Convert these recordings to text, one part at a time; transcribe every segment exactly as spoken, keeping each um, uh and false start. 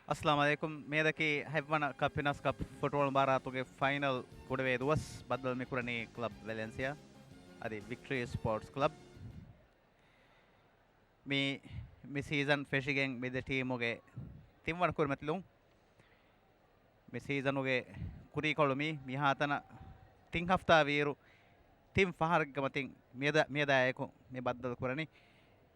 އައްސަލާމު ޢަލައިކުމް. މިއަދަކީ ހަތްވަނަ ކަޕް އިނާސް ކަޕް ފުޓްބޯޅަ މުބާރާތުގެ ފައިނަލް ކުޑަވޭ ދުވަސް. ބައްދަލު މިކުރަނީ ކްލަބް ވެލެންސިއާ އަދި ވިކްޓްރީ ސްޕޯޓްސް ކްލަބް. މި، މި ސީޒަން ފެށިގެން މި ދެ ޓީމުގެ ތިންވަނަ ކުރިމަތިލުން. މި ސީޒަނުގެ ކުރީކޮޅު މީ މިހާތަނަށް ތިން ހަފްތާ ވީއިރު ތިން ފަހަރެއްގެ މަތިން މިއަދަ، މިއަދާއެކު މި ބައްދަލު ކުރަނީ.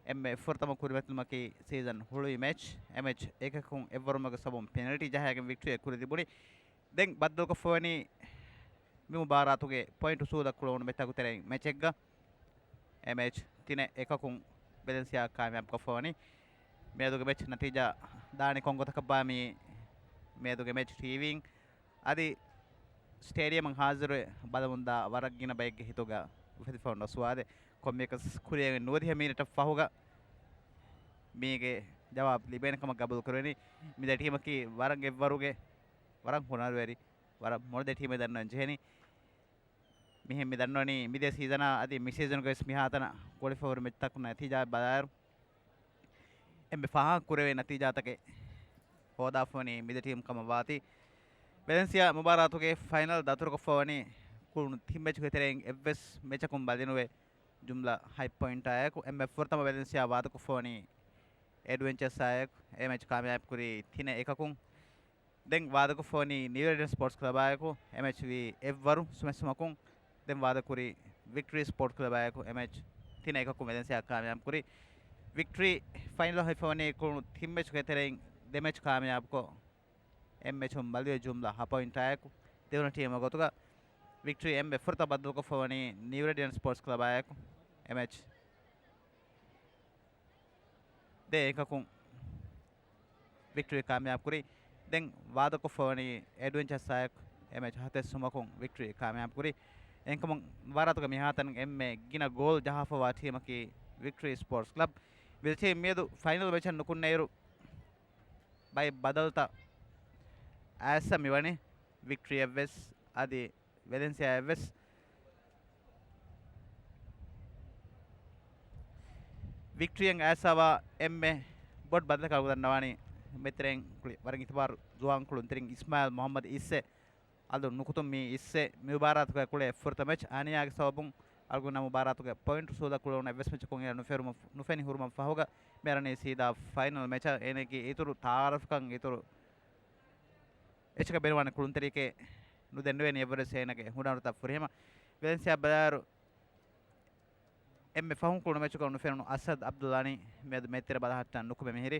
އެންމެ ފުރަތަމަ ކުރިމަތިލުމަކީ ސީޒަން ހުޅުވި މެޗް، އެ މެޗް އެކަކުން އެއްވަރުމުގެ ސަބަބުން ޕެނަލްޓީ ޖަހައިގެން ވިކްޓްރީއަށް ކުރި ލިބުނީ. ދެން ބައްދަލުކޮށްފަވަނީ މި މުބާރާތުގެ ޕޮއިންޓު އުސޫލަށް ކުޅުވުނު މެޗްތަކުގެ ތެރެއިން މެޗެއްގަ އެ މެޗް ތިނެއް އެކަކުން ވެލެންސިއާ ކާމިޔާބުކޮށްފަވަނީ. މިއަދުގެ މެޗް ނަތީޖާ ދާނީ ކޮން ގޮތަކަށްބާ މި މިއަދުގެ މެޗް ޓީވީން އަދި ސްޓޭޑިއަމަށް ހާޒިރުވެ ބަލަމުންދާ ވަރަށް ގިނަ ބައެއްގެ ހިތުގަ އުފެދިފަ އޮންނަ ސުވާލެއް. ކޮންމެއަކަސް ކުރިއަށް ނުވަދިހަ މީނަޓަށް ފަހުގަ މީގެ ޖަވާބު ލިބޭނެ ކަމަށް ގަބޫލު ކުރެވެނީ. މި ދެ ޓީމަކީ ވަރަށް އެއްވަރުގެ، ވަރަށް ހުނަރުވެރި، ވަރަށް މޮޅު ދެ ޓީމެއް ދަންނަވަން ޖެހެނީ. މިހެން މި ދަންނަވަނީ މިދިޔަ ސީޒަނާ އަދި މި ސީޒަނުގަވެސް މިހާތަނަށް ގުޅިފަހުރި މެޗްތަކުގެ ނަތީޖާ ބަލާއިރު، އެންމެ ފާހަގަކުރެވޭ ނަތީޖާތަކެއް ހޯދާފަވަނީ މިދެ ޓީމް ކަމަށް ވާތީ. ވެލެންސިއާ މުބާރާތުގެ ފައިނަލް ދަތުރުކޮށްފަވަނީ ކުޅުނު ތިން މެޗުގެ ތެރެއިން އެއްވެސް މެޗަކުން ބަލިނުވެ ޖުމްލަ ހަތް ޕޮއިންޓާއެކު. އެންމެ ފުރަތަމަ ވެލެންސިއާ ވާދަކޮށްފަވަނީ އެޑްވެންޗާސްއާއެކު. އެ މެޗް ކާމިޔާބުކުރީ ތިނެއް އެކަކުން. ދެން ވާދަކޮށްފަވަނީ ނިއު ރޭޑިއަންޓް ސްޕޯޓްސް ކްލަބާއެކު. އެ މެޗް ވީ އެއްވަރު ސުމެއް ސުމަކުން. ދެން ވާދަކުރީ ވިކްޓްރީ ސްޕޯޓްސް ކްލަބާއެކު. އެ މެޗް ތިނެއް އެކަކުން ވެލެންސިއާ ކާމިޔާބުކުރީ. ވިކްޓްރީ ފައިނަލް ހިފަވަނީ ކުޅުނު ތިން މެޗުގެ ތެރެއިން ދެ މެޗް ކާމިޔާބުކޮށް، އެއް މެޗުން ބަލިވެ ޖުމްލަ ހަ ޕޮއިންޓާއެކު. ދެވަނަ ޓީމުގެ ގޮތުގަ ވިކްޓްރީ އެންމެ ފުރަތަމަ ބައްދަލުކޮށްފަވަނީ ނިއު ރޭޑިއަންޓް ސްޕޯޓްސް ކްލަބާއެކު. އެ މެޗް ދެ އެކަކުން ވިކްޓްރީ ކާމިޔާބުކުރީ. ދެން ވާދަކޮށްފަވަނީ އެޑްވެންޗާސްއާއެކު. އެ މެޗް ހަތެއް ސުމަކުން ވިކްޓްރީ ކާމިޔާބުކުރީ. އެހެންކަމުން މުބާރާތުގެ މިހާތަން އެންމެ ގިނަ ގޯލް ޖަހާފަވާ ޓީމަކީ ވިކްޓްރީ ސްޕޯޓްސް ކްލަބް. މި ދެ ޓީމް މިއަދު ފައިނަލް މެޗަށް ނުކުންނައިރު ބައެއް ބަދަލުތައް އައިސް މިވަނީ. ވިކްޓްރީއަށްވެސް އަދި ވެލެންސިއާއަށްވެސް. ވިކްޓްރީއަށް އައިސްފަވާ އެންމެ ބޮޑު ބަދަލަކަށް ދަންނަވާނީ މެތެރެން ކުޅި ވަރަށް އިތުބާރު ޒުވާން ކުޅުންތެރިން އިސްމާއިލް މުހައްމަދު އިއްސެ. އަލު ނުކުތުން މި އިއްސެ މި މުބާރާތުގަ ކުޅޭ ފުރަތަމަ މެޗް އަނިޔާގެ ސަބަބުން އަޅުގަނޑު މުބާރާތުގެ ޕޮއިންޓް އުސޫލަށް ކުޅުނު އެއްވެސް މެޗަކުން އޭނަ ނުފެނި ހުރުމަށް ފަހުގަ މި އަރަނީ ސީދާ ފައިނަލް މެޗަށް. އޭނަގެ އިތުރު ތަޢާރަފްކަން އިތުރު އެއްޗަކަށް ބޭނުންވާނެ ކުޅުންތެރިޔަކޭ ނުދެންނެވޭނެ އެއްވަރެސް އޭނަގެ ހުނަރުތައް ފުރިހަމަ. ވެލެންސިއާ ބަލާއިރު އެންމެ ފަހުން ކުޅުނު މެޗުގަ ނުފެނުނު އަސަދް އަބްދުއްލާނީ މިއަދު މެތެރެ ބަލަހައްޓަން ނުކުމެ މިހިރީ.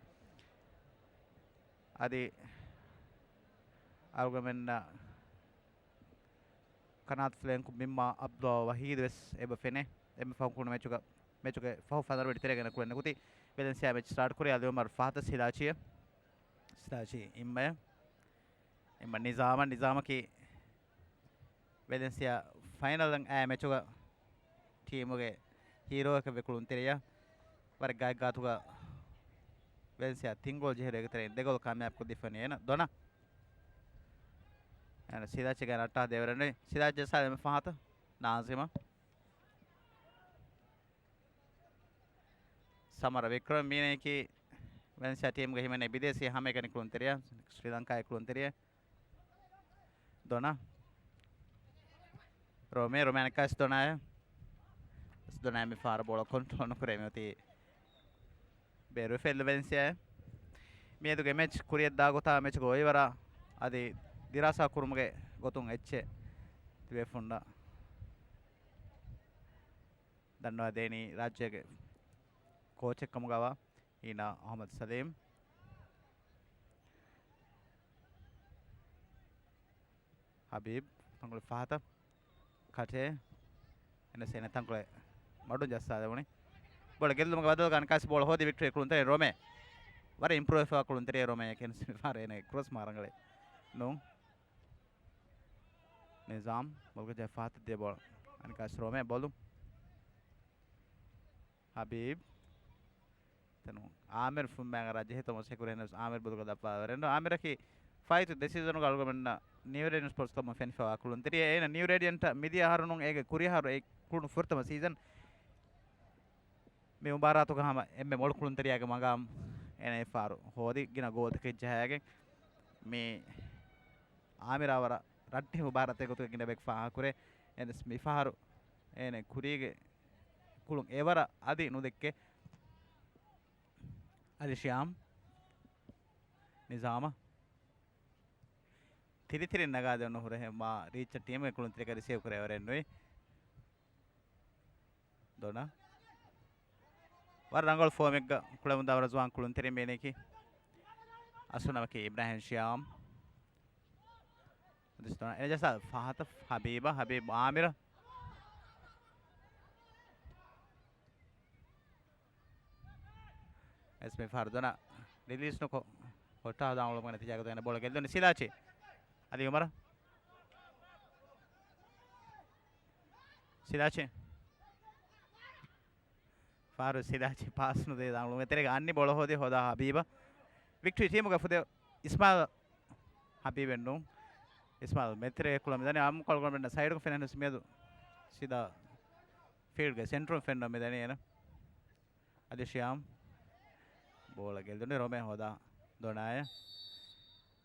އަދި އަޅުގަނޑުމެންނަށް ކަނާތު ފްލޭންކު މިންމާ އަބްދުއްލާ ވަހީދު ވެސް އެބަ ފެނޭ. އެންމެ ފަހުން ކުޅުނު މެޗުގަ، މެޗުގެ ފަހު ފަނަރަ ވެޑި ތެރޭގަ ކުޅެން ނުކުތީ. ވެލެންސިއާ މެޗް ސްޓާޓް ކުރީ އަލިއުމަރު ފަހަތަށް ސިލާޗީއަށް. ސިލާޗީ އިއްމަޔަށް. އިއްމަ ނިޒާމަށް. ނިޒާމަކީ ވެލެންސިއާ ފައިނަލަށް އައި މެޗުގަ ޓީމުގެ ހީރޯއަކަށްވެ ކުޅުންތެރިޔާ. ވަރަށް ގާތްގާތުގަ ވެލެންސިއާ ތިން ގޯލް ޖެހިއިރު އޭގެ ތެރެއިން ދެ ގޯލް ކާމިޔާބު ކޮށްދީފަވަނީ އޭނަ. ދޮނަ. އޭނަ ސިލާޗީގެ ނައްޓާ ދޭވަރެން. ސިލާޗީ ސާލެމް ފަހަތަށް ނާޒިމަށް. ސަމަރަ ވިކްރަމް މީނައަކީ ވެލެންސިއާ ޓީމުގެ ހިމެނޭ ބިދޭސީ ހަމައެކަނި ކުޅުންތެރިޔާ، ސްރީލަންކާގެ ކުޅުންތެރިޔާ. ދޮނަ. ރޮމޭ، ރޮމޭ އަނެއްކާވެސް ދޮނާއަށް. ދޮނާ މި ފަހަރަށް ބޯޅަ ކޮންޓްރޯލް ނުކުރޭ މިއޮތީ ބޭރުވެފައި ވެލެންސިއާއަށް. މިއަދުގެ މެޗް ކުރިއަށްދާ ގޮތާ މެޗުގެ އޮއިވަރާ އަދި ދިރާސާ ކުރުމުގެ ގޮތުން އެއްޗެއް ތިބޭފުންނަށް ދަންނަވާ ދޭނީ ރާއްޖޭގެ ކޯޗެއް ކަމުގަވާ އީނާ އަހުމަދު ސަލީމް. ހަބީބް ތަންކޮޅެއް ފަހަތަށް ކަޓޭ. އެންއެސް އޭނަ ތަންކޮޅެއް މަޑުން ޖައްސާލެވުނީ. ބޯޅަ ގެއްލުމުގެ ބަދަލުގަ އަނެއްކާވެސް ބޯޅަ ހޯދި ވިކްޓްރީ ކުޅުންތެރި ރޮމޭ. ވަރަށް އިމްޕްރޫވް ވެފަ ކުޅުންތެރި ރޮމޭ ކެންސިމިފާރ އޭނަ ކްރޮސް މާ ރަނގަޅެއް ނޫން. ނިޒާމް ބޮލުގަ ޖެހި ފަހަތަށް ދިޔަ ބޯޅަ. އަނެއްކާވެސް ރޮމޭ ބޮލު. ހަބީބް. ތަނު އާމިރު ފުންމައިގަ ރާއްޖެ ހިތަށް މޮސް ހެކުރެ ހެނަސް އާމިރު ބޮލުގަ ދައްވާވަރެން. އާމިރަކީ ފައިތު ދެ ސީޒަނުގަ އަޅުގަނޑުމެންނަށް ނިއު ރޭޑިއަންޓް ސްޕޯޓްސް ކްލަބުން ފެނިފަވާ ކުޅުންތެރިޔާ. އޭނަ ނިއު ރޭޑިއަންޓަށް މިދިޔަ އަހަރުނު އޭގެ ކުރިއަހަރު އެ ކުޅުނު ފުރަތަމަ ސީޒަން. މި މުބާރާތުގަ ހަމަ އެންމެ މޮޅު ކުޅުންތެރިޔާގެ މަގާމް އޭނަ އެފާރު ހޯދި ގިނަ ގޯލްތަކެއް ޖަހައިގެން މި އާމިރާ ވަރަށް ރައްޓެހި މުބާރާތެއް ގޮތުގައި ގިނަ ބަޔަކު ފާހަގަކުރޭ. އެންސް މިފަހަރު އޭނަ ކުރީގެ ކުޅުން އެވަރަށް އަދި ނުދެއްކޭ. އަލި ޝިޔާމް ނިޒާމަށް ތިރިތިރިން ނަގާދެވުނު ހުރަހެއް މާ ރީއްޗަށް ޓީމުގެ ކުޅުންތެރިކަ ރިސީވް ކުރެވަރެއް ނުވި. ދޮނަ ވަރަށް ރަނގަޅު ފޯމެއްގަ ކުޅެމުންދާ ވަރަށް ޒުވާން ކުޅުންތެރި މީނެކި. އަސްލު ނަމަކީ އިބްރާހިމް ޝިޔާމް. އެނެޖަސާ ފަހަތަށް ހަބީބަށް، ހަބީބް އާމިރަށް. އެސް މި ފަރުދުނަށް ރިލީސް ނުކޮށް، ހޮއްޓާ ދާން އުޅުމުގެ ނަތީޖާގަ ދެން ބޯޅަ ގެއްލުނީ ސިލާޗި. އަލީ އުމަރަށް. ސިލާޗި. ފާރު ސިލާޗި ޕާސް ނުދޭ ދާން އުޅުމުގެ ތެރޭގަ އަންނި ބޯޅަ ހޯދި ހޯދާ ހަބީބަށް. ވިކްޓްރީ ޓީމުގެ ފުދޭ އިސްމާލް ހަބީބެއް ނޫން. އިސްމާލް މެތިރޭ ކުޅަ މިދަނީ އާއްމުކޮޅުގަނޑުމެންނަށް ސައިޑުގަ ފެނެން ހުސް މިއަދު ސީދާ ފީލްޑްގެ ސެންޓްރުން ފެންނަ މިދަނީ އޭނަ. އަލި ޝިޔާމް ބޯޅަ ގެއްލުނީ ރޮމޭ ހޯދާ ދޮނާޔަށް.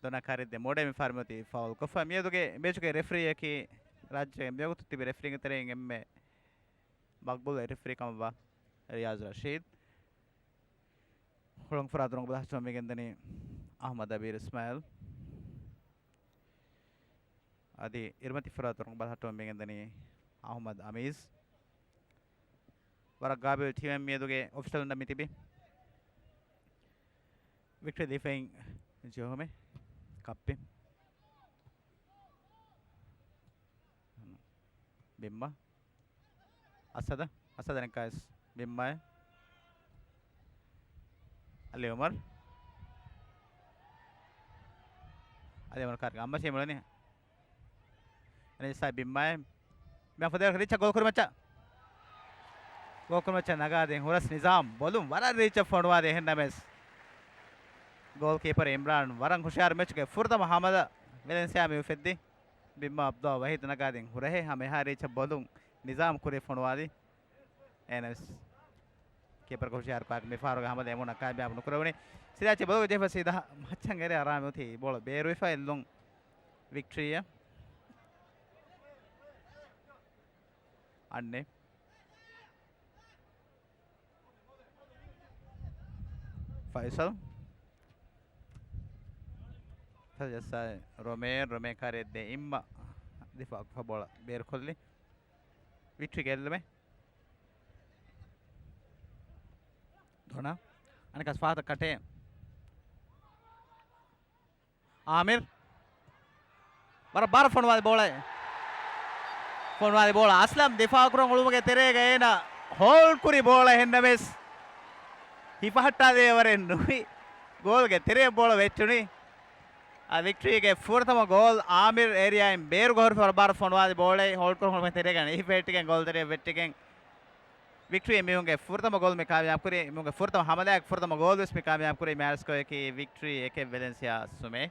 ދޮނާ ކާރިއްދެ މޯޑޭ މި ފާރު މިއޮތީ ފައުލް ކޮށްފަ. މިއަދުގެ މޭޗުގެ ރެފްރީއަކީ ރާއްޖޭގެ މިވަގުތު ތިބި ރެފްރީންގެ ތެރެއިން އެންމެ މަގްބޫލު ރެފްރީ ކަމަށްވާ ރިޔާޒް ރަޝީދް. ހުޅަނގު ފަރާތު ރޮނގު ބަލަހައްޓަމުން މިގެންދަނީ އަހްމަދު އަބީރު އިސްމާއިލް. އަދި އިރުމަތި ފަރާތު ރޮނގު ބަލަހައްޓަމުން މިގެންދަނީ އަހްމަދު އަމީޒް. ވަރަށް ގާބިލް ޓީމެއް މިއަދުގެ އޮފިޝަލުންނަށް މި ތިބި. ވިކްޓްރީ ދިފެއިން ޖެހުމެއް ކައްޕި. ބިންމަ. އަސަދަ. އަސަދަ ނެއްކާސް ބިންމައެ. އަލީ އުމަރު. އަލީ އުމަރު ކާރިގެ އައްމަ ސީމުޅެނީ. އެނެސްއާއި ބިންމައެ. މި ފުދޭވަރަކަށް ރީއްޗަށް ގޯލް ކުރިމައްޗަށް. ގޯލް ކުރިމައްޗަށް ނަގާދިން ހުރަސް ނިޒާމް ބޮލުން ވަރަށް ރީއްޗަށް ފޮނުވާދި އެހެންނަމެސް. ގޯލް ކީޕަރ އިމްރާން ވަރަށް ހުޝިޔާރު މެޗުގެ ފުރަތަމަ ހަމަލަ ވެލެންސިއާ މި އުފެއްދި. ބިންމަ އަބްދުއްލާ ވަހީދު ނަގާދިން ހުރަހެއް ހަމަ އެހާ ރީއްޗަށް ބޮލުން ނިޒާމް ކުރި ފޮނުވާލި. އޭނަސް ކީޕަރ ހުޝިޔާރުކާގެ މި ފާރުގެ ހަމަލަ އެމޫނަށް ކާމިޔާބު ނުކުރެވުނީ. ސިލާޗި ބޮލުގަ ޖެހިފަ ސީދާ މައްޗަށް އެރޭ އަރާމެ އޮތީ ބޯޅަ ބޭރުވެފަ އެއްލުން ވިކްޓްރީއަށް. އަންނެ. ފައިސަލް. ފައިސަލް ޖައްސާ ރޮމޭ، ރޮމޭ ކާރިއަށް ދޭ އިއްމަ ދިފާއު ކޮށްފަ ބޯޅަ ބޭރުކޮށްލި. ވިކްޓްރީ ގެއްލުމެއް. ދޮނަ. އަނެކާސް ފާތަށް ކަޓޭ. އާމިރް. ވަރަށް ބާރަށް ފޮނުވާލި ބޯޅައެއް. ފޮނުވާލި ބޯޅަ އަސްލަމް ދިފާއުކުރަން އުޅުމުގެ ތެރޭގަ އޭނަ ހޯލްޑް ކުރި ބޯޅަ އެހެންނަމެސް ހިފަހައްޓާލެވޭވަރެއް ނުވި. ގޯލްގެ ތެރެއަށް ބޯޅަ ވެއްޓުނީ. އާ، ވިކްޓްރީގެ ފުރަތަމަ ގޯލް އާމިރް އޭރިއާއިން ބޭރުގަ ހުރި ފަރު ބާރަށް ފޮނުވާލި ބޯޅައެއް ހޯލްޑް ކުރަން އުޅުމުގެ ތެރޭގަ އެހީ ފެއްޓިގެން ގޯލް ތެރެއަށް ވެއްޓިގެން. ވިކްޓްރީ މީހުންގެ ފުރަތަމަ ގޯލް މި ކާމިޔާބު ކުރީ، މީހުންގެ ފުރަތަމަ ހަމަލާގެ ފުރަތަމަ ގޯލް ވެސް މި ކާމިޔާބު ކުރީ. މެޗުގެ ވިކްޓްރީ އެކެއް ވެލެންސިއާ ސުމޭ.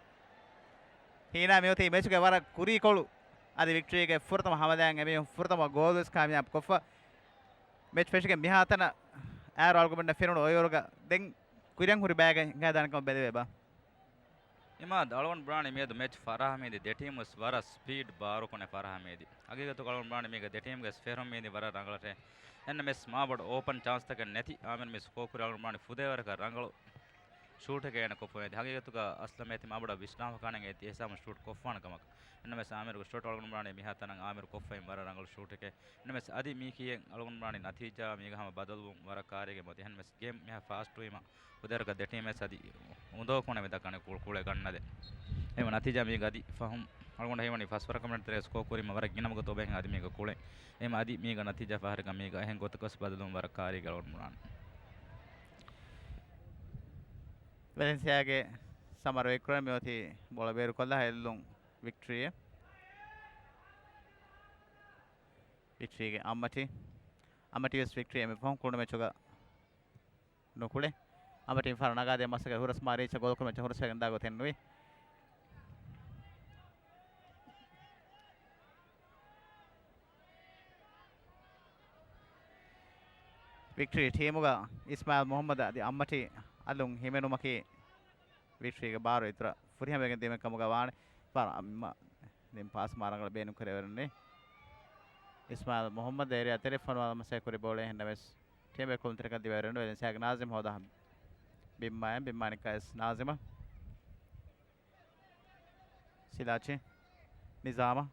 ހީނާ މިއޮތީ މެޗުގެ ވަރަށް ކުރީކޮޅު. އަދި ވިކްޓްރީގެ ފުރަތަމަ ހަމަލާއިން އެމީހުން ފުރަތަމަ ގޯލް ވެސް ކާމިޔާބު ކޮށްފަ. މެޗް ފެށިގެން މިހާތަނަށް އައިރު އަޅުގަނޑަށް ފެނުނު އޮއިވަރުގަ ދެން ކުރިއަށް ހުރި ބައިގަ ހިނގާދާނެ ކަމަށް ބެލެވޭބާ؟ އިމާދު، އަޅުގަނޑު ބުނާނީ މިއަދު މެޗް ފަރާހަމީދި ދެ ޓީމު ވެސް ވަރަށް ސްޕީޑް ބާރުކޮށް ފަރާހަމީދި. ހަގީގަތުގަ އަޅުގަނޑު ބުނާނީ މީގަ ދެ ޓީމުގެ ފެށުމީދި ވަރަށް ރަނގަޅަށޭ. އެންނަމެސް މާބޮޑު އޯޕަން ޗާންސްތަކެއް ނެތި އާމިރު މި ސްކޯ ކުރި އަޅުގަނޑު ބުނާނީ ފުދޭވަރަކަށް ރަނގަޅު ޝޫޓެކޭ އޭނަ ކޮށްފައި. ހަގީގަތުގަ އަސްލަމް އޭތި މާބޮޑަށް ވިސްނާފަ ކާނެ އޭތި އެހްސާމު ޝޫޓް ކޮށްފާނެ ކަމަކަށް. އެންނަމެސް އާމިރުގެ ޝޮޓް އަޅުގަނޑު ބުނާނީ މިހާތަނަށް އާމިރު ކޮށްފައި ވަރަށް ރަނގަޅު ޝޫޓެކޭ. ނަމަވެސް އަދި މީ ކިޔެން އަޅުގަނޑު ބުނާނީ ނަތީޖާ މީގަ ހަމަ ބަދަލުވުން ވަރަށް ކާރިގެ މޮތި. އެހެން ވެސް ގޭމް މިހާ ފާސްޓް ވީމަ ހުދައިރަކަށް ދެ ޓީމް ވެސް އަދި އުނދޯކުނެ މި ދައްކަނީ ކުޅު ކުޅޭ ގަންނަ ދެ. އެހެން ނަތީޖާ މީގަ އަދި ފަހުން އަޅުގަނޑު ހީވަނީ ފަސް ވަރަކަށް މިނެޓް ތެރޭ ސްކޯ ކުރީމަ ވަރަށް ގިނަ ވަގުތު އޮބެހެން އަދި މީގަ ކުޅެން. އެހެން އަދި މީގަ ނަތީޖާ ފަހަރަކަށް މީގަ އެހެން ގޮތަކަށް ވެސް ބަދަލުވުން ވަރަށް ކާރިގެ އަޅުގަނޑު ބުނާނެ. ވެލެންސިއާގެ ސަމަރު އެކްރަން މިއޮތީ ބޯޅަ ބޭރުކޮށްލާ އެއްލުން ވިކްޓްރީއަށް. ވިކްޓްރީގެ އައްމަޓީ. އައްމަޓީ ވެސް ވިކްޓްރީ އެންމެ ފަހުން ކުޅުނު މެޗުގަ ނުކުޅެ. އައްމަޓީ ފަހަރު ނަގާދޭ މަސަކަ ހުރަސް މާ ރީއްޗަށް ގޯލް ކުރުމަށް ހުރަސްވެގެން ދާ ގޮތެއް ނުވި. ވިކްޓްރީ ޓީމުގަ އިސްމާއިލް މުހައްމަދު އަދި އައްމަޓީ އަލުން ހިމެނުމަކީ ވިކްޓްރީގެ ބާރު އިތުރަށް ފުރިހަމަވެގެން ދިޔުމެއް ކަމުގަ ވާނެ. ބާރު އަމްމަ ދެން ޕާސް މާ ރަނގަޅަށް ބޭނުން ކުރެވެރުންނެ. އިސްމާއިލް މުހައްމަދު އޭރިއާ ތެރެ ފޮނުވާލުމަށް ސައި ކުރި ބޯޅަ އެހެންނަމެސް ޓީމް އެކުޅުންތެރިކަން ދިވެރުން ވެލެންސިއާގެ ނާޒިމް ހޯދާ ބިންމާއެ ބިންމާނިކައިސް ނާޒިމަށް. ސިލާޗި. ނިޒާމަށް.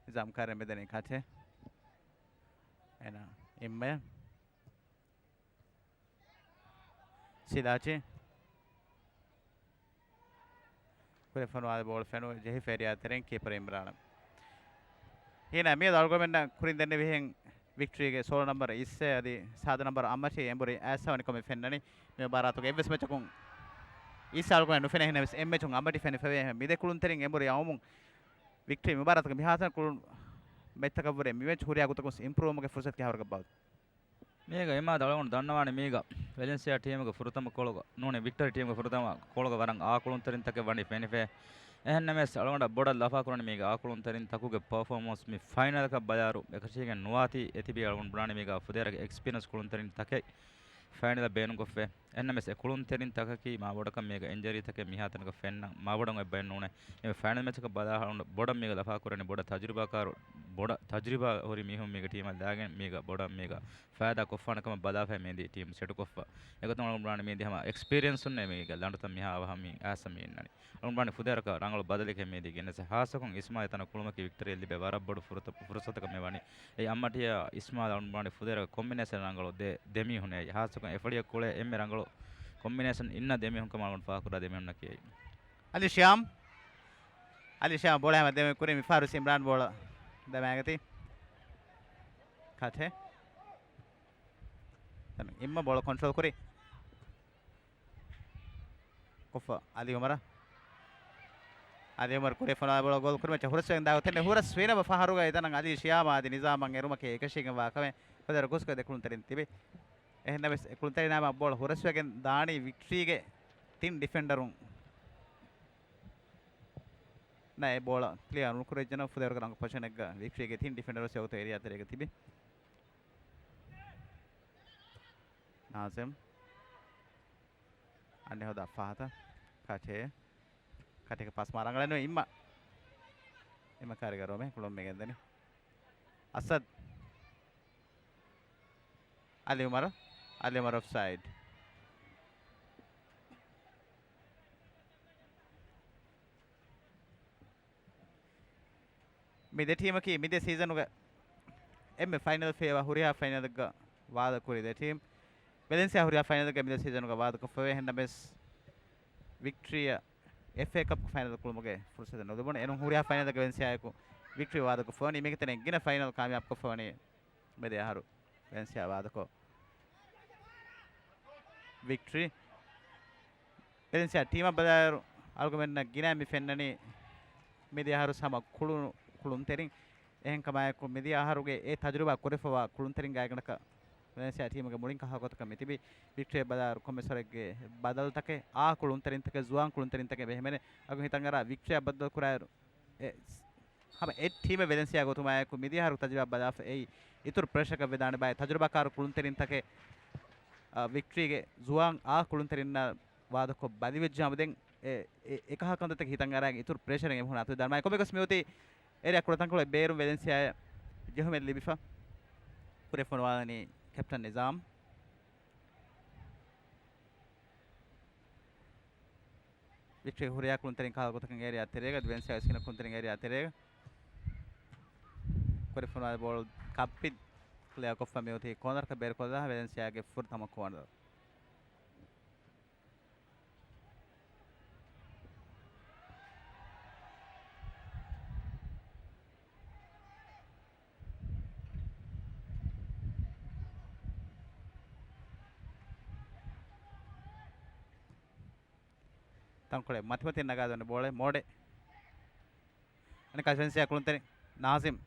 ނިޒާމް ކާރެ މެދަނީ ކަޓެ. އޭނާ އިއްމަޔަށް. ސިލާޗި. ކުރެ ފޮނުވާލި ބޯޅަ ފެނު ޖެހިފަ އޭރިއާ ތެރެއިން ކީޕަރ އިމްރާނަށް. ހީނަ މިއަދު އަޅުގަނޑުމެންނަށް ކުރިން ދެންނެވިހެން ވިކްޓްރީގެ ސޯލް ނަމްބަރ އިސް އަދި ސާދަ ނަމްބަރ އަމަޓި އެނބުރި އައިސް ވަނިކަމެއް ފެންނަނީ. މި މުބާރާތުގެ އެއްވެސް މެޗަކުން އިސް އަޅުގަނޑަށް ނުފެނޭ. އެހެންނަމަވެސް އެއް މެޗުން އަމަޓި ފެނިފަވޭ. މި ދެ ކުޅުންތެރިން އެނބުރި އައުމުން ވިކްޓްރީ މި މުބާރާތުގެ މިހާތަނަ ކުޅުން މެޗްތަކަށްވުރެ މި މެޗް ހުރިހާ ގޮތަކުން އިމްޕްރޫވްވުމުގެ ފުރުސަތު ކިހާވަރަކަށް ބާއްވަ. މީގަ އެމާ ދަޅަގަނޑު ދަންނަވާނެ މީގަ ވެލެންސިއާ ޓީމުގެ ފުރަތަމަ ކޯޅުގަ ނޫނީ ވިކްޓަރީ ޓީމުގެ ފުރަތަމަ ކޯޅުގަ ވަރަށް އާ ކުޅުންތެރިންތަކެއް ވަނީ ފެނިފަ. އެހެންނަމަވެސް އަޅުގަނޑަށް ބޮޑަށް ލަފާ ކުރަނީ މީގެ އާ ކުޅުންތެރިން ތަކުގެ ޕަރފޯމަންސް މި ފައިނަލަކަށް ބަލާއިރު އެކަށީގެން ނުވާތީ އެތިބީ އަޅުގަނޑު ބުނާނީ މީގަ ފުދޭވަރަކަށް އެކްސްޕީރިއަންސް ކުޅުންތެރިން ތަކެއް ފައިނަލަށް ބޭނުންކޮށްފަ. އެހެންނަމަވެސް އެ ކުޅުންތެރިން ތަކަކީ މާބޮޑަކަށް މީގަ އިންޖަރީ ތަކެއް މިހާތަނަކަށް ފެންނަ މާބޮޑަށް އެއްބައެއް ނޫނޭ. އެ ފައިނަލް މެޗަކަށް ބަލާ އަޅުގަނޑު ބޮޑަށް މީގަ ލަފާ ކުރަނީ ބޮޑަށް ތަޖުރިބާކާރު ބޮޑަށް ތަޖުރިބާ ހުރި މީހުން މީގެ ޓީމަށް ލާގެން މީގަ ބޮޑަށް މީގަ ފައިދާ ކޮށްފާނެ ކަމަށް ބަލާފައި މިދިޔަ ޓީމް ސެޓުކޮށްފަ. އެގޮތުން އަޅުގަނޑު ބުނާނީ މީދި ހަމަ އެކްސްޕީރިއަންސުންނޭ މީގެ ލަނޑުތައް މިހާ އަވަހަށް މި އައިސް މި އިންނަނީ. އަޅުގަނޑު ބުނާނީ ފުދޭވަރަކަށް ރަނގަޅު ބަދަލެކޭ މީދި ގެނެސް. ހާއްސަކޮށް އިސްމާއިލް ތަނަށް ކުޅުމަކީ ވިކްޓަރީއަށް ލިބޭ ވަރަށް ބޮޑު ފުރަތަ-، ފުރުސަތަކަށް މި ވަނީ. އެއީ އައްމަޓިއާ އިސްމާއިލް އަޅުގަނޑު ބުނާނީ ފުދޭވަރަކަށް ކޮމްބިނޭޝަން ރަނގަޅު ދެ، ދެ މީހުންނޭ. ހާއްސަކޮށް އެފަޅިއަށް ކުޅޭ އެންމެ ރަނގަޅު ކޮމްބިނޭޝަން އިންނަ ދެ މީހުން ކަމަށް އަޅުގަނޑު ފާހަގަކުރާ ދެ މީހުންނަކީ. އަލީ ޝިޔާމް. އަލީ ޝިޔާމް ބޯޅަ ހަމަ ދެމެ ކުރި މި ފާރު ސިމްރާން ބޯޅަ ދަމާގަތީ. ކަޓެ. ތަނު އިއްމަ ބޯޅަ ކޮންޓްރޯލް ކުރި. ކޮށްފަ އަލީ އުމަރަށް. އަލީ އުމަރު ކުރި ފޮނުވާ ބޯޅަ ގޯލް ކުރި މެޗަށް ހުރަސްވެގެން ދާ ގޮތެއް ހުރަސް ވީނަމަ ފަހަރުގަ އެތަނަށް އަލީ ޝިޔާމް އަދި ނިޒާމަށް އެރުމަކީ އެކަށީގެންވާ ކަމެއް. ފަދަރަ ގޮސްގަ ދެ ކުޅުންތެރިން ތިބި. އެހެންނަމަވެސް އެ ކުޅުންތެރިން ނަމަ ބޯޅަ ހުރަސްވެގެން ދާނީ ވިކްޓްރީގެ ތިން ޑިފެންޑަރުން. ނައެ ބޯޅަ ކްލިއާ ނުކުރެއްޖެނަމަ ފުދޭވަރަކަށް ރަނގަޅު ޕޮޒިޝަނެއްގަ ވިކްޓްރީގެ ތިން ޑިފެންޑަރު އޮތް އެރިއާ ތެރޭގަ ތިބި. ނާޒިމް. އަންނެ ހޯދާ ފަހަތަށް. ކަޓޭ. ކަޓޭގެ ޕާސް މާ ރަނގަޅެއް ނުވޭ އިއްމަ. އިއްމަ ކާރިގަ ރޯމެ ކުޅުން މިގެންދަނީ. އަސަދް. އަލި އުމަރު. އަލި އުމަރު އޮފްސައިޑް. މި ދެ ޓީމަކީ މިދިޔަ ސީޒަނުގެ އެންމެ ފައިނަލް ފޭވާ ހުރިހާ ފައިނަލެއްގަ ވާދަކުރި ދެ ޓީމް. ވެލެންސިއާ ހުރިހާ ފައިނަލެއްގަ މިދިޔަ ސީޒަނުގަ ވާދަކޮށްފަވޭ. އެހެންނަމަވެސް ވިކްޓްރީއަށް އެފްއޭ ކަޕް ފައިނަލް ކުޅުމުގެ ފުރުސަތެއް ނުލިބުނު. އެނޫން ހުރިހާ ފައިނަލެއްގަ ވެލެންސިއާއެކު ވިކްޓްރީ ވާދަކޮށްފަވަނީ. މީގެ ތެރެއިން ގިނަ ފައިނަލް ކާމިޔާބުކޮށްފަވަނީ މިދިޔަ އަހަރު ވެލެންސިއާ ވާދަކޮށް. ވިކްޓްރީ. ވެލެންސިއާ ޓީމަށް ބަލާއިރު އަޅުގަމެންނަށް ގިނަ މި ފެންނަނީ މިދިޔަ އަހަރު ހަމަ ކުޅުނު ކުޅުންތެރިން. އެހެންކަމާއެކު މިދިޔަ އަހަރުގެ އެ ތަޖުރިބާ ކުރެފަވާ ކުޅުންތެރިންގެ ގާތްގަނޑަކަށް ވެލެންސިއާ ޓީމުގެ މުޅިން ކަހަލަ ގޮތަކަށް މިތިބީ. ވިކްޓްރީ ބަލާއިރު ކޮންމެސް ވަރެއްގެ ބަދަލުތަކެއް، އާ ކުޅުންތެރިންތަކެއް، ޒުވާން ކުޅުންތެރިންތަކެއް ބެހެމެނެ. އަގު ހިތަށް އަރާ ވިކްޓްރީއަށް ބައްދަލު ކުރާއިރު އެ ހަމަ އެއް ޓީމެއް ވެލެންސިއާ ގޮތުމާއެކު މިދިޔަ އަހަރު ތަޖުރިބާ ބަލާފަ އެއީ އިތުރު ޕްރެޝަކަށް ވެދާނެ ބާއި. ތަޖުރިބާކާރު ކުޅުންތެރިންތަކެއް، އަ، ވިކްޓްރީގެ ޒުވާން އާ ކުޅުންތެރިންނާ ވާދަކޮށް ބަލިވެއްޖެ ހަމަ ދެން އެ، އެ، އެކަހަލަ ކަންތައްތަކެއް ހިތަށް އަރާ އިތުރު ޕްރެޝަރެއް އެމީހުން އަތުވެދާނެ ބާއި. ކޮންމެއަކަސް މިއޮތީ އޭރިއާ ކުޑަ ތަންކޮޅެއް ބޭރުން ވެލެންސިއާއަށް ޖެހުމެއް ލިބިފަ. ކުރެ ފޮނުވާލަނީ ކެޕްޓަން ނިޒާމް. ވިކްޓްރީ ހުރިހާ ކުޅުންތެރިން ކަހަލަ ގޮތަކަށް އޭރިއާ ތެރޭގަ، ވެލެންސިއާ ވެސް ގިނަ ކުޅުންތެރިން އޭރިއާ ތެރޭގަ. ކުރެ ފޮނުވާލި ބޯޅަ ކައްޕި ކްލިއާ ކޮށްފަ މިއޮތީ ކޯނަރަކަށް ބޭރުކޮށްލާ ވެލެންސިއާގެ ފުރަތަމަ ކޯނަރ. ތަންކޮޅެއް މަތިމަތިން ނަގާދެވުނު ބޯޅަ މޯޑެ. އަނެކާ ވެލެންސިއާ ކުޅުންތެރިން ނާޒިމް.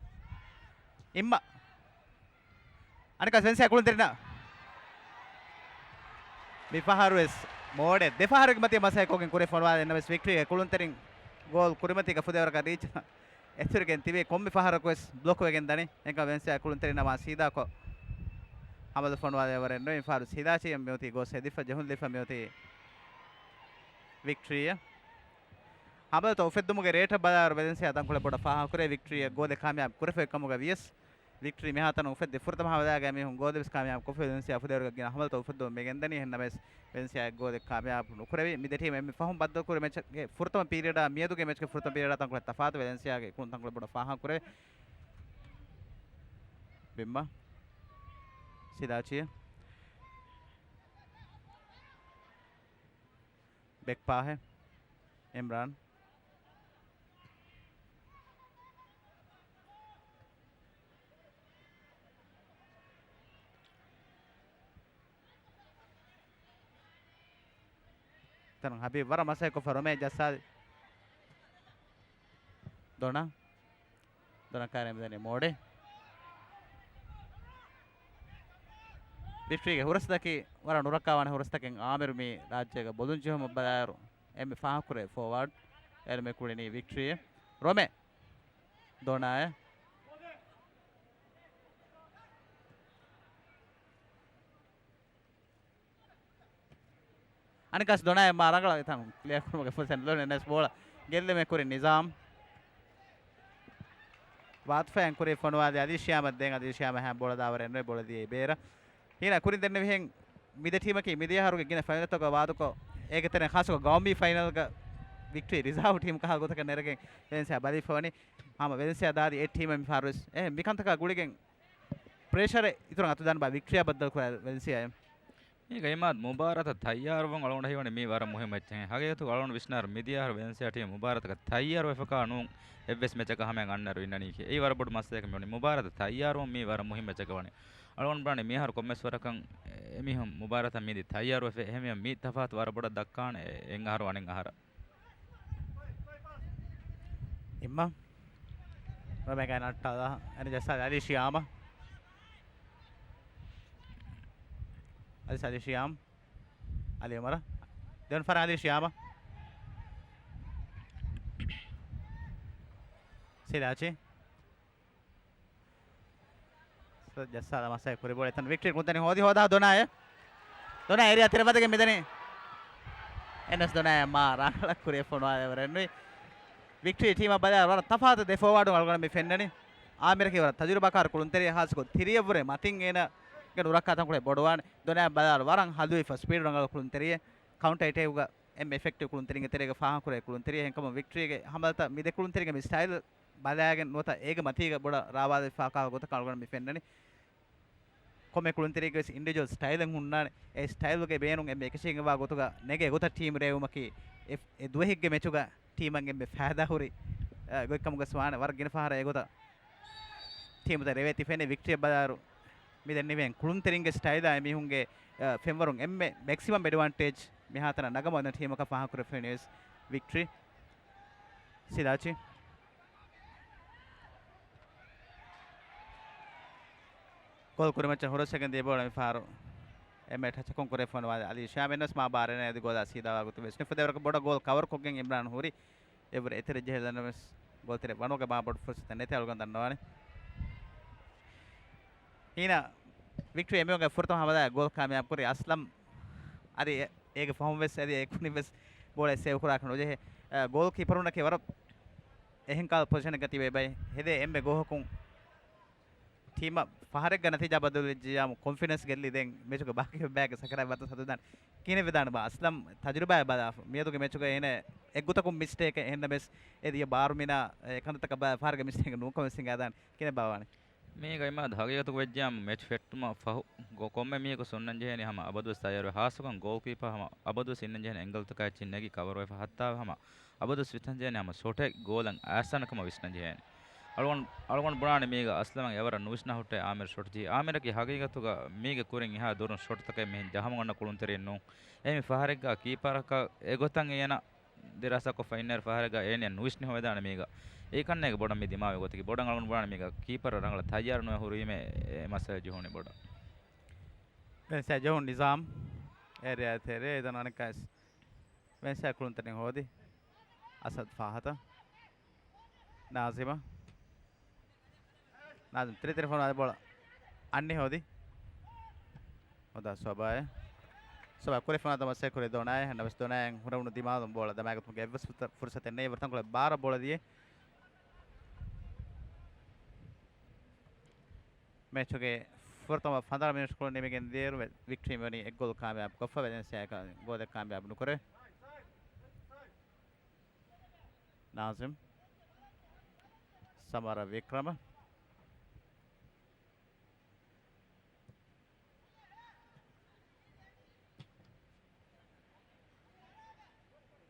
އިއްމަ. އަނެކާ ވެލެންސިއާ ކުޅުންތެރިންނަށް. މި ފަހަރު ވެސް މޯޑެ ދެ ފަހަރުގެ މަތީ މަސައްކަތްކޮށްގެން ކުރެ ފޮނުވާލެއް ނަމަވެސް ވިކްޓްރީގެ ކުޅުންތެރިން ގޯލް ކުރިމަތީގަ ފުދޭވަރަކަށް ރީޗް އެތުރިގެން ތިބީ. ކޮންމެ ފަހަރަކު ވެސް ބްލޮކް ވެގެން ދަނީ. އެންކަ ވެލެންސިއާ ކުޅުންތެރިންނަށް މާ ސީދާކޮށް ހަމަލަ ފޮނުވާލެވަރެއް ނުވި ފާރު ސިލާޗީ މިއޮތީ ގޯސް ހެދިފަ ޖެހުން ލިފަ މިއޮތީ ވިކްޓްރީއަށް. ހަމަލަތައް އުފެއްދުމުގެ ރޭޓަށް ބަލާއިރު ވެލެންސިއާ ތަންކޮޅެއް ބޮޑަށް ފާހަގަކުރޭ. ވިކްޓްރީއަށް ގޯލެއް ކާމިޔާބު ކުރެފައި ކަމުގަ ވިޔަސް، ވިކްޓްރީ މިހާތަނަށް އުފެއްދި ފުރަތަމަ ހަމަލާގެ މީހުން ގޯލެއް ވެސް ކާމިޔާބު ކޮށްފަ ވެލެންސިއާ ފުދޭވަރުގެ ގިނަ ހަމަލަތައް އުފެއްދުމަށް މި ގެންދަނީ. އެހެންނަމަވެސް، ވެލެންސިއާ ގޯލެއް ކާމިޔާބު ނުކުރެވި. މި ދެ ޓީމް އެންމެ ފަހުން ބައްދަލުކުރި މެޗުގެ ފުރަތަމަ ޕީރިއަޑާ މިއަދުގެ މެޗުގެ ފުރަތަމަ ޕީރިއަޑާ ތަންކޮޅެއް ތަފާތު. ވެލެންސިއާގެ ކުޅުން ތަންކޮޅެއް ބޮޑަށް ފާހަގަކުރެވި. ބިންމަ ސިލާޗީ. ބެކް ޕާހެއް. އިމްރާން. ތަނު ހަބީބް ވަރަށް މަސައްކަތްކޮށްފަ ރޮމޭ ޖައްސާލި. ދޮނަ. ދޮނަ ކާރި މިދަނީ މޯޑެ. ވިކްޓްރީގެ ހުރަސްދަކީ ވަރަށް ނުރައްކާވާނެ ހުރަސްދަކެއް. އާމިރު މި ރާއްޖޭގަ ބޮލުން ޖެހުމަށް ބަލާއިރު އެންމެ ފާހަގަކުރޭ ފޯވާޑް. އެންމެ ކުޅެނީ ވިކްޓްރީއެއް. ރޮމެ. ދޮނާއެ. އަނެއްކާސް ދޮނާއެ މާ ރަނގަޅަށް އެތަން ކްލިއަރ ކުރުމުގެ ފުރުސަތު ނުލިބުނު އެން އެސް ބޯޅަ ގެއްލުމެއް ކުރި ނިޒާމް. ވާތުފައިން ކުރި ފޮނުވާލި އަލީޝިޔާމަށް ދޭން. އަލީޝިޔާމަ ހަމަ ބޯޅަ ދާވަރެއް ނުވެ ބޯޅަ ދިޔައީ ބޭރަށް. ހީނަ ކުރިން ދެންނެވިހެން މި ދެ ޓީމަކީ މިދިޔަ އަހަރުގެ ގިނަ ފައިނަލްތަކަށް ވާދުކޮށް، އޭގެ ތެރެއިން ޚާއްޞަކޮށް ގައުމީ ފައިނަލްގަ ވިކްޓްރީ ރިޒާވް ޓީމް ކަހަލަ ގޮތަކަށް ނެރެގެން ވެލެންސިއާ ބަލިފަވަނީ. ހަމަ ވެލެންސިއާ ދާދި އެއް ޓީމެއް މި ފާރުވެސް. އެހެން މިކަންތަކާ ގުޅިގެން ޕްރެޝަރެއް އިތުރަށް އަތުދާން ބާ ވިކްޓްރީއާ ބައްދަލުކުރާ ވެލެންސިއާއެއް. މީގަ އިމާދު މުބާރާތަށް ތައްޔާރުވުން އަޅުގަނޑަށް ހީވަނީ މީ ވަރަށް މުހިއްމު އެއްޗެއް. ހަގީގަތުގަ އަޅުގަނޑު ވިސްނާއިރު މިދިޔަ އަހަރު ވެލެންސިއާ ޓީމް މުބާރާތަކަށް ތައްޔާރުވެފަކާ ނޫން އެއްވެސް މެޗަކަށް ހަމައިން އަންނައިރު އިންނަނީކީ. އެއީ ވަރަށް ބޮޑު މައްސަލައެއް މިވަނީ. މުބާރާތަށް ތައްޔާރުވުން މީ ވަރަށް މުހިއްމު އެއްޗަކަށް ވަނީ. އަޅުގަނޑު ބުނާނީ މިއަހަރު ކޮންމެސް ވަރަކަށް އެމީހުން މުބާރާތަށް މިދި ތައްޔާރުވެފަ. އެހެންވެ މީ ތަފާތު ވަރަށް ބޮޑަށް ދައްކާނެ އެއް އަހަރު އަނެއް އަހަރަށް. އިއްމަ. ރޮމޭގައި ނައްޓާލާ. އަނި ޖައްސާލި އަލީޝިޔާމަ. އަލި އަލީޝިޔާމް. އަލި އުމަރަށް. ދެވަނަ ފަރާ އަލީޝިޔާމަ. ސިލާޗި. ޖައްސާލާ މަސައްކަތް ކުރި ބޯޅަ އެތަން ވިކްޓްރީ ކުންތަނި ހޯދި ހޯދާ ދޮނާއެ. ދޮނާ އޭރިއާ ތެރެ ވަދެގެން މިދަނީ. އެން އެސް ދޮނާއެ މާ ރާނގަޅަށް ކުރިއަށް ފޮނުވާލެވަރެއް ނުވި. ވިކްޓްރީ ޓީމަށް ބަލާ ވަރަށް ތަފާތު ދެ ފޯވާޑު އަޅުގަނޑު މި ފެންނަނީ. އާމިރަކީ ވަރަށް ތަޖުރިބާކާރު ކުޅުންތެރިއެއް ހާއްސަކޮށް ތިރިއަށްވުރެ މަތިން އޭނަގެ ނުރައްކާ ތަންކޮޅެއް ބޮޑުވާނެ. ދޮނާ ބަލާ ވަރަށް ހަލުވިފަ ސްޕީޑު ރަނގަޅު ކުޅުންތެރިއެއް. ކައުންޓަ އެޓޭކުގަ އެންމެ އެފެކްޓިވް ކުޅުންތެރިންގެ ތެރޭގަ ފާހަގަކުރޭ ކުޅުންތެރިއެއް. އެހެންކަމުން ވިކްޓްރީގެ ހަމަލަތައް މި ދެ ކުޅުންތެރިންގެ މި ސްޓައިލް ބަލާގެން ނުވަތަ އޭގެ މަތީގަ ބޮޑަށް ރާވާލެވިފާކާ ގޮތަކަށް އަޅުގަނޑު މި ފެންނަނީ. ކޮންމެ ކުޅުންތެރިއެއްގެ ވެސް އިންޑިވިޖުއަލް ސްޓައިލެއް ހުންނާނެ. އެ ސްޓައިލްގެ ބޭނުން އެންމެ އެކަށީގެންވާ ގޮތުގަ ނެގޭ ގޮތަށް ޓީމް ރޭވުމަކީ އެ، އެ ދުވަހެއްގެ މެޗުގަ ޓީމަށް އެންމެ ފައިދާހުރި، އަ، ގޮތްކަމުގަސް ވާނެ. ވަރަށް ގިނަ ފަހަރަށް އެގޮތަށް ޓީމުތައް ރޭވޭތި ފެނޭ. ވިކްޓްރީއަށް ބަލާއިރު މި ދެންނެވިހެން ކުޅުންތެރިންގެ ސްޓައިލާ އެމީހުންގެ، އަ، ފެންވަރުން އެންމެ މެކްސިމަމް އެޑްވާންޓޭޖް މިހާތަނަށް ނަގަމު އަންނަ ޓީމަކަށް ފާހަގަކުރެވެނީވެސް ވިކްޓްރީ. ސިލާޗި. ގޯލް ކުރިމައްޗަށް ހުރަސްވެގެން ދިޔަ ބޯޅަ މި ފަހަރު އެންމެ ޓަޗަކުން ކުރެ ފޮނުވާލި އަލީ ޝާމެން ވެސް މާ ބާރެން އަދި ގޯލާ ސީދާވާ ގޮތުން ވެސް ނުފުދޭވަރަކަށް ބޮޑަށް ގޯލް ކަވަރ ކޮށްގެން އިމްރާން ހުރި. އެވުރެ އެތެރެ ޖެހިލަން ވެސް ގޯލްތެރެ ވަނުގެ މާ ބޮޑު ފުރުސަތެއް ނެތޭ އަޅުގަނޑު ދަންނަވާނެ. ހީނަ ވިކްޓްރީ އެމީހުންގެ ފުރަތަމަ ހަމަލާ ގޯލް ކާމިޔާބު ކުރި އަސްލަމް އަދި އޭގެ ފަހުން ވެސް އަދި އެ ކުނި ވެސް ގޯލެއް ސޭވް ކުރާކަށް ނުޖެހޭ. ގޯލް ކީޕަރުންނަކީ ވަރަށް އެހެން ކަހަލަ ޕޮޒިޝަނެއްގަ ތިބޭ ބައެއް. ހެދޭ އެންމެ ގޯހަކުން ޓީމަށް ފަހަރެއްގަ ނަތީޖާ ބަދަލުވެއްޖިޔާމު ކޮންފިޑެންސް ގެއްލި ދެން މެޗުގެ ބާކީ ބައިގެ ސަކަރާތް ވަރަށް ހަދުދާން. ކިހިނެއް ވެދާނެ ބާ އަސްލަމް ތަޖުރިބާއެއް ބަލާފަ. މިއަދުގެ މެޗުގަ އޭނަ އެއްގޮތަކުން މިސްޓޭކެއް އެހެންނަމަވެސް އެ ދިޔަ ބާރު މިނާ އެ ކަންތައްތަކަށް ބަލާ ފަހަރެއްގެ މިސްޓޭކެއް ނޫންކަމަށް ވެސް ހިނގާދާނެ. ކިހިނެއް ބާ ވާނެ؟ މީގަ އިމާދު ހަގީގަތުގަ ވެއްޖިޔާމު މެޗް ފެއްޓުމަށް ފަހު ގޮ-، ކޮންމެ މީހަކު ސުންނަން ޖެހޭނީ ހަމަ އަބަދުވެސް ތައްޔާރުވެ. ހާއްސަކޮށް ގޯލްކީޕާ ހަމަ އަބަދުވެސް އިންނަން ޖެހޭނީ އެންގަލްތަކާ އެއްޗެއް ނެގި ކަވަރުވެފަ ހައްތާވެ ހަމަ އަބަދުވެސް ވިސްނަން ޖެހޭނީ ހަމަ ޝޮޓެއް ގޯލަށް އައިސްދާނެ ކަމަށް ވިސްނަން ޖެހޭނީ. އަޅުގަނޑު، އަޅުގަނޑު ބުނާނީ މީގަ އަސްލަމަށް އެވަރަށް ނުވިސްނާ ހުއްޓޭ އާމިރު ޝޮޓް ޖެހި. އާމިރަކީ ހަގީގަތުގަ މީގެ ކުރިން އެހާ ދުރުން ޝޮޓްތަކެއް މިހެން ޖަހަމަ އޮންނަ ކުޅުންތެރިއެއް ނޫން. އެހެން ފަހަރެއްގަ ކީޕަރަކަށް އެގޮތަށް އޭނަ ދިރާސާކޮށްފަ އިންނައިރު ފަހަރެއްގަ އޭނައަށް ނުވިސްނި ހޮވެދާނެ މީގަ. އެކަންނޭގެ ބޮޑަށް މި ދިމާވި ގޮތަކީ. ބޮޑަށް އަޅުގަނޑު ބުނާނެ މީގަ ކީޕަރ ރަނގަޅަށް ތައްޔާރު ނުވެ ހުރުވީމޭ އެ މައްސަލަ ޖެހުނީ ބޮޑަށް. ވެންސާ ޖެހުން ނިޒާމް އޭރިއާ ތެރޭ އެދަން އަނެއްކާސް ވެންސާ ކުޅުންތެރިން ހޯދި. އަސަދް ފާހަތަ. ނާޒިމަ. ނާޒިމް ތިރިތިރި ފޮނުވާލި ބޯޅަ އަންނި ހޯދި. ހޯދާ ސޮބާއެއް. ސޮބާ ކުރިފަނާ ދަމަސޭ ކުރި ދޯނާއެ. ނަވެސް ދޯނާއެއް ހުރެވުނު ދިމާލުން ބޯޅަ ދަމާގަތުމުގެ އެއްވެސް ފުރުސަ-، ފުރުސަތެއް ނެތް. ވަރަށް ތަންކޮޅެއް ބާރަށް ބޯޅަ ދިޔަ. މެޗުގެ ފުރަތަމަ ފަނދާން މިނެޓް ކުޅުން ނިމިގެން ދިޔައިރު ވި-، ވިކްޓްރީ ވަނީ އެއް ގޯލް ކާމިޔާބު ކޮށްފަ ވެލެންސިއާއަކަށް ގޯލެއް ކާމިޔާބު ނުކުރެވޭ. ނާޒިމް. ސަމަރަ ވިކްރަމަ.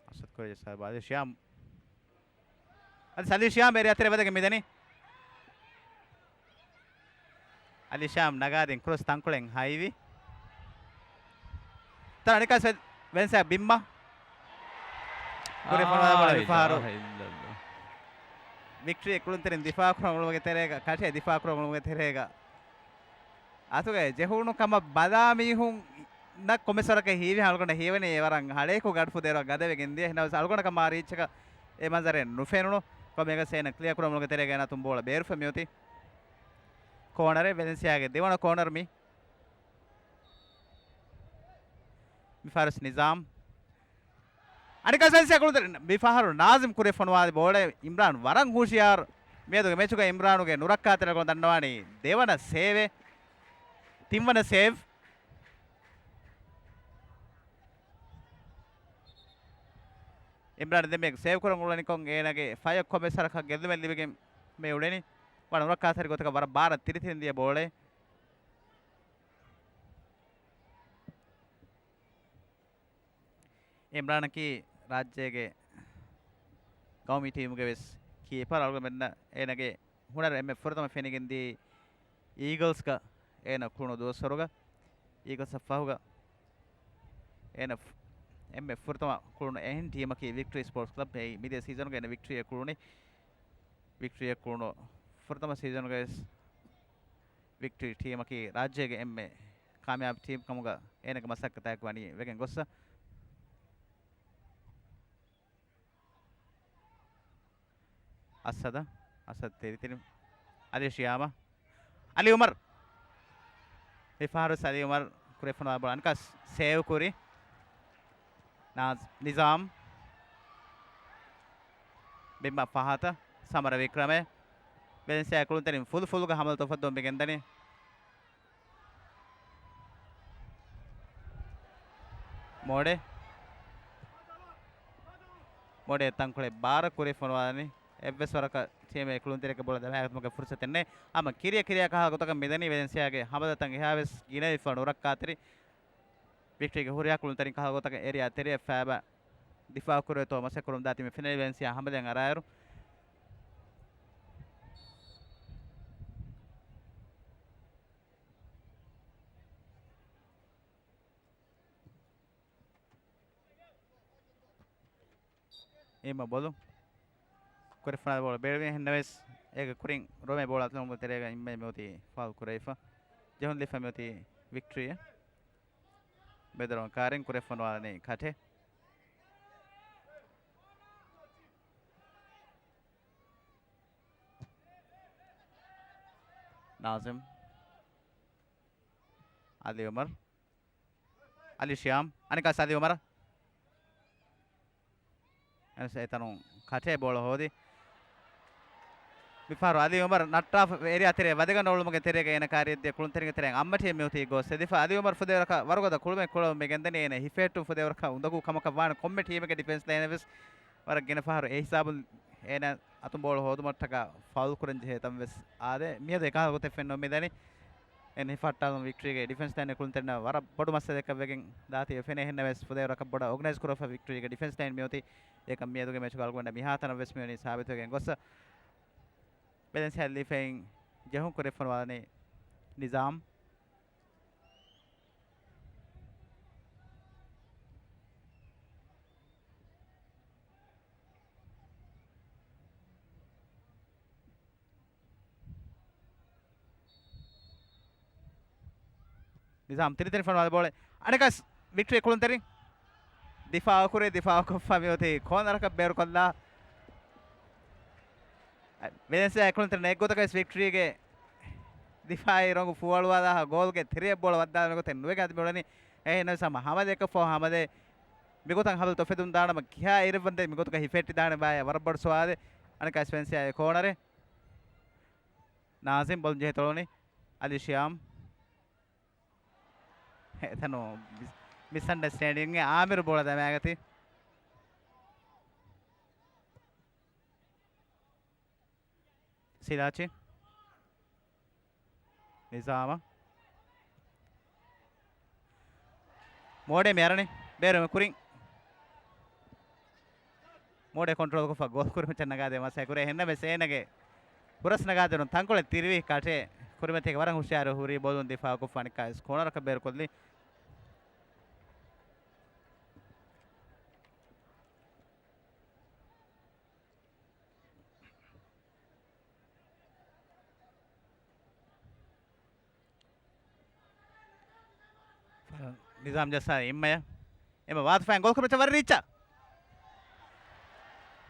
އަސަދް ކުރެޖެ ސާބާ އަލީ ޝިޔާމް. އަދި އަލީ ޝިޔާމް އެރިއާ ތެރެ ވަދެގެން މިދަނީ. އަލީ ޝިޔާމް ނަގާދިން ކްރޮސް ތަންކޮޅެއް ހައިވި. ތަ އަނިކާސް ވެ-، ވެންސާ ބިންމަ. ކުރި ފޮނުވާ ބޯޅަ މި ފަހަރު. ވިކްޓްރީ ކުޅުންތެރިން ދިފާ ކުރަމުނުގެ ތެރޭގަ، ކަށޭ ދިފާ ކުރަމުނުގެ ތެރޭގަ. އަތުގައި ޖެހުނު ކަމަށް ބަލާ މީހުންނަށް ކޮންމެސް ވަރަކަށް ހީވި އަޅުގަނޑަށް ހީވަނީ އެ ވަރަށް ހަޅޭކު ގަޑުފުދޭވަރަށް ގަދަވެގެން ދިޔަ. ހިނަވެސް އަޅުގަނޑަކަށް މާ ރީއްޗަކަށް އެ މަންޒަރެއް ނުފެނުނު. ކޮންމެއަކަސް އޭނަ ކްލިއަރ ކުރަމުންގެ ތެރޭގަ އޭނަ އަތުން ބޯޅަ ބޭރުފަ މިއޮތީ. ކޯނަރެއް ވެލެންސިއާގެ ދެވަނަ ކޯނަރު މި. މި ފާރިސް ނިޒާމް. އަނިކާސް ވެލެންސިއާ ކުޅުންތެރިން މި ފަހަރު ނާޒިމް ކުރި ފޮނުވާލި ބޯޅަ އިމްރާން ވަރަށް ހުޝިޔާރު. މިއަދުގެ މެޗުގަ އިމްރާނުގެ ނުރައްކާތެރިކަން ދަންނަވާނީ ދެވަނަ ސޭވެއް. ތިންވަނަ ސޭވް. އިމްރާން ދެންމެ ސޭވް ކުރަން އުޅެނިކޮށް އޭނަގެ ފަޔަށް ކޮންމެސް ވަރަކަށް ގެއްލުމެއް ލިބިގެން މި އުޅެނީ. ވަރަށް ނުރައްކާތެރި ގޮތަކަށް ވަރަށް ބާރަށް ތިރިތިރިން ދިޔަ ބޯޅައެއް. އިމްރާނަކީ ރާއްޖޭގެ ގައުމީ ޓީމުގެ ވެސް ކީޕަރ. އަޅުގަނޑުމެންނަށް އޭނަގެ ހުނަރު އެންމެ ފުރަތަމަ ފެނިގެންދީ އީގަލްސްގަ އޭނަ ކުޅުނު ދުވަސްވަރުގަ. އީގަލްސްއަށް ފަހުގަ އޭނަ ފު-، އެންމެ ފުރަތަމަ ކުޅުނު އެހެން ޓީމަކީ ވިކްޓްރީ ސްޕޯޓްސް ކްލަބް. އެއީ މިދިޔަ ސީޒަނުގަ އޭނަ ވިކްޓްރީއަށް ކުޅުނީ. ވިކްޓްރީއަށް ކުޅުނު ފުރަތަމަ ސީޒަނުގަ ވެސް ވިކްޓްރީ ޓީމަކީ ރާއްޖޭގެ އެންމެ ކާމިޔާބު ޓީމް ކަމުގަ އޭނަގެ މަސައްކަތާއެކު ވަނީ ވެގެން ގޮއްސަ. އަސަދަ، އަސަދް ތިރިތިރި، އަލީ ޝިޔާމަ، އަލީ އުމަރު. މި ފަހަރު އަލީ އުމަރު ކުރެފަންވާ ބޯޅަ އަނިކާސް ސޭވް ކުރި. ނާޒް، ނިޒާމް. ބިންމަ ފަހަތަށް ސަމަރަ ވިކްރަމެ. ވެލެންސިއާ ކުޅުންތެރިން ފުލު ފުލުގަ ހަމަލަތައް އުފައްދަވަން މި ގެންދަނީ. މޯޑެ. މޯޑެ ތަންކޮޅެއް ބާރަށް ކުރި ފޮނުވާލަނީ. އެއްވެސް ވަރަކަށް ޓީމެއް ކުޅުންތެރިއަކަށް ބޯޅަ ދަމާގަތުމަކަށް ފުރުސަތެއް ނެތް. ހަމަ ކިރިޔަ ކިރިޔާ ކަހަލަ ގޮތަކަށް މިދަނީ ވެލެންސިއާގެ ހަމަލަތައް އެހާވެސް ގިނަވެފަ ނުރައްކާތެރި. ވިކްޓްރީގެ ހުރިހާ ކުޅުންތެރިން ކަހަލަ ގޮތަކަށް އެރިއާ ތެރެއަށް ފައިބާ ދިފާއު ކުރެވޭތޯ މަސައްކަތް ކުރަމުން ދާތީ މި ފެނެލި ވެލެންސިއާ ހަމަލައަށް އަރާއިރު. އެމަ ބޮލު. ކުރިފަނާ ބޯޅަ ބޭރުވި ހެންނެވެސް، އޭގެ ކުރިން ރޮމޭ ބޯޅަ އަތުލުމުގެ ތެރޭގަ އިންމެ މިއޮތީ ފައުލް ކުރެވިފަ. ޖެހުން ލިފަ މިއޮތީ ވިކްޓްރީއަށް. ބެދުރަމަ ކާރިން ކުރެފަނުވާލަނީ ކަޓެ. ނާޒިމް. އަލީ އުމަރު. އަލީ ޝިޔާމް. އަނެކާސް އަލީ އުމަރު. އެންސް އެތަނުން ކަޓޭ ބޯޅަ ހޯދި. މިފަހަރު އަލީ އުމަރު ނައްޓާފަ އެރިއާ ތެރޭ ވަދެގަނޑު އުޅުމުގެ ތެރޭގަ އޭނަ ކާރިއަށް ދިޔަ ކުޅުންތެރިންގެ ތެރެއިން އައްމަޓީ މިއޮތީ ގޯސް ދިފާ. އަލީ އުމަރު ފުދޭވަރަކަށް ވަރުގަދަ ކުޅުމެއް ކުޅައުމުގެ ގެންދަނީ އޭނަ ހިފޭއްޓުން ފުދޭވަރަކަށް އުނދަގޫ ކަމަކަށް ވާނެ ކޮންމެ ޓީމެއްގެ ޑިފެންސް ލައިނެއް ވެސް ވަރަށް ގިނަ ފަހަރު އެ ހިސާބުން އޭނަ އަތުން ބޯޅަ ހޯދުމަށްޓަކާ ފައުލް ކުރަން ޖެހޭ ތަން ވެސް އާދޭ. މިއަދު އެކަހަލަ ގޮތެއް ފެންނަމުން މިދަނީ އެން ހިފައްޓާލުން ވިކްޓްރީގެ ޑިފެންސް ލައިން ކުޅުންތެރިންނަށް ވަރަށް ބޮޑު މައްސަލައެއްކަށް ވެގެން ދާތީ ފެނޭ. ހެންނަވެސް ފުދޭވަރަކަށް ބޮޑަށް އޯގަނައިޒް ކުރަފަ ވިކްޓްރީގެ ޑިފެންސް ލައިން މިއޮތީ. އެކަމް މިއަދުގެ މެޗުގަ އަޅުގަނޑަށް މިހާތަނަށް ވެސް މިވަނީ ސާބިތުވެގެން ގޮއްސަ. ބެލެންސް ހެއްލިފައިން ޖެހުން ކުރެފަނުވާލަނީ ނިޒާމް. ނިޒާމް ތިރިތިރި ފަންވާލި ބޯޅެ. އަނެކަސް ވިކްޓްރީ ކުޅުންތެރިން ދިފާއު ކުރި، ދިފާއު ކޮށްފަ މިއޮތީ ކޯނަރަކަށް ބޭރުކޮށްލާ. ވެލެންސިއާ ކުޅުންތެރިން އެއްގޮތަކަށް ވެސް ވިކްޓްރީގެ ދިފާއީ ރޮނގު ފޫވާލުވާލާ ގޯލްގެ ތެރެއަށް ބޯޅަ ވައްދާލަން ގޮތެއް ނުވެގެން އަދި މިއުޅެނީ. އެހެންނަމަވެސް ހަމަ ހަމަލެއްކަށްފަހު ހަމަލެ މިގޮތަށް ހަމަލު އުފެދުން ދާނަމަ ކިހާ އިރެއްވަންދެ މިގޮތުގަ ހިފެއްޓިދާނެ ބާއޭ ވަރަށް ބޮޑު ސުވާލެއް. އަނެއްކާ ވެންސިއާގެ ކޯނަރެއް. ނާޒިމް ބޯލުން ޖެހި ތޮޅުނީ. އަލީ ޝިޔާމް. އެތަނު މިސް-، މިސްއަންޑަސްޓޭންޑިންގެ އާމިރު ބޯޅަ ދަމާގަތީ. ސިލާޗި. ނިޒާމަށް. މޯޑޭ މި އަރަނީ. ބޭރުމެ ކުރިން. މޯޑޭ ކޮންޓްރޯލްކޮށްފަ ގޯލް ކުރިމައްޗަށް ނަގާދޭ މަސައްކަތް ކުރޭ. އެހެންނަމަވެސް އޭނަގެ ހުރަސް ނަގާދިނުން ތަންކޮޅެއް ތިރިވި ކަޓޭ ކުރިމަތީގެ ވަރަށް ހުޝިޔާރު ހުރީ ބޯލުން ދިފާއުކޮށްފަ އަނެއްކާވެސް ކޯނަރަކަށް ބޭރުކޮށްލީ. ނިޒާމް ޖައްސާ އިންމަޔަށް. އެމަ ވާތުފައިން ގޯލް ކުރިމައްޗަށް ވަރަށް ރީއްޗަށް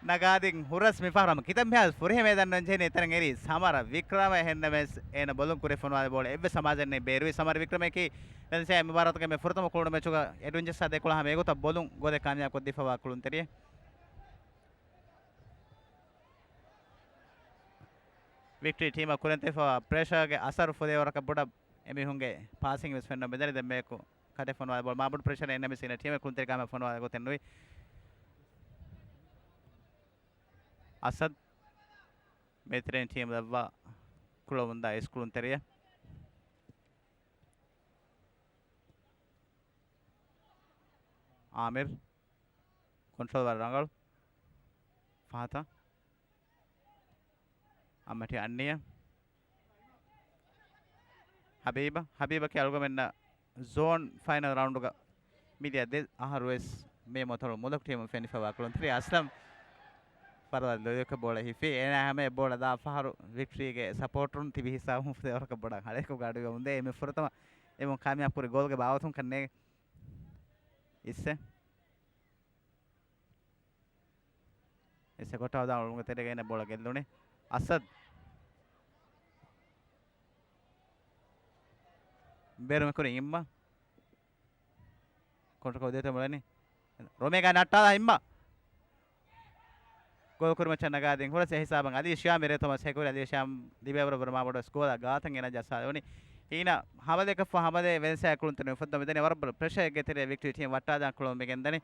ނަގާދިން ހުރަސް މިފަހަރު ހަމަ ކިތަންމެހާ ފުރިހަމަ ދަންނަން ޖެހެނީ އެތަނަށް އެރީ ސަމަރަ ވިކްރަމަ. އެހެންނަމަވެސް އޭނަ ބޯލުން ކުރި ފޮނުވާލި ބޯޅަ އެއްވެސް ހަމަޖެހެނީ ބޭރުވި. ސަމަރަ ވިކްރަމަކީ ވެލެންސިއާ މި ބާރަތުގެ މި ފުރަތަމަ ކުޅުނު މެޗުގަ އެޑްވިން ޖައްސާ ދެކޮޅަށް ހަމަ އެގޮތަށް ބޯލުން ގޯލެއް ކާމިޔާބުކޮށްދީފަވާ ކުޅުންތެރިއެއް. ވިކްޓަރީ ޓީމަށް ކުރިންތެފަވާ ޕްރެޝަރގެ އަސަރު ފުދޭވަރަކަށް ބޮޑަށް އެމީހުންގެ ޕާސިން ވެސް ފެންނަ މިދަނީ ދެންމެއަކު ކަޓެއް ފޮނުވާ ބޯޅަ މާބޮޑު ޕްރެޝަރެއް އެންއެމްސީ ޓީމެއް ކުޅުންތެރި ގާމަށް ފޮނުވާ ގޮތެއް ނުވި. އަސަދް މޭތިރެން ޓީމް ލައްވާ ކުޅަމުންދާ އިސް ކުޅުންތެރިއެއް. އާމިރް ކޮންޓްރޯލް ވަރަށް ރަނގަޅު. ފަހަތަށް އައްމަޓި އަންނިޔަ. ހަބީބަށް، ހަބީބަކީ އަޅުގަމެންނަށް ޒޯން ފައިނަލް ރައުންޑުގަ މިދިޔަ ދެ އަހަރު ވެސް މޭ މަތޮޅު މުލަކު ޓީމުން ފެނިފަވާ ކުޅުންތެރި އަސްލަމް. ފަރުވާ ލޮލުވެކަށް ބޯޅަ ހިފި. އޭނާ ހަމަ އެ ބޯޅަ ދާ ފަހަރު ވިކްޓްރީގެ ސަޕޯޓްރުން ތިބި ހިސާބުން ފުދޭވަރަކަށް ބޮޑަށް ހަޅޭކޮށް ގާޑުވެމުންދޭ. އެމެ ފުރަތަމަ އެމުން ކާމިޔާބު ކުރި ގޯލްގެ ބާވަތުން ކަންނޭގެ. އިއްސެ. އިއްސެ ކޮޓާ ދާ އުޅުންގެ ތެރޭގައި އޭނަ ބޯޅަ ގެއްލުނީ. އަސަދް. ބޭރުމެ ކުރި އިއްމަ. ކޮންޓްރޯލް ކޮށްދޭތޯ މިއުޅެނީ. ރޮމޭގާ ނައްޓާލާ އިއްމަ. ގޯލް ކުރިމައްޗަށް ނަގާދިން ހުރަސް އެހިސާބަށް އަލީ ޝިޔާމް ރޭތޯމަސް ހެކުރި. އަލީ ޝިޔާމް ލިބޭވަރަށް ވުރެ މާބޮޑުވެސް ގޯލާ ގާތަށް އޭނަ ޖައްސާލެވުނީ. ހީނަ ހަމަލެކަށްފަ ހަމަލޭ ވެލެންސިއާ ކުޅުންތެރިން ފުއްދަ މިދަނީ ވަރަށް ބޮޑު ޕްރެޝަރެއްގެ ތެރޭ ވިކްޓްރީ ޓީމް ވައްޓާދާން ކުޅަމުން މިގެންދަނީ.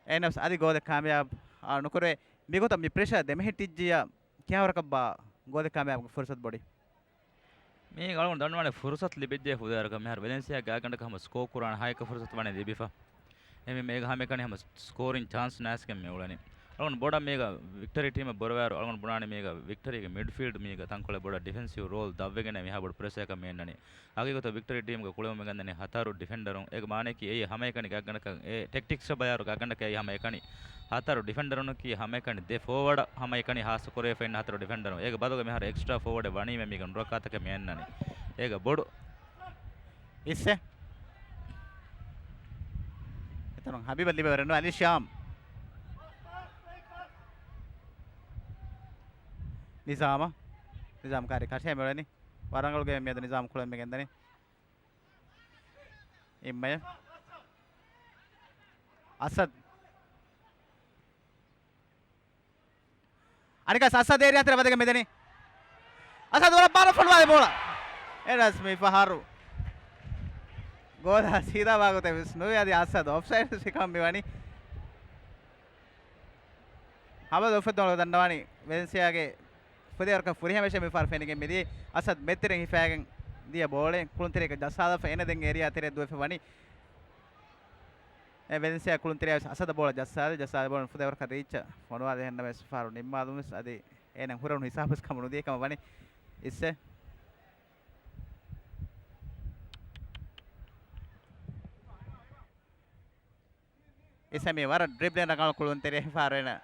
އެހެންނަމަވެސް އަދި ގޯލެއް ކާމިޔާބު އާ ނުކުރެވޭ. މިގޮތަށް މި ޕްރެޝަރ ދެމެހެއްޓިއްޖިއްޔާ ކިހާވަރަކަށްބާ ގޯލެއް ކާމިޔާބުގެ ފުރުސަތު ބޮޑީ؟ މީގަ އަޅުގަނޑު ދަންނަވާނެ ފުރުސަތު ލިބިއްޖެ ފުދޭވަރަކަށް މިހާރު ވެލެންސިއާ ގާތްގަނޑަކަށް ހަމަ ސްކޯ ކުރާނެ ހައެއްކަ ފުރުސަތު ވަނީ ލިބިފަ. އެހެންވީމަ އޭގަ ހަމައެކަނި ހަމަ ސްކޯރިން ޗާންސް ނައިސްގެން މި އުޅެނީ. އަޅުގަނޑު ބޮޑަށް މީގަ ވިކްޓަރީ ޓީމަށް ބުރަވާއިރު އަޅުގަނޑު ބުނާނެ މީގަ ވިކްޓަރީގެ މިޑްފީލްޑް މީގަ ތަންކޮޅެއް ބޮޑަށް ޑިފެންސިވް ރޯލް ދަށްވެގެން މިހާ ބޮޑު ޕްރެޝަރަކަށް މި އަންނަނީ. ހަގީގަތަށް ވިކްޓަރީ ޓީމްގެ ކުޅެމުން މިގެންދަނީ ހަތަރު ޑިފެންޑަރުން. އޭގެ މާނައަކީ އެއީ ހަމައެކަނި ގާތްގަނޑަކަށް އެ ޓެކްޓިކްސްއަށް ބަލާއިރު ގާތްގަނޑަކަށް އެއީ ހަމައެކަނި ހަތަރު ޑިފެންޑަރުންނަކީ ހަމައެކަނި ދެ ފޯވަޑަށް ހަމައެކަނި ހާއްސަ ކުރެވިފަ އިން ހަތަރު ޑިފެންޑަރުން. އޭގެ ބަދަލުގަ މިހާރު އެކްސްޓްރާ ފޯވަޑެއް ވަނީމަ މީގަ ނުރައްކާތަކެއް މި އަންނަނީ. އޭގަ ބޮޑު އިއްސެ. އެތަނުން ހަބީބަށް ލިބޭވަރެއް ނުވެ އަލީ ޝިޔާމް. ނިޒާމަށް. ނިޒާމް ކާރި ކަށޭ މިއުޅެނީ. ވަރަށް ރަނގަޅު ގޭމެއް މިއަދު ނިޒާމް ކުޅެމުން މިގެންދަނީ. އިއްމަޔަށް. އަސަދް. އަނެއްކާވެސް އަސަދް އޭރިއާ ތެރެ ވަދެގެން މިދަނީ. އަސަދް ވަރަށް ބާރަށް ފޮނުވާލި ބޯޅަ. އެނަސް މި ފަހަރު ގޯލާ ސީދާ ވާގޮތެއް ވެސް ނުވި އަދި އަސަދް އޮފްސައިޑް ވެސް ހިކަމަށް މިވަނީ. ހަމަލު އުފެއްދުމަށް ދަންނަވާނީ ވެލެންސިއާގެ ފުދޭވަރަކަށް ފުރިހަމަ މެޗެއް މިފަހަރު ފެނިގެން މިދިޔަ އަސަދް މެތިރެން ހިފައިގެން ދިޔަ ބޯޅައެއް ކުޅުންތެރިއަކަށް ޖައްސާލަފަ އޭނަ ދެން އޭރިއާ ތެރެއަށް ދުވެފަ ވަނީ. އެ ވެލެންސިއާ ކުޅުންތެރިޔާ ވެސް އަސަދަށް ބޯޅަ ޖައްސާލި، ޖައްސާލި ބޯޅަ ފުދޭވަރަކަށް ރީއްޗަށް ފޮނުވާލި އެހެންނަމަވެސް ފަހަރު ނިންމާލުން ވެސް އަދި އޭނަ ހުރެވުނު ހިސާބު ވެސް ކަމުނުދިޔަ ކަމަށް ވަނީ އިއްސެ. އިއްސެ މީ ވަރަށް ޑްރިބްލިން ރަނގަޅު ކުޅުންތެރި ފަހަރު އޭނަ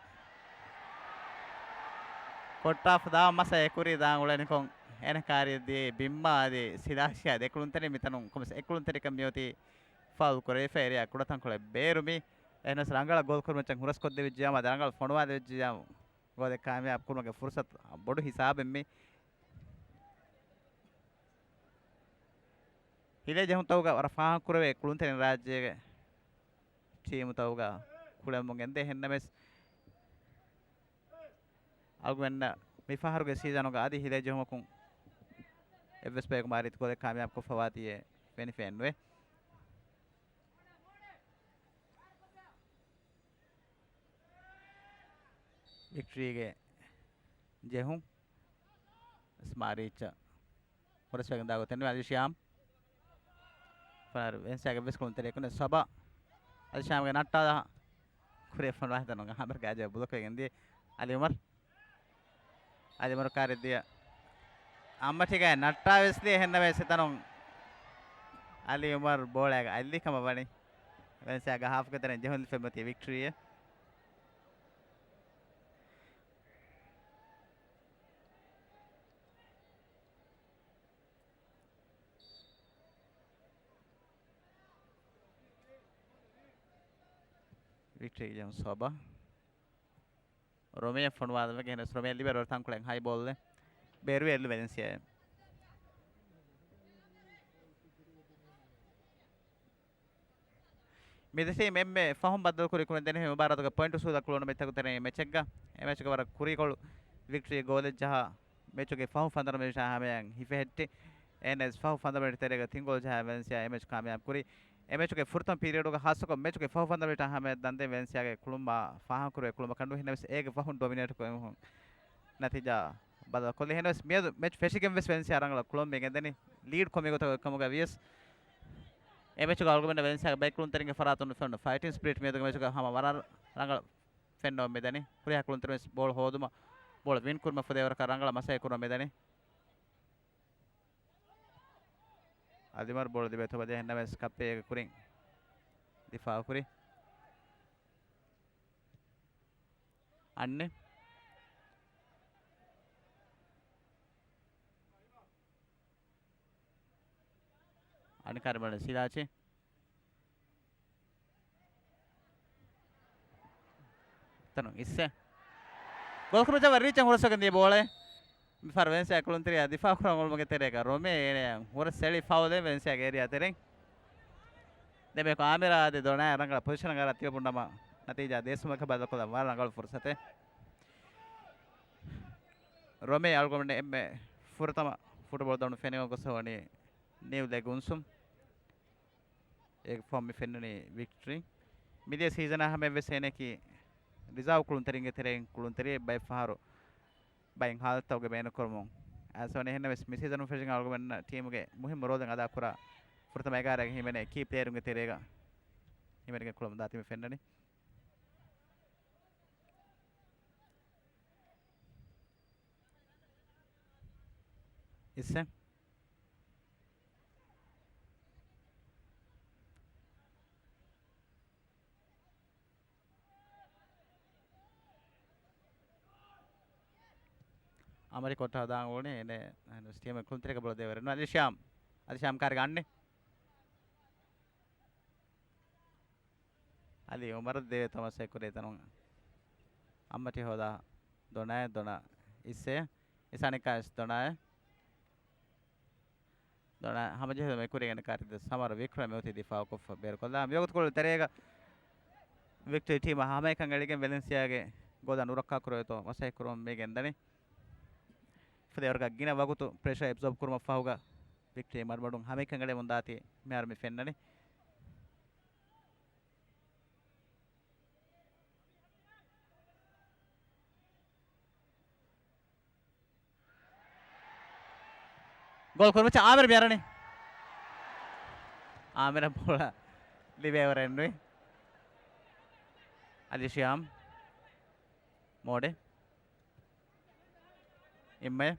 ކޮއްޓާފަ ދާ މަސަ އެކުރީ ދާން އުޅެނިކޮށް އޭނަ ކާރިއަށް ދިޔައީ ބިންމާ އަދި ސިލާޝިޔާ ދެ ކުޅުންތެރި މިތަނުން ކޮމިސް އެ ކުޅުންތެރިކަން މިއޮތީ ފައުލް ކުރެވިފަ އޭރިއާ ކުޑަތަންކޮޅެއް ބޭރު މީ. އެހެނަސް ރަނގަޅަށް ގޯލް ކުރުމައްޗަށް ހުރަސްކޮށްދެވިއްޖިޔާމަ އަދި ރަނގަޅަށް ފޮނުވާދެވިއްޖިޔާމަ ގޯލެއް ކާމިޔާބު ކުރުމުގެ ފުރުސަތު ބޮޑު ހިސާބެއް މީ. ހިލޭ ޖެހުންތަކުގަ ވަރަށް ފާހަގަކުރެވޭ ކުޅުންތެރިން ރާއްޖޭގެ ޓީމުތަކުގަ ކުޅެމުން ގެންދޭ. އެހެންނަމަވެސް އަޅުގަނޑަށް މި ފަހަރުގެ ސީޒަނުގަ އަދި ހިލޭ ޖެހުމަކުން އެއްވެސް ބަޔަކު މާ ރީތި ގޯލެއް ކާމިޔާބުކޮށްފަވާތީއޭ ފެނިފައެއްނުވޭ. ވިކްޓްރީގެ ޖެހުން މާ ރީއްޗަށް ހުރަސްވެގެން ދާ ގޮތެއް ނުވެ. އަލީ ޝިޔާމް ފަނަރ ވެންސިއާގެ ވެސް ކުޅުންތެރިޔަކު ސޮބާ އަލީ ޝިޔާމްގެ ނައްޓާލާ ކުރިއަށް ފަންވާހިތަނު އާމިރުގެ އަޖައި ބްލޮކް ވެގެން ދިޔަ. އަލީ އުމަރު، އަލީ އުމަރު ކާރި ދިޔަ އައްމަޓީގައި ނައްޓާ ވެސް ދިޔަ. އެހެންނަމަވެސް އެތަނުން އަލީ އުމަރު ބޯޅައިގަ އަތްލި ކަމަށް ވަނީ. ވެންސިއާގެ ހާފްގެ ތެރެއިން ޖެހުން ލިފެމަތީ ވިކްޓްރީއެއް. ވިކްޓްރީ ޖެހުން ސޮބާ. ރޮމޭ ފޮނުވާލަމެގެ ހެނެސް ރޮމޭ ލިބޭ ރޯ ތަންކޮޅެއް ހައި ބޯލް ބޭރުވެ އެއްލު ވެލެންސިއާ. މިދެ ޓީމް އެންމެ ފަހުން ބައްދަލުކުރި ކުޅުންތެރިން މުބާރާތުގެ ޕޮއިންޓު ސޫދަ ކުޅުނު މިތަކު ތެރެއިން މެޗެއްގަ އެ މެޗުގެ ވަރަށް ކުރީކޮޅު ވިކްޓްރީ ގޯލެއް ޖަހާ މެޗުގެ ފަހު ފަންދަރަ މިނިޓާ ހަމަޔަށް ހިފެހެއްޓި. އެންއެސް ފަހު ފަންދަރަ މިނިޓް ތެރޭގަ ތިން ގޯލް ޖަހާ ވެލެންސިއާ އެ މެޗު ކާމިޔާބު ކުރި. އެ މެޗުގެ ފުރަތަމަ ޕީރިއަޑުގަ ހާއްސަކޮށް މެޗުގެ ފަހު ފަންދަރަ މިނިޓާ ހަމަޔަށް ދަންދެން ވެލެންސިއާގެ ކުޅުން މާ ފާހަގަކުރެވޭ ކުޅުމަކަށް ނުވި. އެހެންނަމަވެސް އޭގެ ފަހުން ޑޮމިނޭޓް ކޮށް ނަތީޖާ ބަދަލުކޮށްލި. އެހެންނަމަވެސް މިއަދު މެޗު ފެށިގެން ވެސް ވެލެންސިއާ ރަނގަޅަށް ކުޅުން މި ގެންދަނީ ލީޑް ކޮށް މިގޮތަށް އޮތްކަމުގަ ވިޔަސް އެ މެޗުގަ އަޅުގަނޑުމެންނަށް ވެލެންސިއާގެ ބައެއް ކުޅުންތެރިންގެ ފަރާތުން ފެނުނު ފައިޓިން ސްޕިރިޓް މިއަދުގެ މެޗުގަ ހަމަ ވަރަށް ރަނގަޅަށް ފެންނަވަން މިދަނީ. ހުރިހާ ކުޅުންތެރިން ވެސް ބޯޅަ ހޯދުމަށް ބޯޅަ ވިން ކުރުމަށް ފުދޭވަރަކަށް ރަނގަޅަށް މަސައްކަތް ކުރަން މިދަނީ. އަލިމަރު ބޯޅަ ލިބޭ ތޮބަ ޖެހެންނަމަވެސް ކައްޕެއް އޭގެ ކުރިން ދިފާއު ކުރި. އަންނި. އަނިކާރި ބަލަ ސިލާޗި. ތަނު އިއްސެ. ގޯލް ކުރުމަށް ޖައްވާ ރީޗަށް ހުރަސްވެގެން ދިޔަ ބޯޅަ. މިފަހަރު ވެލެންސިއާ ކުޅުންތެރިޔާ ދިފާއު ކުރަން އުޅުމުގެ ތެރޭގަ ރޮމޭ އޭނަޔަށް ހުރަސް އެޅި ފައުލެއް ވެލެންސިއާގެ އޭރިއާ ތެރެއިން. ދެމެކު އާމިރާ އަދި ދޮނާ ރަނގަޅަށް ޕޮޒިޝަން އަރާ ތިބެ ބުންނަމަ ނަތީޖާ ދޭސުމަކަށް ބަދަލުކޮށްލަން ވަރަށް ރަނގަޅު ފުރުސަތެއް. ރޮމޭ އަޅުގަނޑު އެންމެ ފުރަތަމަ ފުޓްބޯޅަ ދަނޑު ފެނިގޮސް ވަނީ ނިއު ލެގް އުންސުމް. އޭގެ ފޯމް މި ފެންނަނީ ވިކްޓްރީ. މިދިޔަ ސީޒަނާ ހަމައަށްވެސް އޭނައަކީ ރިޒާވް ކުޅުންތެރިންގެ ތެރެއިން ކުޅުންތެރިއެއް ބައެއް ފަހަރު ބައެއް ހާލަތްތަކުގެ ބޭނުންކުރަމުން އައިސްވަނީ. އެހެންނަމަވެސް މި ސީޒަނުން ފެށިގެން އަޅުގަނޑުމެންނަށް ޓީމުގެ މުހިއްމު ރޯލެއް އަދާކުރާ ފުރަތަމަ އެގާރައިގަ ހިމެނޭ ކީ ޕްލޭޔަރުންގެ ތެރޭގަ ހިމެނިގެން ކުޅަމުން ދާތީ މި ފެންނަނީ. އިއްސެ. އަމަރި ކޮށްޓާ ދާން އުޅުނީ އެނެ ސްޓީމް ކުންތެރިކަ ބޮޅަ ދޭވަރެއް ނު. އަލިޝާމް. އަލިޝާމް ކާރިގަ އަންނި. އަލީ އުމަރު ދޭވެ ތަމަސް އެކުރޭ ތަނުން އައްމަޓި ހޯދާ ދޮނާއެ ދޮނާ އިއްސޭ އިސާނިކާސް ދޮނާއެ ދޮނާ ހަމަޖެހުމެ ކުރިގެން ކާރި ސަމަރު ވިކްރަމް އޮތީ ދިފާއުކޮށްފަ ބޭރުކޮށްލާ. މިވަގުތުކޮޅު ތެރޭގަ ވިކްޓްރީ ޓީމަށް ހަމައެކަން އެޅިގެން ވެލެންސިއާގެ ގޯލަށް ނުރައްކާކުރެވޭތޯ މަސައްކަތްކުރަމުން މި ގެންދަނީ. ފަދައިވަރަކަށް ގިނަ ވަގުތު ޕްރެޝަރ އެބްޒޯބް ކުރުމަށް ފަހުގަ ވިކްޓްރީ މަޑުމަޑުން ހަމައެކަން އެޅެމުން ދާތީ މިހާރު މި ފެންނަނީ. ގޯލް ކުރުމަށް އާމިރު މި އަރަނީ. އާމިރަށް ބޯޅަ ލިބޭވަރެއް ނުވި. އަލިޝިޔާމް. މޯޑެ. އިއްމައެ.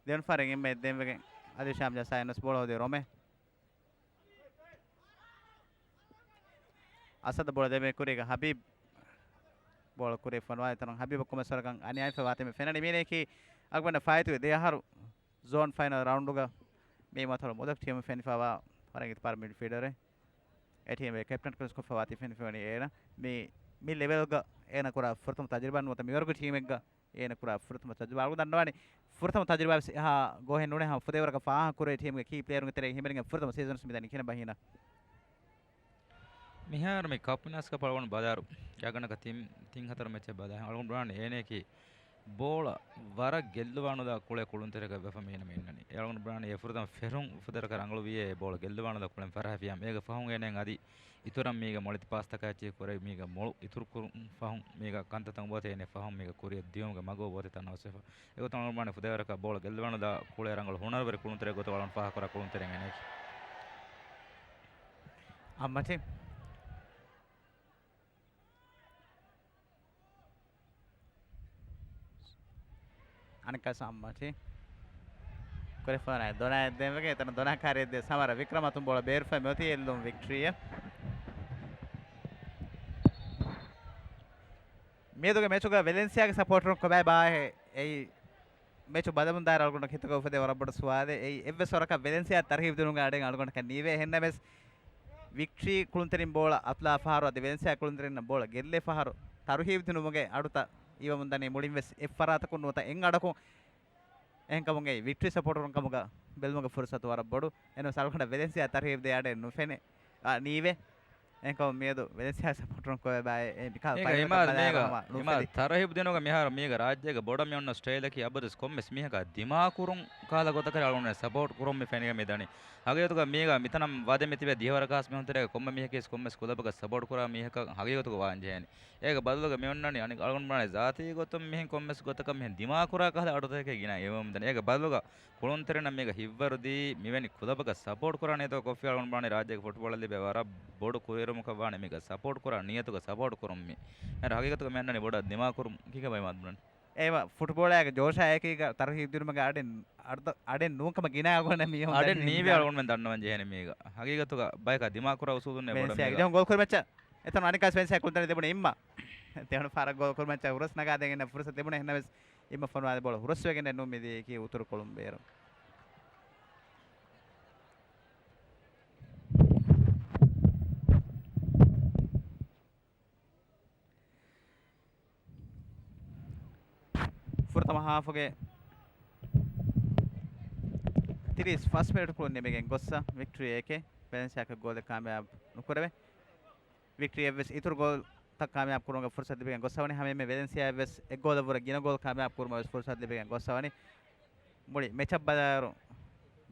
ދެވަނަ ފަހަރެއް އިއްމައެއް ދޭންވެގެން އަލިޝިޔާމް ޖައްސާ އެން އެސް ބޯޅަ ހޯދި ރޮމެ. އަސަދަށް ބޯޅަ ދެމޭ ކުރީގަ ހަބީބް ބޯޅަ ކުރި ފޮނުވާ އެތަނުން ހަބީބަށް ކޮމެސްވަރަކަށް އަނިޔާވެފަ ވާތީމެ ފެނަނީ. މީނައަކީ އަޅުގަނޑަށް ފާއިތުވި ދެ އަހަރު ޒޯން ފައިނަލް ރައުންޑުގަ މި މަތަޅު މުދަކު ޓީމު ފެނިފަވާ ވަރަށް އިތުބާރު މިޑްފީލްޑަރެއް. އެ ޓީމުގެ ކެޕްޓަން ކޮންސް ކޮށްފަ ވާތީ ފެނިފަވަނީ އޭނަ. މި، މި ލެވެލްގަ އޭނަ ކުރާ ފުރަތަމަ ތަޖުރިބާ ނުވަތަ މިވަރުގެ ޓީމެއްގަ އޭނަ ކުރާ ފުރަތަމަ ތަޖުރިބާ. އަޅުގަނޑު ދަންނަވާނީ ފުރަތަމަ ތަޖުރިބާ ވެސް އެހާ ގޯހެއް ނޫނޭ. ހަމަ ފުދޭވަރަކަށް ފާހަގަކުރޭ ޓީމުގެ ކީ ޕްލޭޔަރުންގެ ތެރެއިން ހިމެނިގެން ފުރަތަމަ ސީޒަން ވެސް މިދަނީ. ކިހިނެއް ބަ ހީނާ؟ މިހާރު މި ކަޕް ވިނާސް ކަޕް އަޅުގަނޑު ބަލާއިރު، އެ އަގަނޑަކަށް ތިން، ތިން ހަތަރު މެޗެއް ބަލާ، އަޅުގަނޑު ބުނާނީ އޭނައަކީ ބޯޅަ ވަރަށް ގެއްލުވާނުލާ ކުޅޭ ކުޅުންތެރިއަކަށް ވެފަ މީނަ މި އިންނަނީ. އެ އަޅުގަނޑު ބުނާނީ އެ ފުރަތަމަ ފެށުން ފުދޭވަރަކަށް ރަނގަޅުވިއޭ ބޯޅަ ގެއްލުވާނުލާ ކުޅެން ފަރާފިޔާމް. އޭގެ ފަހުން އޭނައަށް އަދި އިތުރަށް މީގެ މޮޅި ތި ޕާސްތަކާއެއްޗެއް ކުރެވި މީގެ މޮޅު އިތުރު ކުރުން ފަހުން މީގަ ކަންތައްތައް އުނބޯތޭ އޭނަ ފަހުން މީގަ ކުރިއަށް ދިޔުމުގެ މަގު އުނބޯތޭ ތަން އަވަސްވެފަ. އެގޮތުން އަޅުގަނޑު ބުނާނީ ފުދޭވަރަކަށް ބޯޅަ ގެއްލުވާނުލާ ކުޅޭ ރަނގަޅު ހުނަރުވެރި ކުޅުންތެރި ގޮތަށް އަޅުގަނޑު ފާހަގަކުރާ ކުޅުންތެރިން އޭނައަކީ. އައްމަޓި. އަނެއްކާ ސަމްމަޓި. ކުރެފޯނާ ދޮނާއެއް ދޭންވެގެން އެތަނަށް ދޮނާ ކާރިއެއް ދޭ ސަމަރަ ވިކްރަމަ އަތުން ބޯޅަ ބޭރުފައި މިއޮތީ އެއްލުން ވިކްޓްރީއަށް. މިއަދުގެ މެޗުގަ ވެލެންސިއާގެ ސަޕޯޓަރުން ކޮބާ ބާހެއް އެއީ؟ މެޗު ބަލަމުން ދާއިރު އަޅުގަނޑަށް ހިތުގަ އުފެދޭ ވަރަށް ބޮޑު ސުވާލެއް. އެއީ އެއްވެސް ވަރަކަށް ވެލެންސިއާ ތަރުހީބު ދިނުމުގެ އަޑެއް އަޅުގަނޑަކަށް ނީވޭ. އެހެންނަމަވެސް ވިކްޓްރީ ކުޅުންތެރިން ބޯޅަ އަތުލާ ފަހަރު އަދި ވެލެންސިއާ ކުޅުންތެރިންނަށް ބޯޅަ ގެއްލޭ ފަހަރު ތަރުހީބު ދިނުމުގެ އަޑުތައް އިވަމުން ދަނީ މުޅިން ވެސް އެއްފަރާތަކުން ނުވަތަ އެއްއަޑަކުން. އެހެންކަމުން އެއީ ވިކްޓްރީ ސަޕޯޓަރުން ކަމުގަ ބެލުމުގެ ފުރުސަތު ވަރަށް ބޮޑު. އެހެންވެސް އަޅުގަނޑަށް ވެލެންސިއާ ތަރުހީބު ދޭ އަޑެއް ނުފެނޭ، އާ، ނީވޭ. އެހެންކަމުން މިއަދު ވެލެންސިއާ ސަޕޯޓަރުން ކޮބާ ބާއޭ އެ މިކާ އޭގަ ފައިވެރިކަން އިމާދު ބަލާ މީގަ، ހަމަ އިމާދު ނުފެލި. ތަރުހީބު ދިނުމުގަ މިހާރު މީގަ ރާއްޖޭގަ ބޮޑަށް މި އޮންނަ ސްޓައިލަކީ އަބަދުވެސް ކޮންމެސް މީހަކާ ދިމާކުރުން ކަހަލަ ގޮތަކަށް އަޅުގަނޑު ސަޕޯޓް ކުރަން މި ފެނިގެން މި ދަނީ. ހަގީގަތުގަ މީގަ މިތަނަށް ވަދެ މިތިބޭ ދިހަވަރަކަށް ހާސް މިހުންތެރޭގަ ކޮންމެ މީހަކީ ވެސް ކޮންމެސް ކުލަބަކަށް ސަޕޯޓް ކުރާ މީހަކަށް ހަގީގަތުގަ ވާން ޖެހޭނެ. އޭގެ ބަދަލުގަ މި އޮންނަނީ އަނެއް އަޅުގަނޑު ބުނާނެ ޒާތީ ގޮތުން މިހެން ކޮންމެސް ގޮތަކަށް މިހެން ދިމާކުރާ ކަހަލަ އަޑުތަކެއް ގިނަ އިވަމުން ދަނީ. އޭގެ ބަދަލުގަ ކުޅުންތެރިންނަށް މީގަ ހިތްވަރު ދީ މިވެނި ކުލަބަކަށް ސަޕޯޓް ކުރާ ނިޔަތަކަށް ކޮށްފި އަޅުގަނޑު ބުނާނީ ރާއްޖޭގެ ފުޓްބޯޅަށް ލިބޭ ވަރަށް ބޮޑު ކުރިއެރުމަކަށް ވާނެ މީގަ ސަޕޯޓް ކުރާ ނިޔަތުގަ ސަޕޯޓް ކުރުން މި. އޭރު ހަގީގަތުގަ މި އަންނަނީ ބޮޑަށް ދިމާކުރުން ކިކަ ބައިމާދު ބުނަން. އޭ ފުޓްބޯޅައިގެ ޖޯޝާ އެކީގަ ތަރުހީބު ދިނުމުގެ އަޑެއް އަޑު، އަޑެއް ނޫންކަމަށް ގިނަ އަގުން މި އަޑެއް ނީވޭ އަޅުގަނޑުމެން ދަންނަވަން ޖެހޭނެ މީގަ. ހަގީގަތުގަ ބަޔަކާ ދިމާކުރާ އުސޫލުންނޭ ބޮޑަށް މީގަ. ޖެހުން ގޯލް ކުރި މައްޗަށް. އެތަނު އަނިކާސް ވެންސިއާ ކުޅުންތެރިން ދެބުނެ އިއްމަ. ތެވަނު ފަހަރަށް ގޯލް ކުރި މައްޗަށް ހުރަސް ނަގާދޭން އިންނަ ފުރުސަތު ދެބުނެ އެހެންނަމަވެސް އިއްމަ ފޮނުވާލި ބޯޅަ ހުރަސްވެގެން ނޫން މިދިޔައީކީ އުތުރު ކޮޅުނބު އޭރު. ފުރަތަމަ ހާފުގެ ތިރީސް ފަސް މިނެޓު ކުޅުން ނިމިގެން ގޮއްސަ ވިކްޓްރީ އޭކޭ ވެލެންސިއާއަކަށް ގޯލެއް ކާމިޔާބު ނުކުރެވޭ. ވިކްޓްރީ އެއްވެސް އިތުރު ގޯލްތައް ކާމިޔާބު ކުރުމުގެ ފުރުސަތު ލިބިގެން ގޮއްސަވަނީ. ހަމައެހެންމެ ވެލެންސިއާއަށްވެސް އެއް ގޯލަށްވުރެ ގިނަ ގޯލް ކާމިޔާބު ކުރުމަށް ވެސް ފުރުސަތު ލިބިގެން ގޮއްސަވަނީ. މުޅި މެޗަށް ބަލާއިރު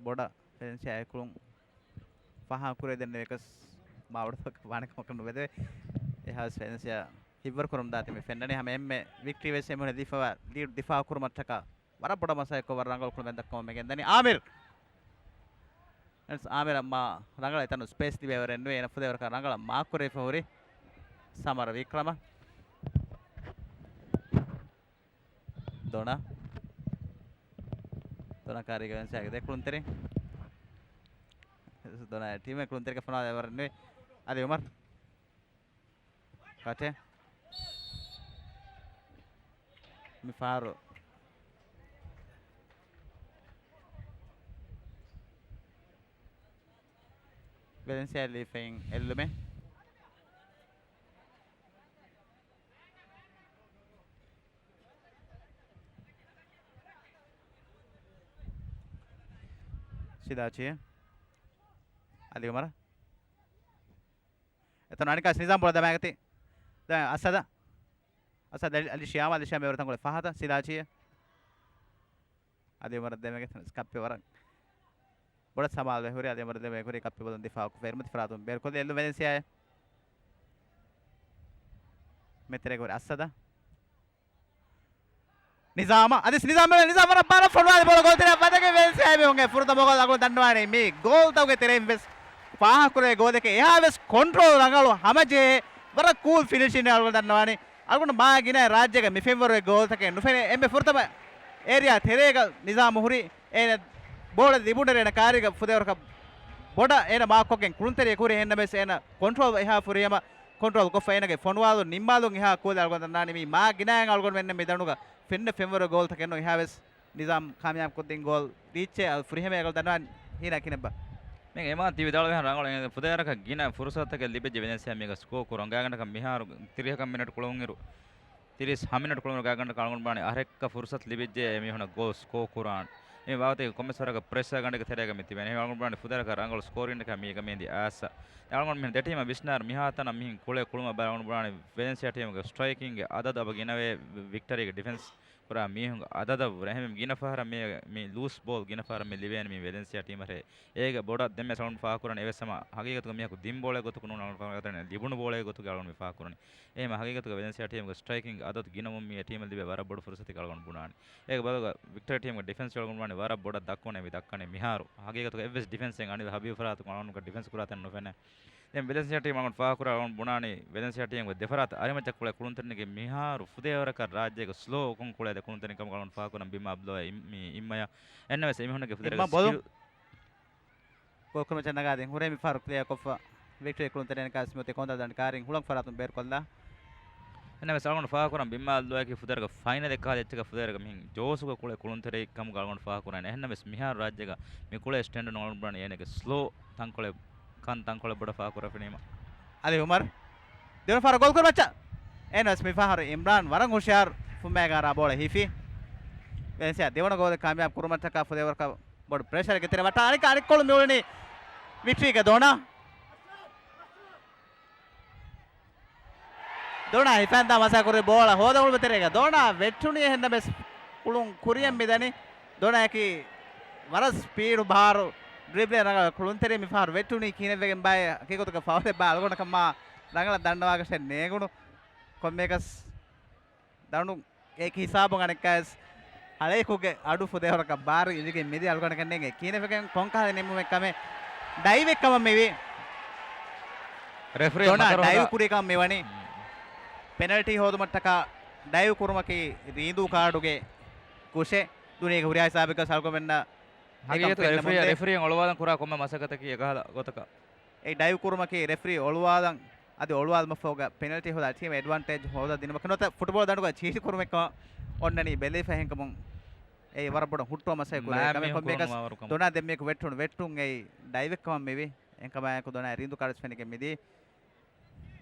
ބޮޑަށް ވެލެންސިއާ އެކުޅުން ފާހަގަ ކުރެވިދެންނެވިޔަސް މާ ބޮޑުތަކަށް ވާނެ ކަމަކަށް ނުވެދެވޭ. އެހާވެސް ވެލެންސިއާ ހިތްވަރު ކުރަމުން ދާތީ މި ފެންނަނީ. ހަމައެހެންމެ ވިކްޓްރީ ވެސް އެމީހުން ދިފާ، ލީޑް ދިފާ ކުރުމަށްޓަކާ ވަރަށް ބޮޑަށް މަސައްކަތްކޮށް ވަރަށް ރަނގަޅު ކުޅަމެއް ދައްކަމުން މި ގެންދަނީ. އާމިރު. އާމިރަށް މާ ރަނގަޅަށް އެތަނު ސްޕޭސް ލިބޭވަރެއް ނުވޭ. އޭނަ ފުދޭވަރަކަށް ރަނގަޅަށް މާކް ކުރެވިފަ ހުރި ސަމަރަ ވިކްރަމަ. ދޮނަ. ދޮނަ ކާރީގަ ވެންސިއާގެ ދެ ކުޅުންތެރިން. ދޮނަ ޓީމެއް ކުޅުންތެރިގަ ފޮނުވާލެވަރެއް ނުވޭ. އަލީ އުމަރު. ކަޓެ. މި ފަހަރު ވެލެންސިއާ ލީފައިން އެއްލުމެއް. ސިލާޗި. އަލީ އުމަރަށް. އެތަނު އަނިކާސް ނިޒާމް ބޯޅަ ދަމާގަތީ. ދެން އަސަދަށް. އަސަދަށް އަލި، އަލިޝިޔާމް، އަލިޝިޔާމް އެވަރު ތަންކޮޅެއް ފަހަތަށް ސިލާޗި. އަލީ އުމަރަށް ދެމެގެ ކައްޕި ވަރަށް ބޮޑަށް ސަމާލުވެ ހުރި. އަލީ އުމަރަށް ދެމެގެ ކުރި ކައްޕި ބަލުން ދިފާއަކު ފެރިމަތި ފަރާތުން ބޭރުކޮށްލި އެއްލުން ވެލެންސިއާއެއް. މެތެރޭގަ ހުރި އަސަދަށް. ނިޒާމަށް، އަދިސް ނިޒާމް، ނިޒާމް ވަރަށް ބާރަށް ފޮނުވާލި ބޯޅަ ގޯލްތެރެއަށް ވަދެގެން ވެލެންސިއާ މީހުންގެ ފުރަތަމަ ގޯލް އަޅުގަނޑު ދަންނަވާނީ. މި ގޯލްތަކުގެ ތެރެއިން ވެސް ފާހަގަކުރެވޭ ގޯލެކޭ. އެހާ ވެސް ކޮންޓްރޯލް ރަނގަޅު ހަމަޖެހޭ ވަރަށް ކޫލް ފިނިޝިން އަޅުގަނޑު ދަންނަވާނީ. އަޅުގަނޑު މާ ގިނަ ރާއްޖޭގެ މި ފެންވަރުގެ ގޯލްތަކެއް ނުފެނޭ. އެންމެ ފުރަތަމަ އޭރިއާ ތެރޭގަ ނިޒާމް ހުރި. އޭނަ ބޯޅަ ލިބުނުއިރު އޭނަ ކާރީގަ ފުދޭވަރަކަށް ބޮޑަށް އޭނަ މާކްކޮށްގެން ކުޅުންތެރިއެއް ކުރި. އެހެންނަމަވެސް އޭނަ ކޮންޓްރޯލް އެހާ ފުރިހަމަ ކޮންޓްރޯލް ކޮށްފަ އޭނަގެ ފޮނުވާލުން ނިންމާލުން އެހާ ކޯލެއް އަޅުގަނޑު ދަންނާނީ. މީ މާ ގިނައިން އަޅުގަނޑުމެންނަށް މި ދަނޑުގަ ފެންނަ ފެންވަރު ގޯލްތަކެއް ނޫން. އެހާވެސް ނިޒާމް ކާމިޔާބު ކޮށްދިން ގޯލް ރީއްޗެއް އަލް ފުރިހަމައަށް އަޅުގަނޑު ދަންނަވާނީ. ހީނާ ކިހިނެއްބާ؟ މި އެމާ ތި ވިދާޅުވިހެން ރަނގަޅު ފުދޭވަރަކަށް ގިނަ ފުރުސަތުތަކެއް ލިބިއްޖެ ވެލެންސިއާ މީގަ ސްކޯ ކުރަން. ގާތްގަނޑަކަށް މިހާރު ތިރީހަކަށް މިނެޓް ކުޅުންއިރު ތިރީސް ހަ މިނެޓް ކުޅުމުގެ ގަނޑަކަށް އަޅުގަނޑު ބުނާނީ އަހަރެއްގަ ފުރުސަތު ލިބިއްޖެ އެ މީހުނަށް ގޯލް ސްކޯ ކުރާން. މި ބާވަތުގެ ކޮންމެސް ވަރަކަށް ޕްރެޝަރ ގަނޑެއްގެ ތެރޭގަ މި ތިބެނީ. އެހެން އަޅުގަނޑު ބުނާނީ ފުދޭވަރަކަށް ރަނގަޅު ސްކޯރިންއެއް މީގަ މިއަދި އާސަ. ދެން އަޅުގަނޑު މިހެން ދެ ޓީމަށް ވިސްނާރު މިހާތަނަށް މިހެން ކުޅޭ ކުޅުމަށް ބަލާ އަޅުގަނޑު ބުނާނީ ވެލެންސިއާ ޓީމުގެ ސްޓްރައިކިންގެ އަދަދު އަބަ ގިނަވޭ ވިކްޓަރީގެ ޑިފެންސް ކުރާ މީހުން އަދަދަށްވުރެ. އެހެންވެ ގިނަ ފަހަރަށް މި، މި ލޫސް ބޯލް ގިނަ ފަހަރަށް މި ލިބޭނެ މި ވެލެންސިއާ ޓީމަށް. އޭގެ ބޮޑަށް ދެން މެސް އަޅުން ފާހަގަކުރަން އެވެސް ހަމަ ހަގީގަތުގަ މީހަކު ދިން ބޯޅައެއް ގޮތަކު ނޫން އަޅުން ފާހަގަކުރަން ލިބުނު ބޯޅައެއް ގޮތުގަ އަޅުން މި ފާހަގަކުރަނީ. އެހެން ހަގީގަތުގަ ވެލެންސިއާ ޓީމުގެ ސްޓްރައިކިން އަދަދު ގިނަވުން މި ޓީމަށް ލިބޭ ވަރަށް ބޮޑު ފުރުސަތެއް އަޅުގަނޑު ބުނާނީ. އޭގެ ބަދަލުގަ ވިކްޓަރީ ޓީމުގެ ޑިފެންސް އަޅުގަނޑު ބުނާނީ ވަރަށް ބޮޑަށް ދައްކަވަން މި ދައްކަނީ މިހާރު. ހަގީގަތުގަ އެއްވެސް ޑިފެންސެއް އަނިލް ހަބީބު ފަރާތުން އަޅުގަނޑު ޑިފެންސް ކުރާތަން ނުފެނޭ. ދެން ވެލެންސިއާ ޓީމް އަޅުގަނޑު ފާހަގަކުރާ އަޅުގަނޑު ބުނާނީ ވެލެންސިއާ ޓީމްގެ ދެފަރާތަށް އަރިމައްޗަށް ކުޅޭ ކުޅުންތެރިންގެ މިހާރު ފުދޭވަރަކަށް ރާއްޖޭގެ ސްލޯކޮށް ކުޅޭ ދެ ކުޅުންތެރިން ކަމަށް އަޅުގަނޑު ފާހަގަކުރަން ބިމާ އަބްދުﷲ އި-، މި އިއްމަޔަށް. އެންނަމެސް އެމީހުންނެއްގެ ފުދޭވަރަކަށް އިއްމާ ބޮލު. ސްކިލް ގޯލް ކުރުމަށް ނަގާދިން ހުރޭ މި ފަހަރު ކްލިއާ ކޮށްފަ ވިކްޓަރީ ކުޅުންތެރިން ކާސިމް އޮތީ ކޮންތާ ދަނޑި ކާރިން ހުޅަނގު ފަރާތުން ބޭރުކޮށްލާ. އެންނަމެސް އަޅުގަނޑު ފާހަގަކުރަން ބިމާ އަބްދުﷲ އަކީ ފުދޭވަރަކަށް ފައިނަލެއް ކަހަލަ އެއްޗަކަށް ފުދޭވަރަކަށް މިހެން ޖޯސުގަ ކުޅޭ ކުޅުންތެރިއެއް ކަމުގަ އަޅުގަނޑު ފާހަގަކުރަން. އެހެންނަމެސް މިހާރު ރާއްޖޭގަ މި ކުޅޭ ސްޓޭންޑަޑުން އަޅުގަނޑު ބުނާނީ އޭނަގެ ސްލޯ ތަންކޮޅެއް ކަން ތަންކޮޅެއް ބޮޑަށް ފާހަގަކުރެވިފައިވީމަ. އަލީ އުމަރު ދެވަނަ ފަހަރަށް ގޯލް ކުރުމަށް އެން ވެސް މި ފަހަރު އިމްރާން ވަރަށް ހުޝިޔާރު ފުމޭގާރާ ބޯޅަ ހިފި. ވެލެންސިއާ ދެވަނަ ގޯލެއް ކާމިޔާބު ކުރުމަށްޓަކާ ފުދޭވަރަކަށް ބޮޑު ޕްރެޝަރެއްގެ ތެރެ ވައްޓާ އަނެއްކާ އަނެއްކޮޅު މިއުޅެނީ ވިކްޓަރީގެ ދޯނާ. ދޯނާ ހިފަންދާ މަސައްކަތް ކުރި ބޯޅަ ހޯދަ އުޅުމު ތެރޭގަ ދޯނާ ވެއްޓުނީ. އެހެންނަމެސް ކުޅުން ކުރިއަށް މިދަނީ. ދޯނާއަކީ ވަރަށް ސްޕީޑު ބާރު ޑްރިބްލެއް ރަނގަޅު ކުޅުންތެރި މިފަހަރު ވެއްޓުނީ ކިހިނެއްވެގެން ބާއޭ ހަގީގަތުގަ ފައުލެއް ބާ އަޅުގަނޑަކަށް މާ ރަނގަޅަށް ދަންނަވާކަށެއް ނޭނގުނު. ކޮންމެއަކަސް ދަނޑު އެކި ހިސާބުން އަނެއްކާވެސް ހަޅޭކުގެ އަޑު ފުދޭވަރަކަށް ބާރު އިވިގެން މިދިޔަ އަޅުގަނޑަކަށް ނޭނގެ ކިހިނެއްވެގެން ކޮންކަހަލަ ނިންމުމެއް ކަމެއް ޑައިވެއް ކަމަށް މިވީ. ރެފްރީ ދޮނާ މަކަރު ޑައިވް ހަދާ. ކުރި ކަމަށް މިވަނީ. މް. ޕެނަލްޓީ ހޯދުމަށްޓަކާ ޑައިވް ކުރުމަކީ ރީނދޫ ކާޑުގެ ކުށެއް. ދުނިޔޭގެ ހުރިހާ ހިސާބެއްގަ ސަޅުކަމެންނަށް ހަގީގަތު ރެފްރީ، ރެފްރީއަށް އޮޅުވާލަން ކުރާ ކޮންމެ މަސައްކަތަކީ އެކަހަލަ ގޮތަކަށް. އެ ޑައިވް ކުރުމަކީ ރެފްރީ އޮޅުވާލަން، އަދި އޮޅުވާލުމަށްފަހުގަ ޕެނަލްޓީ ހޯދާ ޓީމަށް އެޑްވާންޓޭޖް ހޯދާ ދިނުމަކީ ނުވަތަ ފުޓްބޯޅަ ދަނޑުގަ ޗީޓި ކުރުމެއްކަމަށް އޮންނަނީ ބެލިފަ އެހެންކަމުން އެ ވަރަށް ބޮޑަށް ހުއްޓުވާ މަސައްކަތް ކުރޭ. ކަމެއް ކޮންމެއަކަސް ދޮނާ ދެންމެ ކު ވެއްޓުނު ވެއްޓުން އެއީ ޑައިވެއް ކަމަށް މިވީ. އެހެންކަމާއެކު ދޮނާ ރީނދޫ ކާޑު ފެނިގެން މިދީ.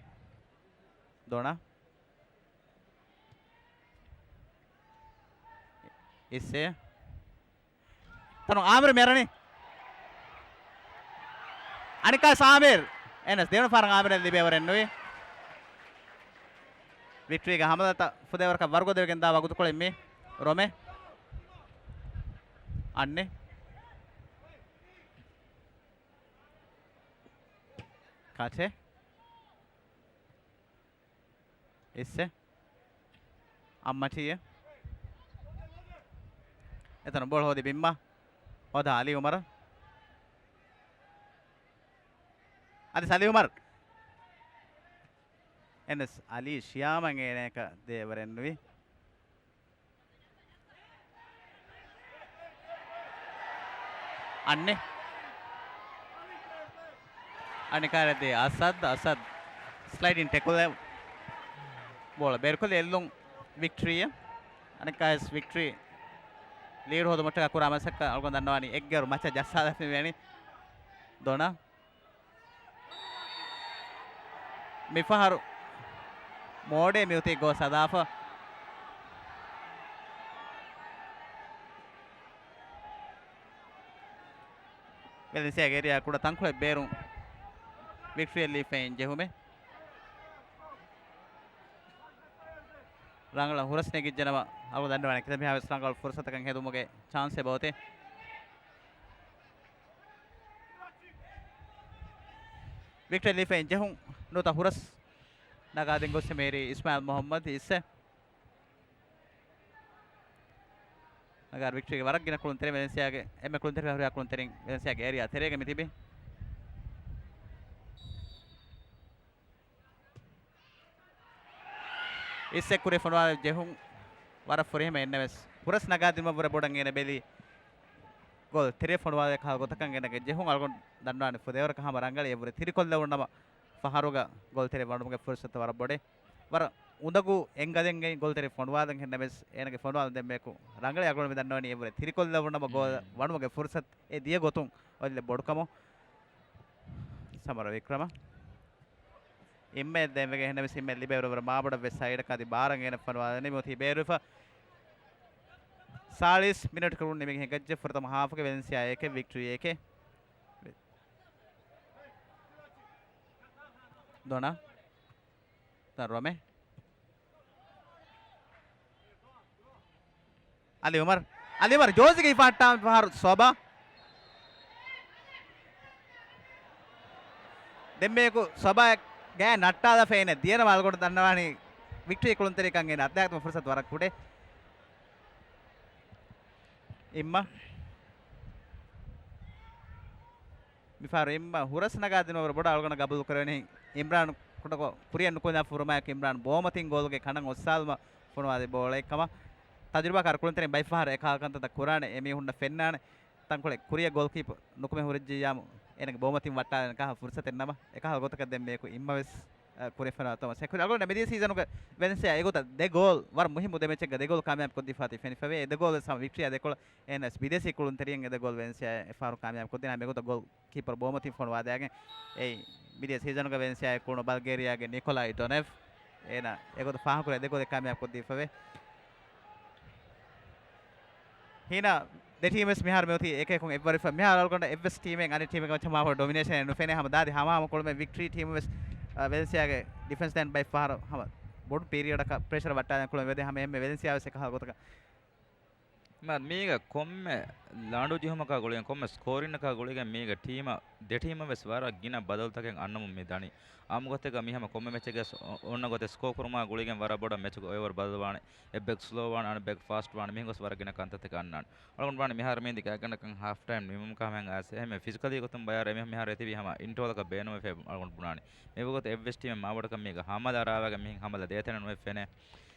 ދޮނާ. އިސްސޭ. ތަނު އާމިރު މިއަރަނީ. އަނެއްކާ ސާމިރް. އެން އެސް ދެވަނަ ފަހަރަށް އާމިރަށް ލިބޭވަރެއް ނުވި. ވިކްޓްރީގެ ހަމަލަތައް ފުދޭވަރަކަށް ވަރުގަދަވެގެން ދާ ވަގުތުކޮޅެއް މި. ރޮމެ. އަންނި. ކަޓެ. އިއްސެ. އައްމަޓީއެ. އެތަނު ބޯޅަ ހޯދި ބިންމާ. ހޯދާ އަލީ އުމަރަށް. އަދި ސަލީ އުމަރު. އެން އެސް އަލީ ޝިޔާމަން އޭނަޔަކަށް ދޭވަރެއްނުވި. އަންނެ. އަނެކާރެއް ދޭ އަސަދް، އަސަދް ސްލައިޑިން ޓެކުލް ބޯޅަ ބޭރުކޮށްލި އެއްލުން ވިކްޓްރީއަށް. އަނެއްކާވެސް ވިކްޓްރީ ލީޑް ހޯދުމަށްޓަކާ ކުރާ މަސައްކަތް އަޅުގަނޑު ދަންނަވާނީ އެއްގަރު މައްޗަށް ޖައްސާލަފި މިވެނީ. ދޮނާ. މިފަހަރު މޯޑޭ މިއޮތީ ގޯސް ހަދާފަ. ވެލެންސިއާގެ އޭރިއާ ކުޑަ ތަންކޮޅެއް ބޭރުން ވިކްޓްރީއަށް ލީފައިން ޖެހުމެއް. ރަނގަޅަށް ހުރަސް ނެގިއްޖެނަމަ، އަޅުގަނޑު ދަންނަވާނެ ކިތަންމެހާވެސް ރަނގަޅު ފުރުސަތަކަށް ހެދުމުގެ ޗާންސެއް އޮތޭ. ވިކްޓަރި ލީފައިން ޖެހުން ނުވަތަ ހުރަސް ނަގާދިން ގޮސް މޭރީ އިސްމާއިލް މުހައްމަދު އިއްސެ. ނަގާރު ވިކްޓަރީގެ ވަރަށް ގިނަ ކުޅުންތެރި ވެލެންސިއާގެ އެންމެ ކުޅުންތެރި ހުރިހާ ކުޅުންތެރިން ވެލެންސިއާގެ އޭރިއާ ތެރޭގަ މި ތިބި. އިއްސެ ކުރި ފޮނުވާލެއް ޖެހުން ވަރަށް ފުރިހަމަ އެންނެވެސް. ހުރަސް ނަގާދިނުމަށްވުރެ ބޮޑަށް އޭނަ ބެލީ ގޯލް ތެރޭ ފޮނުވާލެއް ކަހަލަ ގޮތަކަށް އޭނަގެ ޖެހުން އަޅުގަނޑު ދަންނާނެ ފުދޭވަރަކަށް ހަމަ ރަނގަޅީ އެއްވުރެ ތިރިކޮށްލެވުނަމަ ފަހަރުގަ ގޯލް ތެރޭ ވަނުމުގެ ފުރުސަތު ވަރަށް ބޮޑޭ. ވަރަށް އުނދަގޫ އެންގަލެންގެ ގޯލްތެރި ފޮނުވާލަން ހެންނަމެސް އޭނަގެ ފޮނުވާލުން ދެންމެއަކު ރަނގަޅި އަޅުގަނޑު މި ދަންނަވަނީ އެއްވުރެ ތިރިކޮށްލެވުނަމަ ގޯލް މް. ވަނުމުގެ ފުރުސަތު އެ ދިޔަ ގޮތުން އޮތްލެއް ބޮޑުކަމު. ސަމަރ ވިކްރަމަ. އިއްމައެއް ދޭންވެގެން އެހެންނަމަސް އިއްމައެއް ލިބޭއިރު ވަރަށް މާބޮޑަށް ވެސް ސައިޑަކަށް އަދި ބާރަށް އޭނަ ފޮނުވާލަނީ މިއޮތީ ބޭރުވެފަ. ސާޅީސް މިނެޓް ކުރުން ނިމިގެން ހިނގައްޖެ. ފުރަތަމަ ހާފުގެ ވެލެންސިއާ އެކެއް ވިކްޓްރީ އެކެއް. ދޮނާ. ދަ ރޮމެ. އަލި އުމަރު. އަލި އުމަރު ޖޯޒިގެ ހިފަހައްޓާ ފަހަރު ސޮބާ. ދެންމެއަކު ސޮބާ ގާތް ނައްޓާލާފަ އޭނަ ދިޔަނަމަ އަޅުގަނޑު ދަންނަވާނީ ވިކްޓްރީ ކުޅުންތެރިކަން އޭނަ އަތްދާކަމު ފުރުސަތު ވަރަށް ކުޑޭ. އިއްމަ. މިފަހަރު އިއްމަ ހުރަސް ނަގާދިނުމަށް ވަރަށް ބޮޑަށް އަޅުގަނޑަށް ގަބޫލު ކުރެވެނީ. އިމްރާން ކުޑަކޮށް ކުރިއަށް ނުކުންނާ ފުރުމާއެކު އިމްރާން ބޯމަތިން ގޯލުގެ ކަނޑަށް އޮއްސާލުމަށް ފޮނުވާލި ބޯޅައެއް ކަމަށް. ތަޖުރިބާކާރު ކުޅުންތެރިން ބައިފަހަރު އެކަހަލަ ކަންތައްތައް ކުރާނެ. އެމީހުންނަށް ފެންނާނެ. ތަންކޮޅެއް ކުރިއަށް ގޯލްކީޕަރު ނުކުމެ ހުރެއްޖިއްޔާމު އޭނަގެ ބޯމަތިން ވައްޓާލަން ކަހަ ފުރުސަތެއް ނަމަ، އެކަހަލަ ގޮތަކަށް ދެން މިއަކު އިއްމަ ވެސް، އަ، ކުރިއަށް ފޮނުވާ ތަމަ ސެކުރި އަޅުގަނޑު މިދިޔަ ސީޒަނުގެ ވެލެންސިއާ އެގޮތަށް ދެ ގޯލް ވަރަށް މުހިއްމު ދެ މެޗެއްގަ ދެ ގޯލް ކާމިޔާބު ކޮށްދީފާތީ ފެނިފަވޭ. އެ ދެ ގޯލް ވެސް ހަމަ ވިކްޓްރީއާ ދެކޮޅަށް އެހެންނަމަސް ބިދޭސީ ކުޅުންތެރިން އެ ދެ ގޯލް ވެލެންސިއާ އެފަހަރު ކާމިޔާބު ކޮށްދިން ހަމަ އެގޮތަށް ގޯލް ކީޕަރު ބޯމަތިން ފޮނުވާދާގެން. އެއީ މިދިޔަ ސީޒަނުގެ ވެލެންސިއާއަށް ކުޅުނު ބަލްގޭރިއާގެ ނިކޮލާ އިޑޮނެވް. އޭނަ އެގޮތަށް ފާހަގަކުރެ ދެ ގޯލެއް ކާމިޔާބު ކޮށްދީފަވޭ. ހީނަ ދެ ޓީމް ވެސް މިހާރު މިއޮތީ އެކަކުން އެއްވަރުވެފަ. މިހާރު އަޅުގަނޑަށް އެއްވެސް ޓީމެއް އަނެއް ޓީމެއްގެ މައްޗަށް މާބޮޑު ޑޮމިނޭޝަނެއް ނުފެނޭ. ހަމަ ދާދި ހަމަހަމަ ކުޅުމެއް ވިކްޓްރީ ޓީމު ވެސް، އަ، ވެލެންސިއާގެ ޑިފެންސް ލައިން ބައި ފަހަރު ހަމަ ބޮޑު ޕީރިއަޑަކަށް ޕްރެޝަރ ވައްޓާލަން ކުޅުމެއް ވެދެ ހަމަ އެންމެ ވެލެންސިއާ ވެސް އެކަހަލަ ގޮތަކަށް މާ، މީގަ ކޮންމެ ލަނޑު ޖެހުމަކާ ގުޅިގެން، ކޮންމެ ސްކޯރިންއަކާ ގުޅިގެން މީގަ ޓީމަށް، ދެ ޓީމަށް ވެސް ވަރަށް ގިނަ ބަދަލުތަކެއް އަންނަމުން މި ދަނީ. އާއްމު ގޮތެއްގަ މި ހަމަ ކޮންމެ މެޗެއްގަސް އޮ-، އޮންނަ ގޮތެއް ސްކޯ ކުރުމާ ގުޅިގެން ވަރަށް ބޮޑަށް މެޗުގެ އޮވަރ ބަދަލުވާނެ. އެއްބަޔަކު ސްލޯ ވާނެ، އަނެއްބަޔަކު ފާސްޓް ވާނެ، މިހެން ގޮސް ވަރަށް ގިނަ ކަންތައްތަކެއް އަންނާނެ. އަޅުގަނޑު ބުނާނެ މިހާރު މީ ދެ ގާތްގަނޑަކަށް ހާފް ޓައިމް ނިމުމަކާ ހަމައަށް އައިސް އެހެންމެ ފިޒިކަލީ ގޮތުން ބަޔާރު އެމީހުން މިހާރު އެތިބީ ހަމަ އިންޓަވަލަކަށް ބޭނުންވެފަ އަޅުގަނޑު ބުނާނެ. މިވަގުތު އެއްވެސް ޓީމެއް މާބޮޑަކަށް މީގަ ހަމަލާ ރާވާގެން މިހެން ހަމަލާ ދޭތަނެއް ނުވެ ފެނޭ.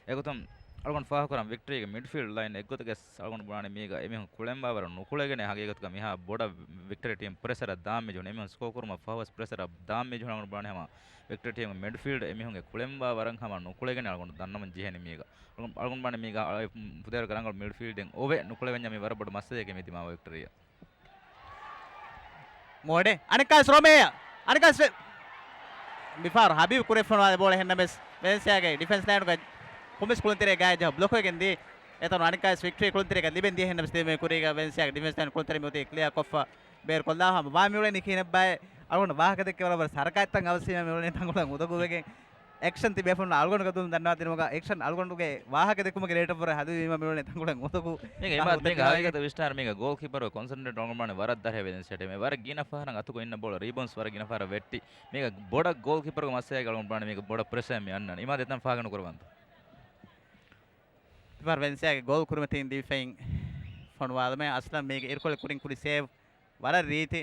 އެގޮތުން އަޅުގަނޑު ފާހަގަކުރަން ވިކްޓްރީގެ މިޑްފީލްޑް ލައިން އެއްގޮތަކަށް އަޅުގަނޑު ބުނާނެ މީގަ އެމީހުން ކުޅެންވާވަރަށް ނުކުޅެގެން ހަގީގަތުގަ މިހާ ބޮޑަށް ވިކްޓަރީ ޓީމް ޕްރެޝަރަށް ދާން މިޖެހުނު. އެމީހުން ސްކޯ ކުރުމަށް ފަހުވެސް ޕްރެޝަރަށް ދާން މިޖެހުނު. އަޅުގަނޑު ބުނާނެ ހަމަ ވިކްޓަރީ ޓީމްގެ މިޑްފީލްޑް އެމީހުންގެ ކުޅެންވާވަރަށް ހަމަ ނުކުޅެގެން އަޅުގަނޑު ދަންނަމުން ޖެހެނީ މީގަ. އަޅުގަނޑު، އަޅުގަނޑު ބުނާނެ މީގަ އަ، ފުދޭވަރުގެ ރަނގަޅު މިޑްފީލްޑެއް އޮވެ ނުކުޅެވެންޏާ މީ ވަރަށް ބޮޑު މައްސަލައެކޭ މީ ދިމާވާ ވިކްޓަރީއަށް. މޯޑެ. އަނެއްކާވެސް ރޮމޭ. އަނެއްކާވެސް ވެ-، މިފަހަރު ހަބީބް ކުރެފަނުވާ ބޯޅަ އެހެންނަމެސް ވެލެންސިއާގެ ޑިފެންސް ލައިނުގަ ކުމެސް ކުޅުންތެރޭ ގާތް ޖަހަ ބްލޮކް ވެގެން ދިޔަ. އެތަނު އަނެއްކާވެސް ވިކްޓަރީ ކުޅުންތެރޭގަ ލިބެން ދިޔަ އެހެންނަމެސް ދެމެ ކުރީގަ ވެލެންސިއާގެ ޑިފެންސް ލައިން ކުޅުންތެރި މިއޮތީ ކްލިއާ ކޮށްފަ ބޭރު ކޮށްލާ ހަމަ ވާ މިއުޅެނީ ކިހިނެއްބާއޭ. އަޅުގަނޑު ވާހަކަ ދެއްކެވި ވަރަށް ވަރަށް ސަރަކާތްތައް އަވަސްވީމަ މިއުޅެނީ ތަންކޮޅެއް އުނދަގޫވެގެން. އެކްޝަން ތިބޭފުޅުން އަޅުގަނޑުގެ ދުލުން ދަންނަވާ ދިނުމުގަ އެކްޝަން އަޅުގަނޑުގެ ވާހަކަ ދެއްކުމުގެ ރޭޓަށް ވަރަށް ހަދުވީމަ މިއުޅެނީ ތަންކޮޅެއް އުނދަގޫ. މީގަ އިމާދު މީގަ ހަގީގަތަށް ވިސްނާރ މީގަ ގޯލް ކީޕަރުގެ ކޮންސަންޓްރޭޓް އަޅުގަނޑު ވަރަށް ދަށް ވެލެންސިއާ ޓީމެއް ވަރަށް ގިނަ ފަހަރަށް އަތުގަ އިންނަ ބޯޅަ ރީބައުންޑްސް ވަރަށް ގިނަ ފަހަރަށް ވެއްޓި. މީގަ ބޮޑަށް ގޯލް ކީޕަރުގެ މައްސަލައިގަ އަޅުގަނޑު ބުނާނެ މީގަ ބޮޑަށް ޕްރެޝަރެއް މި އަންނާނެ. އިމާދު އެތަން ފާހަގަ ނުކުރަވަންތަ؟ ތިމާރު ވެލެންސިއާގެ ގޯލް ކުރިމަތީން ދިފެއިން ފޮނުވާލުމެއް އަސްލަން މީގެ އިރުކޮޅެއް ކުރިން ކުރި ސޭވް ވަރަށް ރީތި.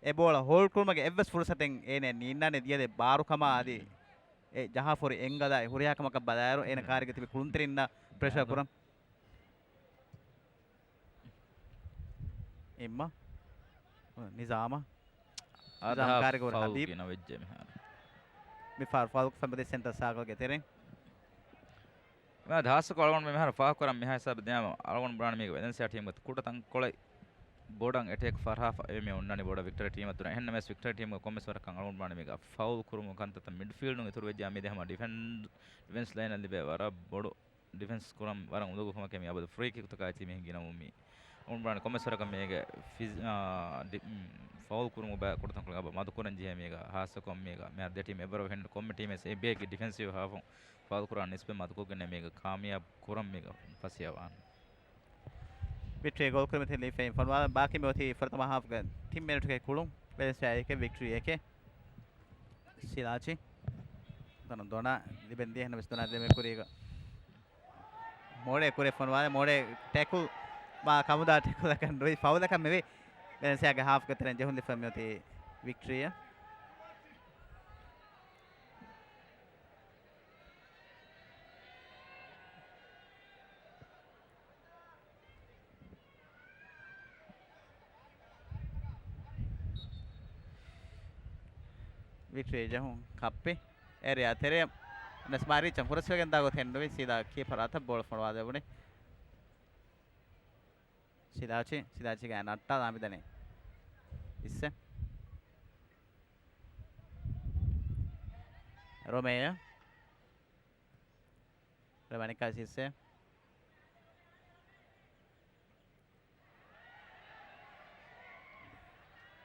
އެ ބޯޅަ ހޯލްޑް ކުރުމުގެ އެއްވެސް ފުރުސަތެއް އޭނަ ނީންނާނެ ދިޔަ ދެ ބާރުކަމާ އަދި އެ ޖަހާފަ ހުރި އެންގަލާއި ހުރިހާ ކަމަކަށް ބަލާއިރު އޭނަ ކާރިގަ ތިބި ކުޅުންތެރިންނަށް ޕްރެޝަރ ކުރަން. އިއްމަ ނިޒާމަށް. ނިޒާމް ކާރިގަ ހުރި ހަބީބް. ގިނަ ވެއްޖެ މިހާރު. މި ފާރު ފައުލް ކޮށްފަ މިދި ސެންޓަރ ސާކަލްގެ ތެރެއިން. މިއާ ހާއްސަކޮށް އަޅުގަނޑު މިހާރު ފާހަގަކުރަން މިހާ ހިސާބަށް ދިޔާމަ އަޅުގަނޑު ބުނާނެ މީގަ ވެލެންސިއާ ޓީމްގެ ކުޑަ ތަންކޮޅެއް ބޮޑަށް އެޓޭކް ފަރާފަ އެ މި އޮންނަނީ ބޮޑަށް ވިކްޓަރީ ޓީމަށް ދުރަށް. އެހެންނަމަވެސް ވިކްޓަރީ ޓީމްގެ ކޮންމެސް ވަރަކަށް އަޅުގަނޑު ބުނާނެ މީގަ ފައުލް ކުރުމުގެ ކަންތައްތައް މިޑްފީލްޑުން އިތުރު ވެއްޖެ އާ މިދެ ހަމަ ޑިފެން-، ޑިފެންސް ލައިނަށް ލިބޭ ވަރަށް ބޮޑު ޑިފެންސް ކުރަން ވަރަށް އުނދަގޫ ކަމަކޭ މި އަބަދު ފްރީ ކިކުތަކާއި ތި މިހެން ގިނަވުން މީ. އަޅުގަނޑު ބުނާނެ ކޮންމެސް ވަރަކަށް މީގެ ފިޒް-، އާ، ޑި-، މް، ފައުލް ކުރުމުގެ ބައި ކުޑަތަންކޮޅެއް އަބަ މަދުކުރަން ޖެހޭ މީގަ ހާއްސަކޮށް މީގަ މިހާރު ދެ ޓީމް އެއްވަރަށް ހިންނަ ކޮންމެ ޓީމެއް އެ ބޭކި ޑިފެންސިވް ހާފުން ފައުލް ކުރާ ނިސްބަތް މަދުކޮށްގެން މީގަ ކާމިޔާބު ކުރަން މީގަ ފަސޭހަވާން. ވިކްޓަރީ ގޯލް ކުރިމަތިން ލީފައިން ފޮނުވާލަން ބާކީ މި އޮތީ ފުރަތަމަ ހާފްގެ ތިން މިނެޓުގެ ކުޅުން. ވެލެންސިއާ އެކެއް ވިކްޓަރީ އެކެއް. ސިލާޗި. ދޮނާ ދޮނާ ލިބެން ދިޔަ އެހެންނަމަވެސް ދޮނާ ދެމެ ކުރީގަ މޯޑޭ ކުރެ ފޮނުވާލެ މޯޑޭ ޓެކުލް މާ ކަމުދާ ޓެކުލަކަށް ނުވި ފައުލަކަށް މެވި. ވެލެންސިއާގެ ހާފްގެ ތެރެއިން ޖެހުން ލިފަ މިއޮތީ ވިކްޓަރީއަށް. ވިކްޓަރީ ޖެހުން ކައްޕި. އޭރިއާ ތެރެއަށް ނަސްމާ ރީޗަށް ހުރަސްވެގެން ދާ ގޮތެއް ނުވި ސީދާ ކީޕަރ އަތަށް ބޯޅަ ފޮނުވާލެވުނީ. ސިލާޗި، ސިލާޗިގެ ނައްޓާލާ މިދަނީ. އިއްސެ. ރޮމޭ. ރޮމޭ އަނެއްކާ ސިއްސެ.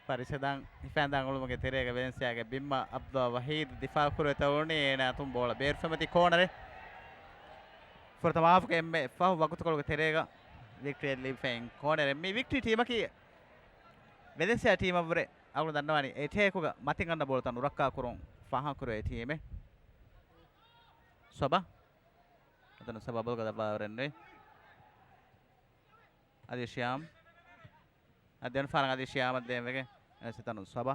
ފަރިސަދަން ހިފަންދާން އުޅުމުގެ ތެރޭގަ ވެލެންސިއާގެ ބިންމަ އަބްދުﷲ ވަހީދު ދިފާއު ކުރެވި ތައުނީ އޭނާ އަތުން ބޯޅަ ބޭރު ފެމަތި ކޯނަރެއް. ފުރަތަމަ ހާފުގެ އެންމެ ފަހު ވަގުތުކޮޅުގެ ތެރޭގަ ވިކްޓްރީ ލިބިފައި ކޯނަރެއް. މި ވިކްޓްރީ ޓީމަކީ ވެލެންސިއާ ޓީމަށްވުރެ އަޅުގަނޑު ދަންނަވާނީ އެޓޭކުގަ މަތިން އަންނަ ބޯޅަތައް ނުރައްކާ ކުރުން ފާހަގަކުރެވޭ ޓީމެއް. ސޮބާ. އަދަނު ސޮބާ ބޯޅަ ދައްވާވަރެއް ނުވި. އަދި ޝިޔާމް. އަދި ދެވަނަ ފަހަރަށް އަދި ޝިޔާމަށް ދޭން ވެގެން އެ ސިތަނު ސޮބާ.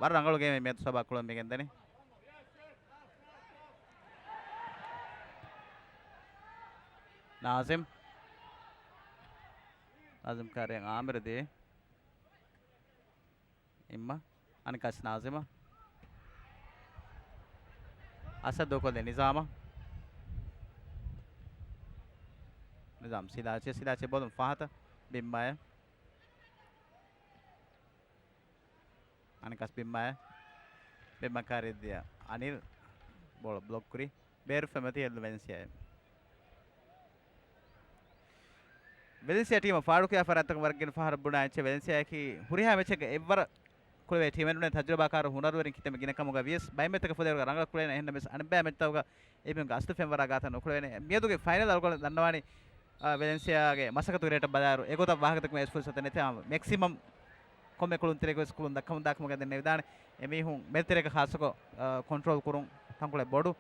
ވަރަށް ރަނގަޅު ގޭމެއް މިއަދު ސޮބާ ކުޅުން މިގެންދަނީ. ނާޒިމް. ނާޒިމް ކާރިއަށް އާމިރު ދިޔަ. އިއްމަ. އަނެއްކާސް ނާޒިމަށް. އަސަދު ކޮލެ ނިޒާމަށް. ނިޒާމް ސިލާޗެ، ސިލާޗެ ބޮލުން ފަހަތަށް ބިންމައެ. އަނެއްކާސް ބިންމައެ. ބިންމަ ކާރިއަށް ދިޔަ އަނިލް ބޯޅަ ބްލޮކް ކުރި. ބޭރު ފެމަތި އެއްލު ވެލެންސިއާއެއް. ވެލެންސިއާ ޓީމަށް ފާޑުކިޔާ ފަރާތްތަކުން ވަރަށް ގިނަ ފަހަރަށް ބުނާ އެއްޗެއް ވެލެންސިއާއަކީ ހުރިހާ މެޗެއްގަ އެއްވަރަށް ކުޅެވޭ ޓީމެއް ނޫނޭ، ތަޖުރިބާކާރު ހުނަރުވެރިން ކިތަންމެ ގިނަ ކަމުގަ ވިޔަސް ބައެއް މެޗްތަކަށް ފުދޭވަރުގަ ރަނގަޅަށް ކުޅޭނެ. އެހެންނަމަވެސް އަނެއްބައި މެޗްތަކުގަ އެމީހުންގެ އަސްލު ފެންވަރާ ގާތަށް ނުކުޅެވޭނެ. މިއަދުގެ ފައިނަލް އަޅުގަނޑު ދަންނަވާނީ، އާ، ވެލެންސިއާގެ މަސައްކަތުގެ ރޭޓަށް ބަލާއިރު އެގޮތަށް ވާހަކަދެއްކުމަށް ވެސް ފުރުސަތެއް ނެތި. މެކްސިމަމް ކޮންމެ ކުޅުންތެރިއެއްގެ ވެސް ކުޅުން ދައްކަމުން ދާކަމުގަ ދެންނެވިދާނެ. އެމީހުން މެދުތެރޭގަ ޚާއްޞަކޮށް، އާ، ކޮންޓްރޯލް ކުރުން ތަންކޮޅެއް ބޮޑު.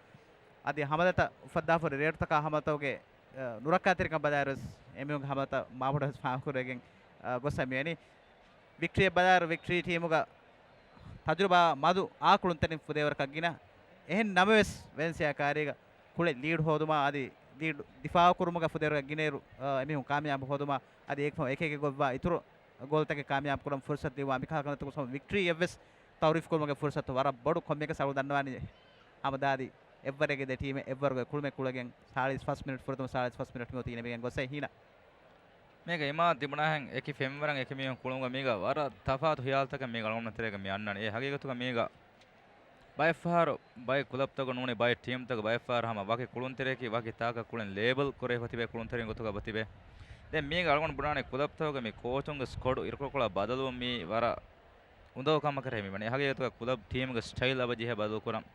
އަދި ހަމަލަތައް އުފައްދާފަ ހުރި ރޭޓުތަކާ ހަމަލަތަކުގެ، އާ، ނުރައްކާތެރިކަން ބަލާއިރު ވެސް އެމީހުންގެ ހަމަލަތައް މާބޮޑަށް ވެސް ފާހަގަކުރެވިގެން، އާ، ގޮސް މިވެނީ. ވިކްޓްރީއަށް ބަލާއިރު ވިކްޓްރީ ޓީމުގަ ތަޖުރިބާ މަދު އާ ކުޅުންތެރިން ފުދޭވަރަކަށް ގިނަ. އެހެން ނަމަވެސް ވެލެންސިއާ ކާރީގަ ކުޅެ ލީޑް ހޯދުމާ އަދި ލީޑް ދިފާއު ކުރުމުގަ ފުދޭވަރަކަށް ގިނައިރު، އާ، އެމީހުން ކާމިޔާބު ހޯދުމާ އަދި އޭގެ ފަހު އެކި އެކި ގޮތްވާ އިތުރު ގޯލްތަކެއް ކާމިޔާބު ކުރަން ފުރުސަތު ދިއުމާ މިކަހަލަ ކަންތައްތަކުން ވިކްޓްރީ އެއްވެސް ތައުރީފް ކުރުމުގެ ފުރުސަތު ވަރަށް ބޮޑު ކޮންމެއަކަސް އަޅު ދަންނަވާނީ ހަމަ ދާދި އެއްވަރެއްގެ ދެ ޓީމެއް އެއްވަރުގެ ކުޅުމެއް ކުޅެގެން ސާޅީސް ފަސް މިނިޓް ފުރަތަމަ ސާޅީސް ފަސް މިނިޓް މިއޮތީ ނިމިގެން ގޮސް ހީނަ. މީގަ އިމާ ތިބުނާހެން އެކި ފެންވަރަށް އެކި މީހުން ކުޅުމުގަ މީގަ ވަރަށް ތަފާތު ހިޔާލުތަކެއް މީގަ އަޅުގަނޑު ތެރޭގަ މި އަންނަނީ. އެ ހަގީގަތުގަ މީގަ ބައެއްފަހަރު ބައެއް ކުލަބްތަކު ނޫނީ ބައެއް ޓީމްތަކު ބައެއްފަހަރު ހަމަ ވަކި ކުޅުންތެރިއަކީ ވަކި ތާކަށް ކުޅެން ލޭބަލް ކުރެވިފަ ތިބޭ ކުޅުންތެރިން ގޮތުގަ ބަ ތިބޭ. ދެން މީގަ އަޅުގަނޑު ބުނާނެ ކުލަބްތަކުގެ މި ކޯޗުންގެ ސްކޮޑު އިރުކޮޅަކޮޅަށް ބަދަލުވުން މީ ވަރަށް އުނދަގޫ ކަމަކަށް ހެމިވަނީ. ހަގީގަތުގަ ކުލަބް ޓީމުގެ ސްޓައިލް އަބަ ޖެހޭ ބަދަލުކުރަން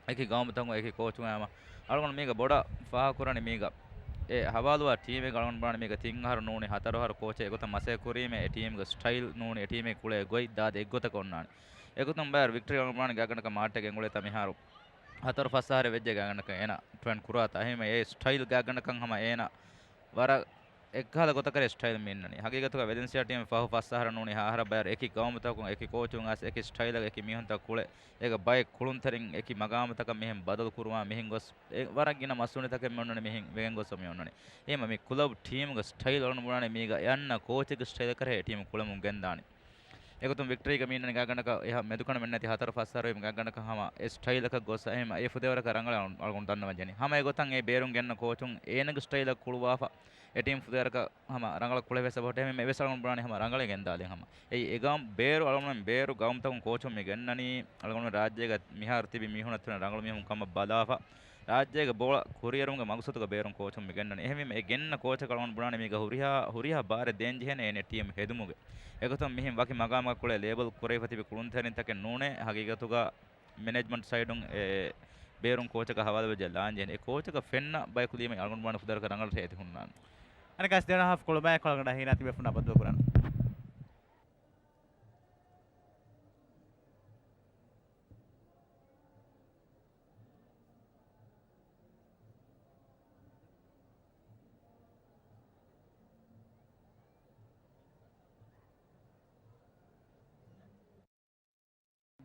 އެކި ގައުމުތަކުން އެކި ކޯޗުން އައިމަ އަޅުގަނޑު މީގަ ބޮޑަށް ފާހަގަކުރަނީ މީގަ އެ ހަވާލުވާ ޓީމެއް އަޅުގަނޑު ބުނާނީ މީގަ ތިން އަހަރު ނޫނީ ހަތަރު އަހަރު ކޯޗެއް އެގޮތަށް މަސައްކަތް ކުރީމޭ އެ ޓީމުގެ ސްޓައިލް ނޫނީ އެ ޓީމެއް ކުޅޭ ގޮތް ދާދި އެއްގޮތަކަށް އޮންނާނެ. އެގޮތުން ބައި ވިކްޓްރީ އަޅުގަނޑު ބުނާނީ ގާތްގަނޑަކަށް މާއްޓައެއް އެނގުޅޭ ތަ މިހާރު ހަތަރު ފަސް އަހަރެއް ވެއްޖެ ގާތްގަނޑަކަށް އޭނަ ޓްރެންޑް ކުރާތާ. އެހެންވެ އެ ސްޓައިލް ގާތްގަނޑަކަށް ހަމަ އޭނަ ވަރަށް އެއްކަހަލަ ގޮތަކަށް ސްޓައިލް މި އިންނަނީ. ހަގީގަތުގަ ވެލެންސިއާ ޓީމް ފަހު ފަސް އަހަރަށް ނޫނީ ހަ އަހަރަށް ބައިވަރު އެކި ގައުމުތަކުން އެކި ކޯޗުން އައިސް އެކި ސްޓައިލަކަށް އެކި މީހުންތައް ކުޅެ، އޭގަ ބައެއް ކުޅުންތެރިން އެކި މަގާމުތަކަށް މިހެން ބަދަލު ކުރުމާ މިހެން ގޮސް އެ ވަރަށް ގިނަ މަސްތުނިތަކެއް މި އޮންނަނީ މިހެން ވެގެން ގޮސް މި އޮންނަނީ. އެހެންވީމަ މި ކުލަބް ޓީމުގެ ސްޓައިލް އަޅުގަނޑު ބުނާނީ މީގަ އެ އަންނަ ކޯޗެއްގެ ސްޓައިލަކަށް އެ ޓީމު ކުޅެމުން ގެންދާނީ. އެގޮތުން ވިކްޓްރީގަ މި އިންނަނީ ގާތްގަނޑަކަށް އެހާ މެދުކަނޑަ މިންނަތި ހަތަރު ފަސް އަހަރު ގާތްގަނޑަކަށް ހަމަ އެ ސްޓައިލަކަށް ގޮސް އެހެން އެ ފުދޭވަރަކަށް ރަނގަޅަށް އަޅު-، އަޅުގަނޑު ދަންނަވަން ޖެހެނީ. ހަމަ އެގޮތަށް އެ ބޭރުން ގެންނަ ކޯޗުން އޭނަގެ ސްޓައިލަށް ކުޅުވާފަ އެ ޓީމް ފުދޭވަރަކަށް ހަމަ ރަނގަޅަށް ކުޅެވޭ ސަބަބުން އެހެން އެވެސް އަޅުގަނޑު ބުނާނީ ހަމަ ރަނގަޅަށް ގެންދާލިން ހަމަ. އެއީ އެ ގައުމު ބޭރު އަޅުގަނޑު ބޭރު ގައުމުތަކުން ކޯޗުން މި ގެންނަނީ އަޅުގަނޑު ރާއްޖޭގަ މިހާރު ތިބި މީހުނަށް ތިބުނީ ރަނގަޅު މީހުން ކަމަށް ބަލާފަ. ރާއްޖޭގެ ބޯޅަ ކުރިއެރުމުގެ މަގުސަތުގަ ބޭރުން ކޯޗުން މި ގެންނަނީ. އެހެންވީމަ އެ ގެންނަ ކޯޗަކަށް އަޅުގަނޑު ބުނާނީ މީގަ ހުރިހާ، ހުރިހާ ބާރެއް ދޭން ޖެހޭނެ އޭނެ ޓީމް ހެދުމުގެ. އެގޮތުން މިހެން ވަކި މަގާމަކަށް ކުޅޭ ލޭބަލް ކުރެވިފަ ތިބި ކުޅުންތެރިންތަކެއް ނޫނޭ ހަގީގަތުގަ މެނޭޖްމަންޓް ސައިޑުން އެ ބޭރުން ކޯޗަކަށް ހަވާލުވެއްޖެ ލާން ޖެހޭނެ. އެ ކޯޗަކަށް ފެންނަ ބަޔަކު ލިޔެމެ އަޅުގަނޑު ބުނާނީ ފުދޭވަރަކަށް ރަނގަޅަށް އޭތި ހުންނާނެ. އަނެއްކާސް ދެވަނަ ހާފް ކުޅުމާއެކު އަޅުގަނޑަށް ހީނާ ތިބޭފުޅުންނާ ބައްދަލު ކުރަން.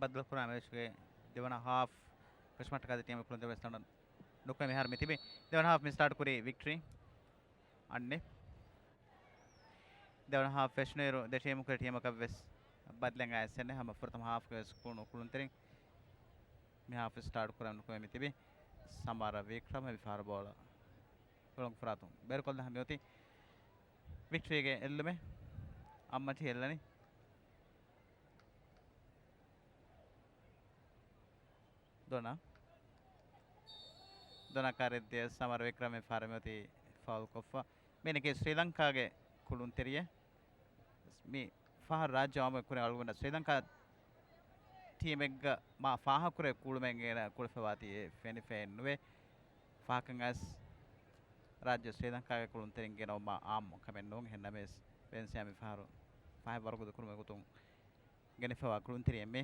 ބައްދަލުކުރާ މެޗުގެ ދެވަނަ ހާފް ފެށުމަށްޓަކާ ދެ ޓީމު ކުޅުންތެރިން ވެސް ނުކުމެ މިހާރު މިތިބީ. ދެވަނަ ހާފް މި ސްޓާޓް ކުރީ ވިކްޓްރީ އަންނެ. ދެވަނަ ހާފް ފެށުނުއިރު ދެ ޓީމު ކުރި ޓީމަކަށް ވެސް ބަދަލެއް އައިސް އެންނެ. ހަމަ ފުރަތަމަ ހާފްގެ ވެސް ކުޅުނު ކުޅުންތެރިން މި ހާފް ސްޓާޓް ކުރަން ނުކުމެ މިތިބީ. ސަމާރާ ވިކްރަމް އެ ފަހަރު ބޯޅަ ކުޅުން ފުރާތުން ބޭރުކޮށްލާ މިއޮތީ. ވިކްޓްރީގެ އެއްލުމެއް އައްމަޓީ އެއްލަނީ. ދޮނަ. ދޮނަ ކާރިއަށް ދިޔަ ސަމަރ ވިކްރަމް މި ފަހަރު މިއޮތީ ފައުލް ކޮށްފަ. މީނަކީ ސްރީލަންކާގެ ކުޅުންތެރިއެއް. މި ފަހަރު ރާއްޖެ އާއްމު ކުރިން އަޅުގަނޑަށް ސްރީލަންކާ ޓީމެއްގަ މާ ފާހަގަކުރެ ކުޅުމެއް އޭނަ ކުޅެފަވާތީ އެ ފެނިފައެއް ނުވޭ. ފާހަގަކަން އައިސް ރާއްޖެ ސްރީލަންކާގެ ކުޅުންތެރިން ގެނައުމާ އާއްމު ކަމެއް ނޫން. އެހެންނަމަވެސް ވެލެންސިއާ މި ފަހަރު ފާހަގަ ވަރުގަދަ ކުރުމުގެ ގޮތުން ގެނެފަވާ ކުޅުންތެރިއެއް މީ.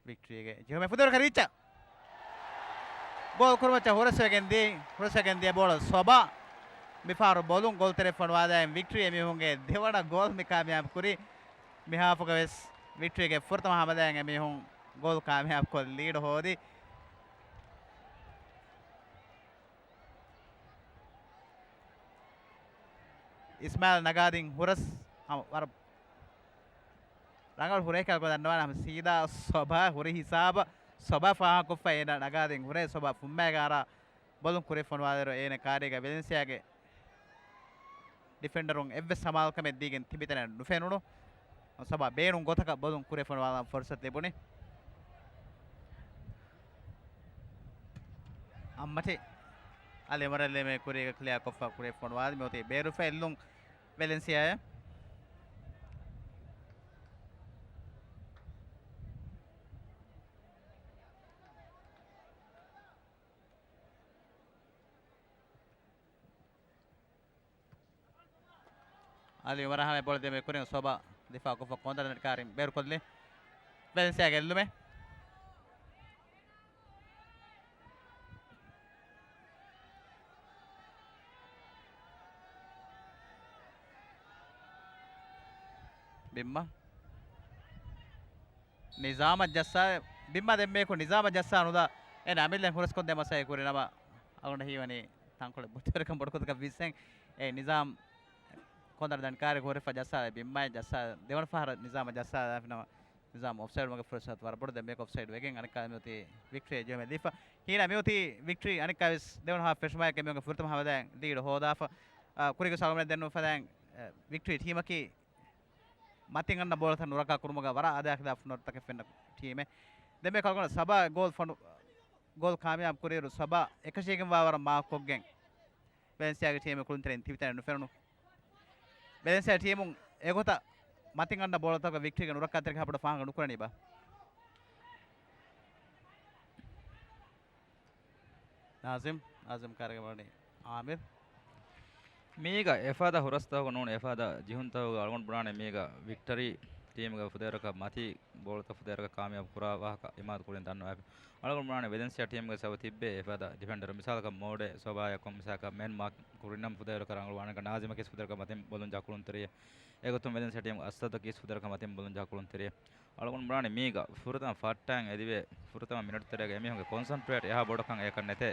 ވިކްޓްރީގެ ޖެހުމެއް ފުދޭވަރަކަށް ރީއްޗަށް ގޯލް ކުރުމަށް ހުރަސްވެގެން ދިޔަ، ހުރަސްވެގެން ދިޔަ ބޯޅަ ސޮބާ މިފަހަރު ބޮލުން ގޯލްތެރެ ފޮނުވާލައި ވިކްޓްރީ އެމީހުންގެ ދެވަނަ ގޯލް މި ކާމިޔާބު ކުރީ. މި ހާފުގަ ވެސް ވިކްޓްރީގެ ފުރަތަމަ ހަމަލާއިން އެމީހުން ގޯލް ކާމިޔާބުކޮށް ލީޑު ހޯދި. އިސްމާއިލް ނަގާދިން ހުރަސް ހަމަ ވަރަށް ރަނގަޅު ހުރޭކަލް ގޮތަށް ނުވާނެ ހަމަ ސީދާ ސޮބާ ހުރި ހިސާބަށް ސޮބާ ފާހަގަކޮށްފަ އޭނަ ނަގާދިން ހުރޭ ސޮބާ ފުއްމައިގާރާ ބޮލުން ކުރި ފޮނުވާލިއިރު އޭނަ ކާރީގަ ވެލެންސިއާގެ ޑިފެންޑަރުން އެއްވެސް ސަމާލުކަމެއް ދީގެން ތިބިތަނެއް ނުފެނުނު. ސޮބާ ބޭނުން ގޮތަކަށް ބޮލުން ކުރި ފޮނުވާލަން ފުރުސަތު ލިބުނީ. އައްމަޓި އަލި އުމަރު އަލީމެ ކުރީގަ ކްލިއާ ކޮށްފަ ކުރި ފޮނުވާލި މިއޮތީ ބޭރުފައި އެއްލުން ވެލެންސިއާއަށް. އަލި އުމަރަށް ހަމަ ބޯޅަ ދެމެ ކުރިން ސޮބާ ދިފާ ކޮށްފަ ކޮންތަނަކާރިން ބޭރުކޮށްލި. ވެލެންސިއާގެ އެއްލުމެއް. ބިންމަ. ނިޒާމަށް ޖައްސާ، ބިންމަ ދެންމެއަކު ނިޒާމަށް ޖައްސާ ނުދާ، އޭނަ އަމިއްލަ ހުރަސްކޮށްދޭ މަސައްކަތް ކުރި ނަމަ، އަޅުގަނޑަށް ހީވަނީ ތަންކޮޅެއް ބޮޑުތެރެކަން ބޮޑުކޮށް ވިސްނެން. އެ ނިޒާމް ކޮންތަން ދަން ކާރި ހުރެފަ ޖައްސާ، ބިންމައެއް ޖައްސާ، ދެވަނަ ފަހަރަށް ނިޒާމަށް ޖައްސާ ދާފިނަމަ، ނިޒާމް އޮފްސައިޑް މަގެ ފުރުސަތު ވަރަށް ބޮޑު ދެންމެ އޮފްސައިޑް ވެގެން އަނެއްކާ މިއޮތީ ވިކްޓްރީ ޖެހުމެއް ލީފަ. ހީނަ މިއޮތީ ވިކްޓްރީ އަނެއްކާވެސް ދެވަނަ ހާފް ފެށުމާއެކު މިއޮގެ ފުރަތަމަ ހަމަލާއިން ލީޑު ހޯދާފަ. އާ، ކުރީގެ ސަލުމަނެ ދެންނުފަދައިން، އެ، ވިކްޓްރީ ޓީމަކީ މަތިން އަންނަ ބޯޅަތައް ނުރައްކާ ކުރުމުގަ ވަރަށް އާދަޔާ ޚިލާފު ނުވަތަކެއް ފެންނަ ޓީމެއް. ދެންމެ ކަލްގޮނަ ސަބާ ގޯލް ފަނޑު، ގޯލް ކާމިޔާބު ކުރިއިރު ސަބާ އެކަށީގެންވާ ވަރަށް މާކްކޮށްގެން ވެލެންސިއާގެ ޓީމެއް ކުޅުންތެރިން ތިބިތަނެއް ނުފެނުނު. ވެލެންސިއާ ޓީމުން އެގޮތަށް މަތިން އަންނަ ބޯޅަތަކަށް ވިކްޓްރީގެ ނުރައްކާތެރިކަން ހަބަޑު ފާހަގަ ނުކުރަނީބާ؟ ނާޒިމް، ނާޒިމް ކާރިގަ ވަނީ އާމިރް. މީގަ އެފަދަ ހުރަސްތަކުގަ ނޫން، އެފަދަ ޖިހުންތަކުގަ އަޅުގަނޑު ބުނާނެ މީގަ ވިކްޓަރީ ޓީމުގެ ފުދޭވަރަކަށް މަތީ ބޯޅަތައް ފުދޭވަރަކަށް ކާމިޔާބު ކުރާ ވާހަކަ އިމާދު ކުރިން ދަންނަވާފި. އަޅުގަނޑު ބުނާނެ ވެލެންސިއާ ޓީމުގެ ސަބަބު ތިއްބޭ އެފަދަ ޑިފެންޑަރު މިސާލަކަށް މޯޑޭ ސޮބާޔަކުން މިސާލަކަށް މެން މާކް ކުރިންނަމަ ފުދޭވަރަކަށް ރަނގަޅު ވާނެ. ނާޒިމަކީ ފުދޭވަރަކަށް މަތިން ބޮލުން ޖަހާ ކުޅުންތެރިއެއް. އެގޮތުން ވެލެންސިއާ ޓީމުގެ އަސްސަދަކީ ފުދޭވަރަކަށް މަތިން ބޮލުން ޖަހާ ކުޅުންތެރިއެއް. އަޅުގަނޑު ބުނާނެ މީގަ ފުރަތަމަ ފައްޓައިން އެދިވޭ ފުރަތަމަ މިނެޓު ތެރޭގަ އެމީހުންގެ ކޮންސަންޓްރޭޓް އެހާ ބޮޑަކަށް އެކަށް ނެތޭ.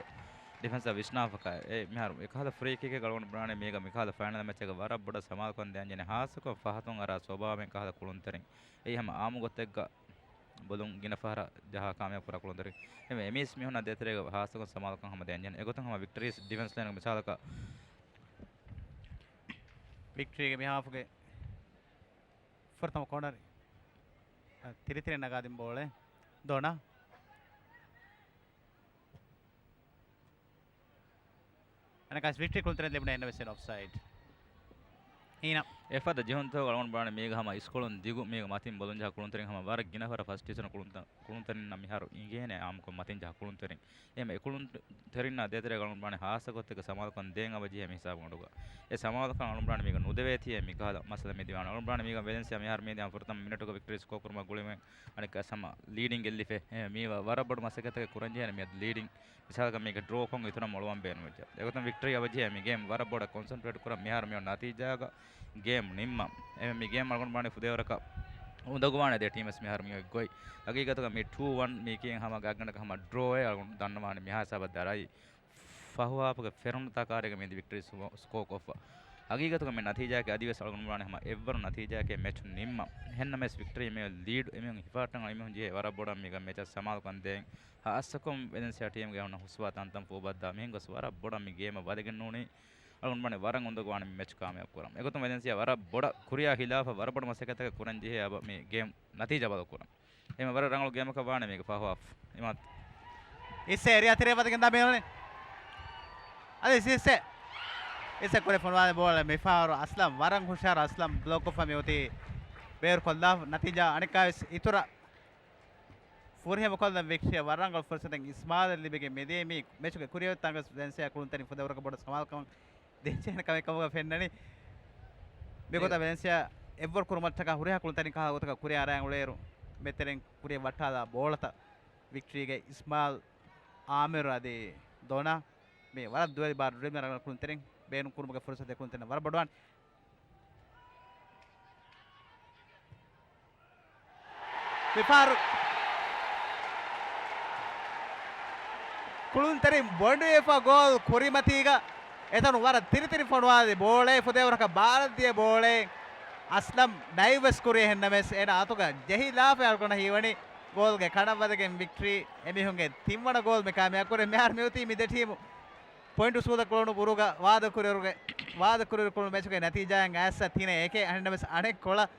ޑިފެންސަށް ވިސްނާފަކާ އެ މިހާރު އެކަހަލަ ފްރީ ކިކެއް އަޅުގަނޑު ބުނާނެ މީގަ މިކަހަލަ ފައިނަލް މެޗެއްގަ ވަރަށް ބޮޑަށް ސަމާލުކަން ދޭންޖެހޭ، ހާއްސަކޮށް ފަހަތުން އަރާ ސޮބާމެން ކަހަލަ ކުޅުންތެރިން. އެއީ ހަމަ އާއްމު ގޮތެއްގަ ބޮލުން ގިނަ ފަހަރަށް ޖަހާ ކާމިޔާބު ކުރާ ކުޅުންތެރިން. އެމެ އެމީސް މީހުންނާ ދޭތެރޭގަ ހާއްސަކޮށް ސަމާލުކަން ހަމަ ދޭންޖެހޭ. އެގޮތުން ހަމަ ވިކްޓަރީސް ޑިފެންސް ލައިނުގެ މިސާލަކަށް ވިކްޓަރީގެ މިހާފުގެ ފުރަތަމަ ކޯނަރ، އަ، ތިރިތިރި ނަގާދިން ބޯޅަ ދޮނަ. އަނެކާސް ވިކްޓަރީ ކުޅުންތެރިން ލިބުނީ އެން އެސް އެން އޮފްސައިޑް. ހީނަ. އެފަދަ ޖެހުންތަކުގަ އަޅުގަނޑު ބުނާނެ މީގަ ހަމަ އިސްކޮޅުން ދިގު މީގަ މަތިން ބޮލުން ޖަހާ ކުޅުންތެރިން ހަމަ ވަރަށް ގިނަ ފަހަރަށް ފަސްޓް ޑިވިޝަނަށް ކުޅުންތަ-، ކުޅުންތެރިންނަށް މިހާރު އިނގޭނެ އާއްމުކޮށް މަތިން ޖަހާ ކުޅުންތެރިން. އެހެން އެ ކުޅުންތެރިންނާ ދޭތެރޭގަ އަޅުގަނޑު ބުނާނެ ހާއްސަ ގޮތެއްގަ ސަމާލުކަން ދޭން އަވަދިޔަ މިހިސާބު އޮޑުގަ. އެ ސަމާލުކަން އަޅުގަނޑު ބުނާނެ މީގަ ނުދެވޭތީ އެ މިކަހަލަ މައްސަލަ މި ދިވާނެ. އަޅުގަނޑު ބުނާނެ މީގަ ވެލެންސިއާ މިހާރު މީ ދިޔަ ފުރަތަމަ މިނެޓުގަ ވިކްޓަރީ ސްކޯ ކުރުމަށް ގުޅިމެ އަނެއްކާ ހަމަ ލީޑިން ގެއްލިފަ. އެ، މީ ވަ-، ވަރަށް ބޮޑު މަސައްކަތެއް ކުރަންޖެހޭނެ މިއަދު ލީޑިން. މިސާލަކަށް މީގެ ޑްރޯކޮށް އިތުރަށް އޮޅުވަން ބޭނުންވެއްޖެ. އެގޮތުން ވިކްޓަރީ އަވަޖިހޭ މި ގޭމް ވަރަށް ބޮޑަށް ކޮންސަންޓްރޭޓް ކުރަން މިހާރު މިއޮތް ނަތީޖާގަ ގޭމް ނިންމަން. އެ މި ގޭމް އަޅުގަނޑު ބުނާނީ ފުދޭވަރަކަށް އުނދަގޫވާނެ ދެ ޓީމްވެސް މިހާރު މިއޮތް ގޮތް. ހަގީގަތުގަ މި ޓޫ ވަން މީކީ ހަމަ ގާތްގަނޑަކަށް ހަމަ ޑްރޯއެއް އަޅުގަނޑު ދަންނަވާނީ މިހާ ހިސާބަށް ދަރައި. ފަހު ހާފުގެ ފެނުނު ތާކާރީގަ މިއަދު ވިކްޓަރީ ސްކޯ، ސްކޯ ކޮށްފަ. ހަގީގަތުގަ މި ނަތީޖާއަކީ އަދިވެސް އަޅުގަނޑު ބުނާނީ ހަމަ އެއްވަރު ނަތީޖާއަކީ މެޗު ނިންމަން. އެހެންނަމަވެސް ވިކްޓަރީ މިއޮތް ލީޑް އެމީހުން ހިފާއްޓަން އަޅު އެމީހުން ޖެހޭ ވަރަށް ބޮޑަށް މީގަ މެޗަށް ސަމާލުކަން ދޭން. ހާއްސަކޮށް ވެލެންސިއާ ޓީމްގެ ހުންނަ ހުސްވާ ތަންތަން ފޫބައްދާ މިހެން ގޮސް ވަރަށް ބޮޑަށް މި ގޭމަށް ވަދެގެން ނޫނީ. އަޅުގަނޑު ވަނީ ވަރަށް އުނދަގޫވާނެ މި މެޗް ކާމިޔާބު ކުރަން. އެގޮތުން ވެލެންސިއާ ވަރަށް ބޮޑަށް ކުރިއާ ހިލާފަށް ވަރަށް ބޮޑު މަސައްކަތަކަށް ކުރަން ޖެހޭ އަބަ މި ގޭމް ނަތީޖާ ބަދަލު ކުރަން. އެހެން ވަރަށް ރަނގަޅު ގޭމަކަށް ވާނެ މީގެ ފަހު ހާފް. އިމާދު. އިސް އޭރިއާ ތެރޭ ވަދެގެން ދާ މިއުޅެނީ. އަދި އިސް އިސް. އިސް ކުރެ ފޮނުވާލެ ބޯޅަ މިފަހަރު އަސްލަމް ވަރަށް ހުޝާރު އަސްލަމް ބްލޮކް ކޮށްފަ މިއޮތީ ބޭރުކޮށްލާ ނަތީޖާ އަނެއްކާވެސް އިތުރަށް ފުރިހަމަކޮށްލަން ވިކްޓްރީއަށް ވަރަށް ރަނގަޅު ފުރުސަތެއް އިސްމާލަށް ލިބިގެން މިދިޔަ މި މެޗުގެ ކުރިއަށް ތަންކަސް ވެލެންސިއާ ކުޅުންތެރިން ފުދޭވަރަކަށް ބޮޑަށް ސަމާލުކަމަށް ދޭންޖެހޭނެ ކަމެއް ކަމުގަ ފެންނަނީ. މިގޮތަށް ވެލެންސިއާ އެއްވަރު ކުރުމަށްޓަކާ ހުރިހާ ކުޅުންތެރިން ކަހަލަ ގޮތަކަށް ކުރިއަށް އަރާން އުޅޭއިރު، މިތެރެއިން ކުރިއަށް ވައްޓާލާ ބޯޅަތައް ވިކްޓްރީގެ އިސްމާލް، އާމިރު އަދި ދޮނާ މި ވަރަށް ދުވެލި ބާރު ޑްރިބްލް ރަނގަޅު ކުޅުންތެރިން ބޭނުން ކުރުމުގެ ފުރުސަތެއް ކުޅުންތެރިންނަށް ވަރަށް ބޮޑުވާނެ. މިފަހަރު ކުޅުންތެރިން ބޮނޑުވެފަ ގޯލް ކުރިމަތީގަ އެތަނު ވަރަށް ތިރިތިރި ފޮނުވާލި ބޯޅައެއް ފުދޭވަރަކަށް ބާރަށްދިޔަ ބޯޅައެއް އަސްލަމް ޑައިވްވެސް ކުރި އެހެންނަމެސް އޭނަ އަތުގަ ޖެހިލާފަ އަޅުގަނޑަށް ހީވަނީ ގޯލްގެ ކަނޑަށް ވަދެގެން ވިކްޓްރީ އެމީހުންގެ ތިންވަނަ ގޯލް މި ކާމިޔާބު ކުރޭ. މިހާރު މިއޮތީ މި ދެ ޓީމު ޕޮއިންޓް އުސޫލަށް ކުޅުނު ބުރުގަ ވާދަކުރިއިރުގެ، ވާދަކުރިއިރު ކުޅުނު މެޗުގެ ނަތީޖާއިން އައިސް ތިނެއް އެކެއް. އަހަންނަމެސް އަނެއްކޮޅަށް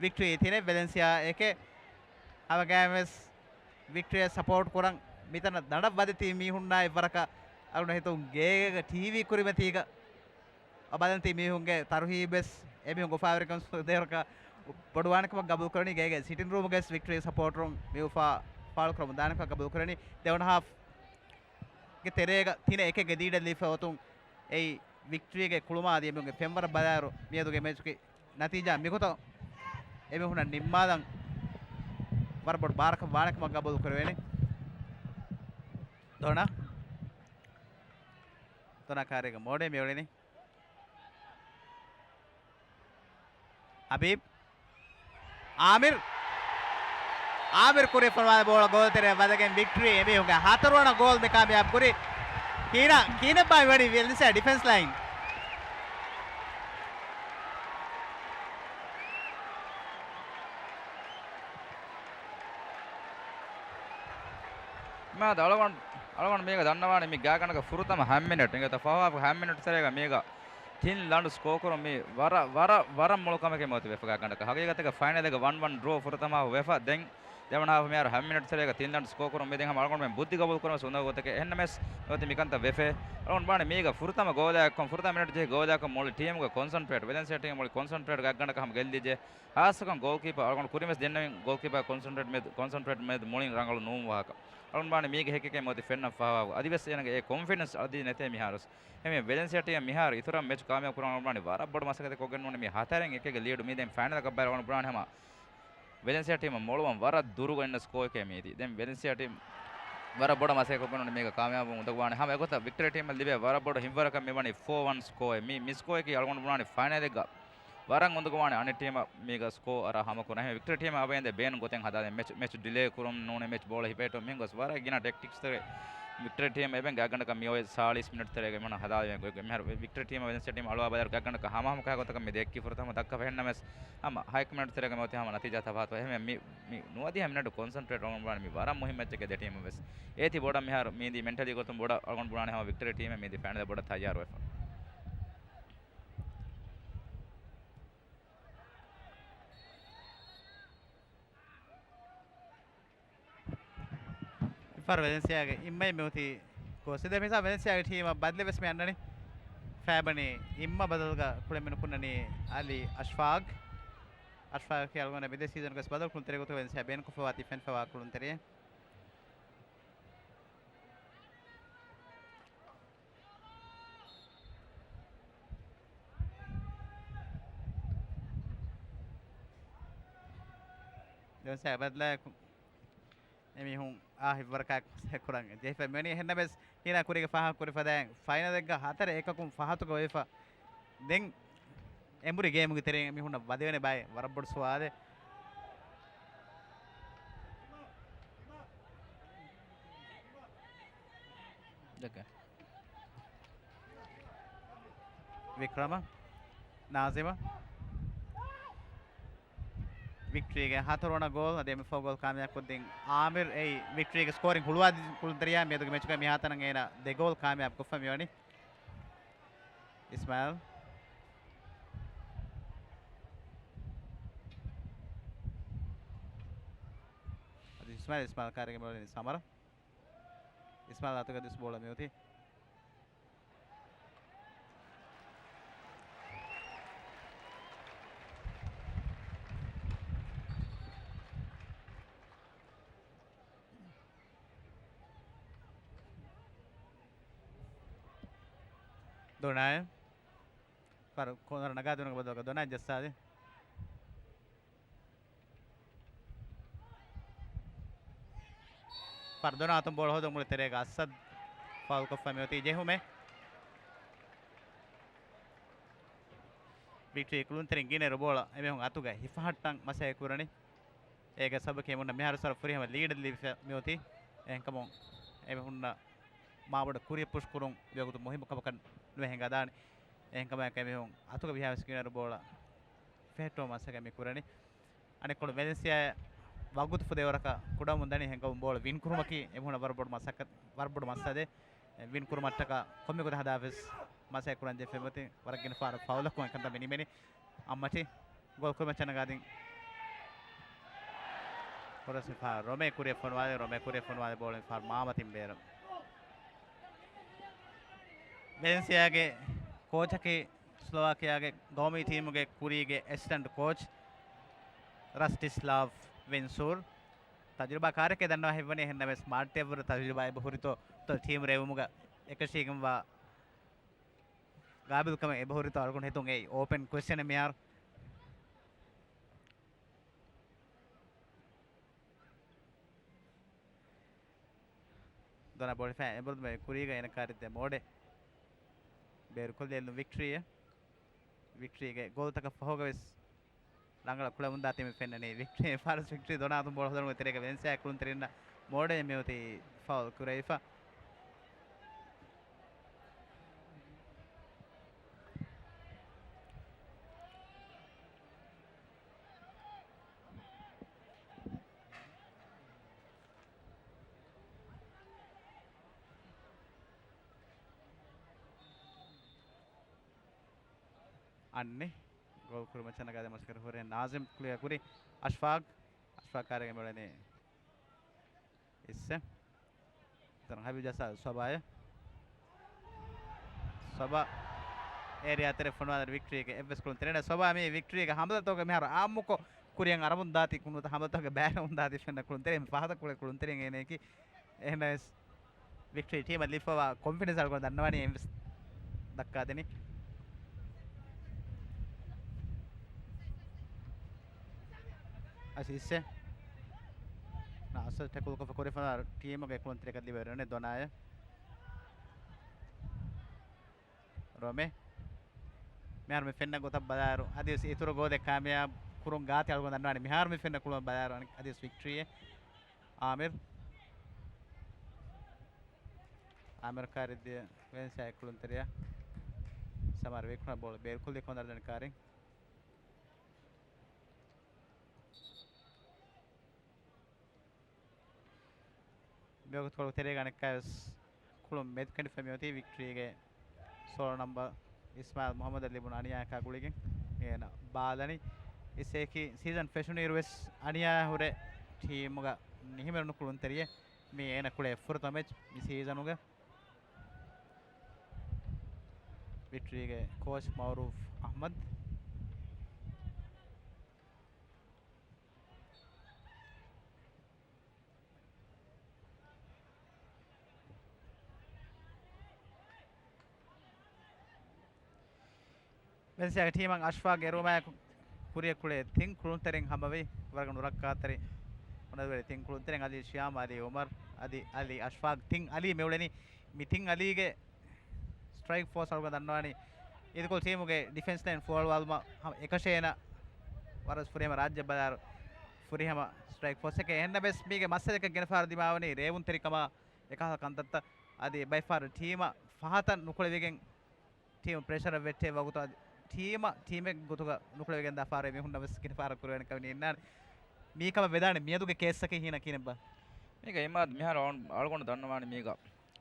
ވިކްޓްރީ ތިނެއް، ވެލެންސިއާ އެކެއް. ހަމަގައިމެސް ވިކްޓްރީއަށް ސަޕޯޓް ކުރަން މިތަނަށް ދަނޑަށް ވަދެތީ މީހުންނާ އެއްވަރަކަށް އަޅުގަނޑު ހިތުން ގޭގޭގަ ޓީވީ ކުރިމަތީގަ ބަލަންތީ މީހުންގެ ތަރުހީބެސް އެމީހުން އުފާވެރިކަން ދޭވަރަކަށް ބޮޑުވާނެ ކަމަށް ގަބޫލު ކުރަނީ. ގޭގެ ސިޓިން ރޫމުގައި ވިކްޓްރީ ސަޕޯޓްރުން މި އުފާ ފާޅު ކުރަމުން ދާނެ ކަމަށް ގަބޫލު ކުރަނީ. ދެވަނަ ހާފް ގެ ތެރޭގަ ތިނެއް އެކެއްގެ ލީޑަށް ލީފަ އޮތުން އެއީ ވިކްޓްރީގެ ކުޅުމާ އަދި އެމީހުންގެ ފެންވަރަށް ބަލާއިރު މިއަދުގެ މެޗުގެ ނަތީޖާ މިގޮތަށް އެމީހުންނަށް ނިންމާލަން ވަރަށް ބޮޑު ބާރަކަށް ވާނެ ކަމަށް ގަބޫލު ކުރެވޭނެ. ދޮނާ. ދޮނާ ކާރީގަ މޯޑޭ މިއުޅެނީ. ހަބީބް. އާމިރް. އާމިރް ކުރި ފޮނުވާލި ބޯޅަ ގޯލްތެރެއަށް ވަދެގެން ވިކްޓްރީ އެމީހުންގެ ހަތަރުވަނަ ގޯލް މި ކާމިޔާބު ކުރީ. ކީނާ، ކީނެއްބާ މިވަނީ ވެލެންސިއާ ޑިފެންސް ލައިން. މިއަދު އަޅުގަނޑު، އަޅުގަނޑު މީގަ ދަންނަވާނީ މި ގާތްގަނޑަކަށް ފުރަތަމަ ހަ މިނެޓް، އިނގޭތޯ ފަހު ހާފް ހަ މިނެޓް ތެރޭގަ މީގަ ތިން ލަނޑު ސްކޯ ކުރުން މީ ވަރަށް، ވަރަށް، ވަރަށް މޮޅު ކަމެކޭ މިއޮތީ ވެފަ ގާތްގަނޑަކަށް. ހަގީގަތަކަށް ފައިނަލްގަ ވަން ވަން ޑްރޯ ފުރަތަމަ ވެފަ. ދެން ދެވަނަ ހާފް މިހާރު ހަ މިނެޓް ތެރޭގަ ތިން ލަނޑު ސްކޯ ކުރުން މީ ދެން ހަމަ އަޅުގަނޑުމެން ބުއްދި ގަބޫލު ކުރަމަސް އުނދަގޫ ގޮތެކޭ. އެހެންނަމެސް މިއޮތީ މިކަންތައް ވެފަ. އަޅުގަނޑު ވާނީ މީގަ ފުރަތަމަ ގޯލާއެއްކޮށް، ފުރަތަމަ މިނެޓް ޖެހި ގޯލާއެއްކޮށް މުޅި ޓީމުގެ ކޮންސަންޓްރޭޓް، ވެލެންސިއާ ޓީމް މުޅި ކޮންސަންޓްރޭޓް ގާތްގަނޑަކަށް ހަމަ ގެއްލިއްޖެ. ހާއްސަކޮށް ގޯލްކީޕަރ އަޅުގަނޑު ކުރިމަސް ދެންނެވިން ގޯލްކީޕަރ ކޮންސަންޓްރޭޓް މެދު، ކޮންސަންޓްރޭޓް މެދު މުޅިން ރަނގަޅު ނޫން ވާހަކަ. އަޅުގަނޑު ވާނީ މީގެ ހެކެކޭ މިއޮތީ ފެންނަ ފަހަވާ. އަދިވެސް އޭނަގެ އެ ކޮންފިޑެންސް އަދި ނެތޭ މިހާރުސް. އެހެންވެ ވެލެންސިއާ ޓީމަށް މިހާރު އިތުރަށް މެޗް ކާމިޔާބު ކުރަން އަޅުގަނޑު ވާނީ ވަރަށް ބޮޑު މަސައްކަތެއް ކޮށްގެން ނޫނީ މި ހަތަރެއް އެކެއްގެ ލީޑު މީ ދެން ފައިނަލަކަށް ބައި އަޅުގަނޑު ބުނާނީ ހަމަ ވެލެންސިއާ ޓީމަށް މޮޅުވަން ވަރަށް ދުރުގަ އިންނަ ސްކޯއެކޭ މީތީ. ދެން ވެލެންސިއާ ޓީމް ވަރަށް ބޮޑަށް މަސައްކަތް ކޮށްގެން މީގަ ކާމިޔާބު އުނދަގޫވާނެ. ހަމަ އެގޮތަށް ވިކްޓަރީ ޓީމަށް ލިބޭ ވަރަށް ބޮޑު ހިތްވަރަކަށް މިވަނީ ފޯ ވަން ސްކޯއެއް. މި، މި ސްކޯއަކީ އަޅުގަނޑު ބުނާނީ ފައިނަލެއްގަ ވަރަށް އުނދަގޫވާނެ އަނެއް ޓީމަށް މީގަ ސްކޯ އަރާ ހަމަކުރާ. އެހެން ވިކްޓަރީ ޓީމަށް އަވައިންދެ ބޭނުން ގޮތެއް ހަދާދޭ. މެޗް، މެޗް ޑިލޭ ކުރުން ނޫނީ މެޗް ބޯޅަ ހިފޭޓުން މިހެން ގޮސް ވަރަށް ގިނަ ޓެކްޓިކްސްތަކެއް ވިކްޓަރީ ޓީމަށް އެބަ ގާތްގަނޑަކަށް މި އޮވެ ސާޅީސް މިނެޓް ތެރޭގަ މިހާރު ހަދާދޭ. މިހާރު ވިކްޓަރީ ޓީމަށް ވެލެންސިއާ ޓީމް އަޅުވާ ބަލާއިރު ގާތްގަނޑަކަށް ހަމަހަމަ ކަހަލަ ގޮތަކަށް މި ދެއްކި ފުރަތަމަ ދައްކަފަ. އެހެންނަމަވެސް ހަމަ ހަތް މިނެޓް ތެރޭގަ މިއޮތީ ހަމަ ނަތީޖާ ތަފާތު. އެހެންވެ މި، މި ނުވަދިހަ މިނެޓު ކޮންސަންޓްރޭޓް އަޅުގަނޑު ބުނާނީ މި ވަރަށް މުހިންމު މެޗެކޭ ދެ ޓީމަށް ވެސް. އޭތި ބޮޑަށް މިހާރު މީދީ މެންޓަލީ ގޮތުން ބޮޑަށް އަޅުގަނޑު ބުނާނީ ހަމަ ވިކްޓަރީ ޓީމެއް މީދީ ފައިނަލަށް ބޮޑަށް ތައްޔާރުވެފަ. މިފަހަރު ވެލެންސިއާގެ އިންމައިން މިއޮތީ ގޯސް. ދެ މިސާ ވެލެންސިއާގެ ޓީމަށް ބަދަލެއް ވެސް މި އަންނަނީ. ފައިބަނީ އިންމަ ބަދަލުގަ ކުޅެން މިނުކުންނަނީ އަލީ އަޝްފާގް. އަޝްފާގަކީ އަޅުގަނޑަށް މިދިޔަ ސީޒަންގަސް ބަދަލު ކުޅުންތެރި ގޮތުގަ ވެލެންސިއާ ބޭނުންކޮށްފަވާތީ ފެންފަވާ ކުޅުންތެރިއެއް. ދެވަންސާ ބަދަލާއެކު އެމީހުން އާ ހިތްވަރަކާއެކު މަސައްކަތްކުރަން ޖެހިފަ މިވަނީ. އެހެންނަމަވެސް ކީނާ ކުރީގެ ފާހަގަ ކުރި ފަދައިން ފައިނަލެއްގަ ހަތަރެއް އެކަކުން ފަހަތުގަ އޮވެފަ. ދެން އެނބުރި ގޭމުގެ ތެރެއިން އެމީހުންނަށް ވަދެވޭނެ ބާއި ވަރަށް ބޮޑު ސުވާލެއް. ދެކެ. ވިކްރަމަ، ނާޒިމަ. ވިކްޓްރީގެ ހަތަރުވަނަ ގޯލް އަދި އެންމެ ފަހު ގޯލް ކާމިޔާބު ކޮށްދިން އާމިރް އެއީ ވިކްޓްރީގެ ސްކޯރިން ހުޅުވާ ކުޅުންތެރިޔާ. މިއަދުގެ މެޗުގައި މިހާތަނަށް އޭނަ ދެ ގޯލް ކާމިޔާބު ކޮށްފަ މިވަނީ. އިސްމާއިލް. އިސްމާއިލް، އިސްމާއިލް ކާރިގެ މިއުޅެނީ ސަމަރަ. އިސްމާއިލް އަތުގަ ދިސް ބޯޅަ މިއޮތީ. ދޮނާއެ. ފަރު ކޯނަރ ނަގާދިނުގެ ބަދަލުގަ ދޮނާއެ ޖައްސާލި. ފަރު ދޮނާ އަތުން ބޯޅަ ހޯދުން މުޅި ތެރޭގަ އައްސަދް ފައުލް ކޮށްފަ މިއޮތީ ޖެހުމެއް. ވިކްޓްރީ ކުޅުންތެރިން ގިނައިރު ބޯޅަ އެމީހުން އަތުގަ ހިފަހައްޓަން މަސައްކަތް ކުރަނީ. އޭގެ ސަބަބަކީ އެމީހުންނަށް މިހާރު ސަރަ ފުރިހަމަ ލީޑެއް ލިބިފަ މިއޮތީ. އެހެންކަމުން އެމީހުންނަށް މާބޮޑަށް ކުރިއަށް ޕުޝް ކުރުން ވަގުތު މުހިއްމު ކަމަކަށް ނުވެ ހިނގަދާނެ. އެހެންކަމަކަށް އެމީހުން އަތުގަ ވިހާވެސް ގިނައިރު ބޯޅަ ފެހެއްޓުމަށް މަސައްކަތް މި ކުރަނީ. އަނެއްކޮޅު ވެލެންސިއާ ވަގުތު ފުދޭ ވަރަކަށް ކުޑަވަމުން ދަނީ. އެހެންކަމުން ބޯޅަ ވިން ކުރުމަކީ އެމީހުންނަށް ވަރަށް ބޮޑު މަސައްކަތް، ވަރަށް ބޮޑު މައްސަލައެއް. ވިން ކުރުމަށްޓަކާ ކޮންމެ ގޮތަށް ހަދާފަވެސް މަސައްކަތް ކުރަން ޖެހިފަ މިއޮތީ. ވަރަށް ގިނަ ފަހަރަށް ފައުލަކުން އެކަންތައް މި ނިމެނީ. އަށްމަޓި ގޯލް ކުރިމައްޗަށް ނަގާދިން. ހުރަސް މިފަހަރު ރޮމޭ ކުރިއަށް ފޮނުވާލި، ރޮމޭ ކުރިއަށް ފޮނުވާލި ބޯޅަ މިފަހަރު މާމަތިން ބޭރަށް. ވެލެންސިއާގެ ކޯޗަކީ ސްލޮވާކިއާގެ ގައުމީ ޓީމުގެ ކުރީގެ އެސިސްޓެންޓް ކޯޗް ރަސްޓިސްލާވް ވެންސޫރް. ތަޖުރިބާ ކާރެކޭ ދަންނަވާ ހިތްވަނީ. އެހެންނަމަވެސް މާއްޓެއަށްވުރެ ތަޖުރިބާ އެބަހުރިތޯ، ތޯ ޓީމު ރޭވުމުގަ އެކަށީގެންވާ ގާބިލްކަމެއް އެބަހުރިތޯ އަޅުގަނޑު ހިތުން އެއީ އޯޕަން ކުއެސްޗަނެއް މިހާރު. ދޮނާ ބޯޅަ ހިފާ އެބަހުރި ކުރީގަ އޭނަ ކާރިއަށް ދޭ މޯޑެއް. ބޭރުކޮށްލި އެއްލުން ވިކްޓްރީއަށް. ވިކްޓްރީގެ ގޯލްތަކަށް ފަހުގަވެސް ރަނގަޅަށް ކުޅެމުންދާތީ މި ފެންނަނީ. ވިކްޓްރީ، ފާރިސް ވިކްޓްރީ ދޮނާ އަތުން ބޯޅަ ހޯދުމުގެ ތެރޭގަ ވެލެންސިއާ ކުޅުންތެރިންނަށް މޯޑެއް މިއޮތީ ފައުލް ކުރެވިފަ. އަންނި ގޯލް ކުރިމައްޗަށް ނަގާދޭ މަސައްކަތް ހުރި ނާޒިމް ކްލިއާ ކުރި އަޝްފާގް. އަޝްފާގް ކާރިއަށް މިއުޅެނީ އިއްސެ. ދަން ހަބީބް ޖައްސާ ސޮބާއަށް. ސޮބާ އޭރިއާ ތެރެ ފޮނުވާލި ވިކްޓްރީގެ އެއްވެސް ކުޅުންތެރިން. ސޮބާ މި ވިކްޓްރީގެ ހަމަލަތަކުގެ މިހާރު އާއްމުކޮށް ކުރިއަށް އަރަމުން ދާތީ ކުންނުތަ ހަމަލަތަކުގެ ބައިނަމުން ދާތީ ފެންނަ ކުޅުންތެރިން. ފަހަތަށް ކުޅެ ކުޅުންތެރިން އޭނައަކީ. އެހެނަސް ވިކްޓްރީ ޓީމަށް ލިބިފަވާ ކޮންފިޑެންސް އަޅުގަނޑު ދަންނަވާނީ އެއްވެސް ދައްކާދެނީ. އަސިސްޓެ ނާސަރް ޓެކުލް ކޮށްފަ ކުރިފަ ޓީމުގެ ކުޅުންތެރިކަ ލިބެރެނެ ދޮނާއެ. ރޮމެ. މިހާރު މި ފެންނަ ގޮތަށް ބަލާއިރު، އަދިވެސް އިތުރު ގޯލެއް ކާމިޔާބު ކުރުން ގާތި އަޅުގަނޑު ދަންނަވާނެ. މިހާރު މި ފެންނަ ކުޅުން ބަލާއިރު، އަދިވެސް ވިކްޓްރީއެއް. އާމިރު. އާމިރު ކާރިއަށް ދިޔަ ވެލެންސިއާ ކުޅުންތެރިޔާ. ސަމާރު ވިކްޓްރީ ބޯޅަ ބޭރުކޮށްލީ ކޮން ދަރަޖަނި ކާރިން. މިވަގުތުކޮޅު ތެރޭގަ އަނެއްކާވެސް ކުޅުން މެދުކެނޑިފަ މިއޮތީ ވިކްޓްރީގެ ސޯޅަ ނަމްބަރު އިސްމާއިލް މުހައްމަދަށް ލިބުނު އަނިޔާއަކާ ގުޅިގެން އޭނަ ބާލަނީ. އިސޭކި ސީޒަން ފެށުނުއިރުވެސް އަނިޔާ ހުރެ ޓީމުގަ ނިހިމެރުނު ކުޅުންތެރިއެއް. މި އޭނަ ކުޅޭ ފުރަތަމަ މެޗް މި ސީޒަނުގަ. ވިކްޓްރީގެ ކޯޗް މައުރޫފް އަޙްމަދު. ވެލެންސިއާގެ ޓީމަށް އަޝްފާގް އެރުމާއެކު ކުރިއަށް ކުޅޭ ތިން ކުޅުންތެރިން ހަމަވެ، ވަރަށް ނުރައްކާތެރި ހުނަރުވެރި ތިން ކުޅުންތެރިން އަލީ ޝިޔާމް، އަލީ އުމަރު، އަދި އަލީ އަޝްފާގް. ތިން އަލީ މިއުޅެނީ. މި ތިން އަލީގެ ސްޓްރައިކް ފޯސް އަޅުގަނޑު ދަންނަވާނީ. އިދިކޮޅު ޓީމުގެ ޑިފެންސް ލައިން ފޯރުވާލުމަށް ހަމަ އެކަށޭނަ ވަރަށް ފުރިހަމަ ރާއްޖެ ބަލާއިރު ފުރިހަމަ ސްޓްރައިކް ފޯސްއެކޭ. އެހެންނަމަވެސް މީގެ މައްސަލައަކަށް ގިނަ ފަހަރު ދިމާވަނީ ރޭވުންތެރިކަމާ އެކަހަލަ ކަންތައްތައް. އަދި ބައެއް ފަހަރު ޓީމަށް ފަހަތަށް ނުކުޅެވިގެން ޓީމު ޕްރެޝަރަށް ވެއްޓޭ ވަގުތު އަދި ޓީމަށް ޓީމެއް ގޮތުގަ ނުކުޅެވިގެން ދާ ފަހަރު އެމީހުންނަށް ވެސް ގިނަ ފަހަރަށް ކުރެވޭނެ ކަމެއް ނީންނާނެ. މީ ކަމަށް ވެދާނެ މިއަދުގެ ކޭސްއަކީ ހީނަ ކިހިނެއްބާ؟ މީގަ އިމާދު މިހާރު އަޅު-، އަޅުގަނޑު ދަންނަވާނެ މީގަ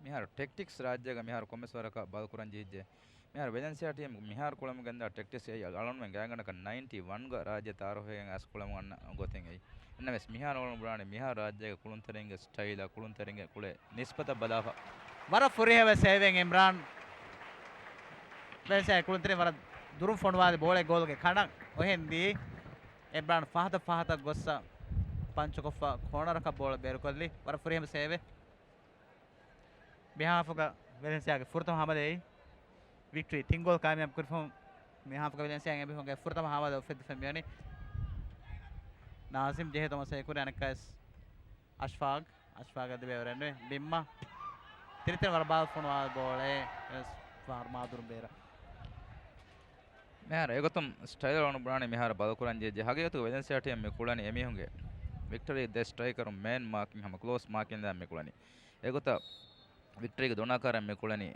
މިހާރު ޓެކްޓިކްސް ރާއްޖޭގަ މިހާރު ކޮންމެސް ވަރަކަށް ބަދަލު ކުރަން ޖެހިއްޖެ. މިހާރު ވެލެންސިއާ ޓީމް މިހާރު ކުޅަމުން ގެންދާ ޓެކްޓިކްސް އެއީ އަޅުގަނޑުމެން ގާތްގަނޑަކަށް ނައިންޓީ ވަންގަ ރާއްޖެ ތައާރަފްވެގެން އައިސް ކުޅަމުން އަންނަ ގޮތެއް އެއީ. އެންނަމެސް މިހާރު އަޅުގަނޑު ބުނާނީ މިހާރު ރާއްޖޭގެ ކުޅުންތެރިންގެ ސްޓައިލާ ކުޅުންތެރިންގެ ކުޅެ ނިސްބަތަށް ބަލާފަ. ވަރަށް ފުރިހަމަ ސޭވެއް އިމްރާން. ވެލެންސިއާ ކުޅުންތެރިން ވަރަށް ދުރުން ފޮނުވާލި ބޯޅަ ގޯލްގެ ކަނޑަށް އޮހެން ދީ. އިމްރާން ފަހަތަށް ފަހަތަށް ގޮއްސަ ޕަންޗުކޮށްފަ ކޯނަރަކަށް ބޯޅަ ބޭރުކޮށްލި. ވަރަށް ފުރިހަމަ ސޭވެއް. މިހާފުގަ ވެލެންސިއާގެ ފުރަތަމަ ހަމަލައެއް ވިކްޓަރީ ތިން ގޯލް ކާމިޔާބު ކުރިފަހުން މިހާފުގަ ވެލެންސިއާގެ އެމީހުންގެ ފުރަތަމަ ހާމަލަ އުފެއްދިފަ މިވަނީ. ނާޒިމް ޖެހޭ ތަމަސް އެކުރި އަނެއްކާވެސް އަޝްފާގް، އަޝްފާގަށް ދިބޭ ވަރެއް ނުވޭ. ބިންމަ ތިރިތިރި ވަރަށް ބާލަ ފޮނުވާ ބޯޅައެއް ވެސް ފަހަރު މާދުރު ބޭރަށް. މިހާރު އެގޮތުން ސްޓައިލް އަޅުގަނޑު ބުނާނީ މިހާރު ބަލަކުރަން ޖެހޭ ހަގީގަތުގަ ވެލެންސިއާ ޓީމް މި ކުޅެނީ އެމީހުންގެ ވިކްޓަރީ ދެ ސްޓްރައިކަރު މޭން މާކިން ހަމަ ކްލޯސް މާކިން ލާ މި ކުޅެނީ. އެގޮތަށް ވިކްޓަރީގެ ދޮނާކާރަށް މި ކުޅެނީ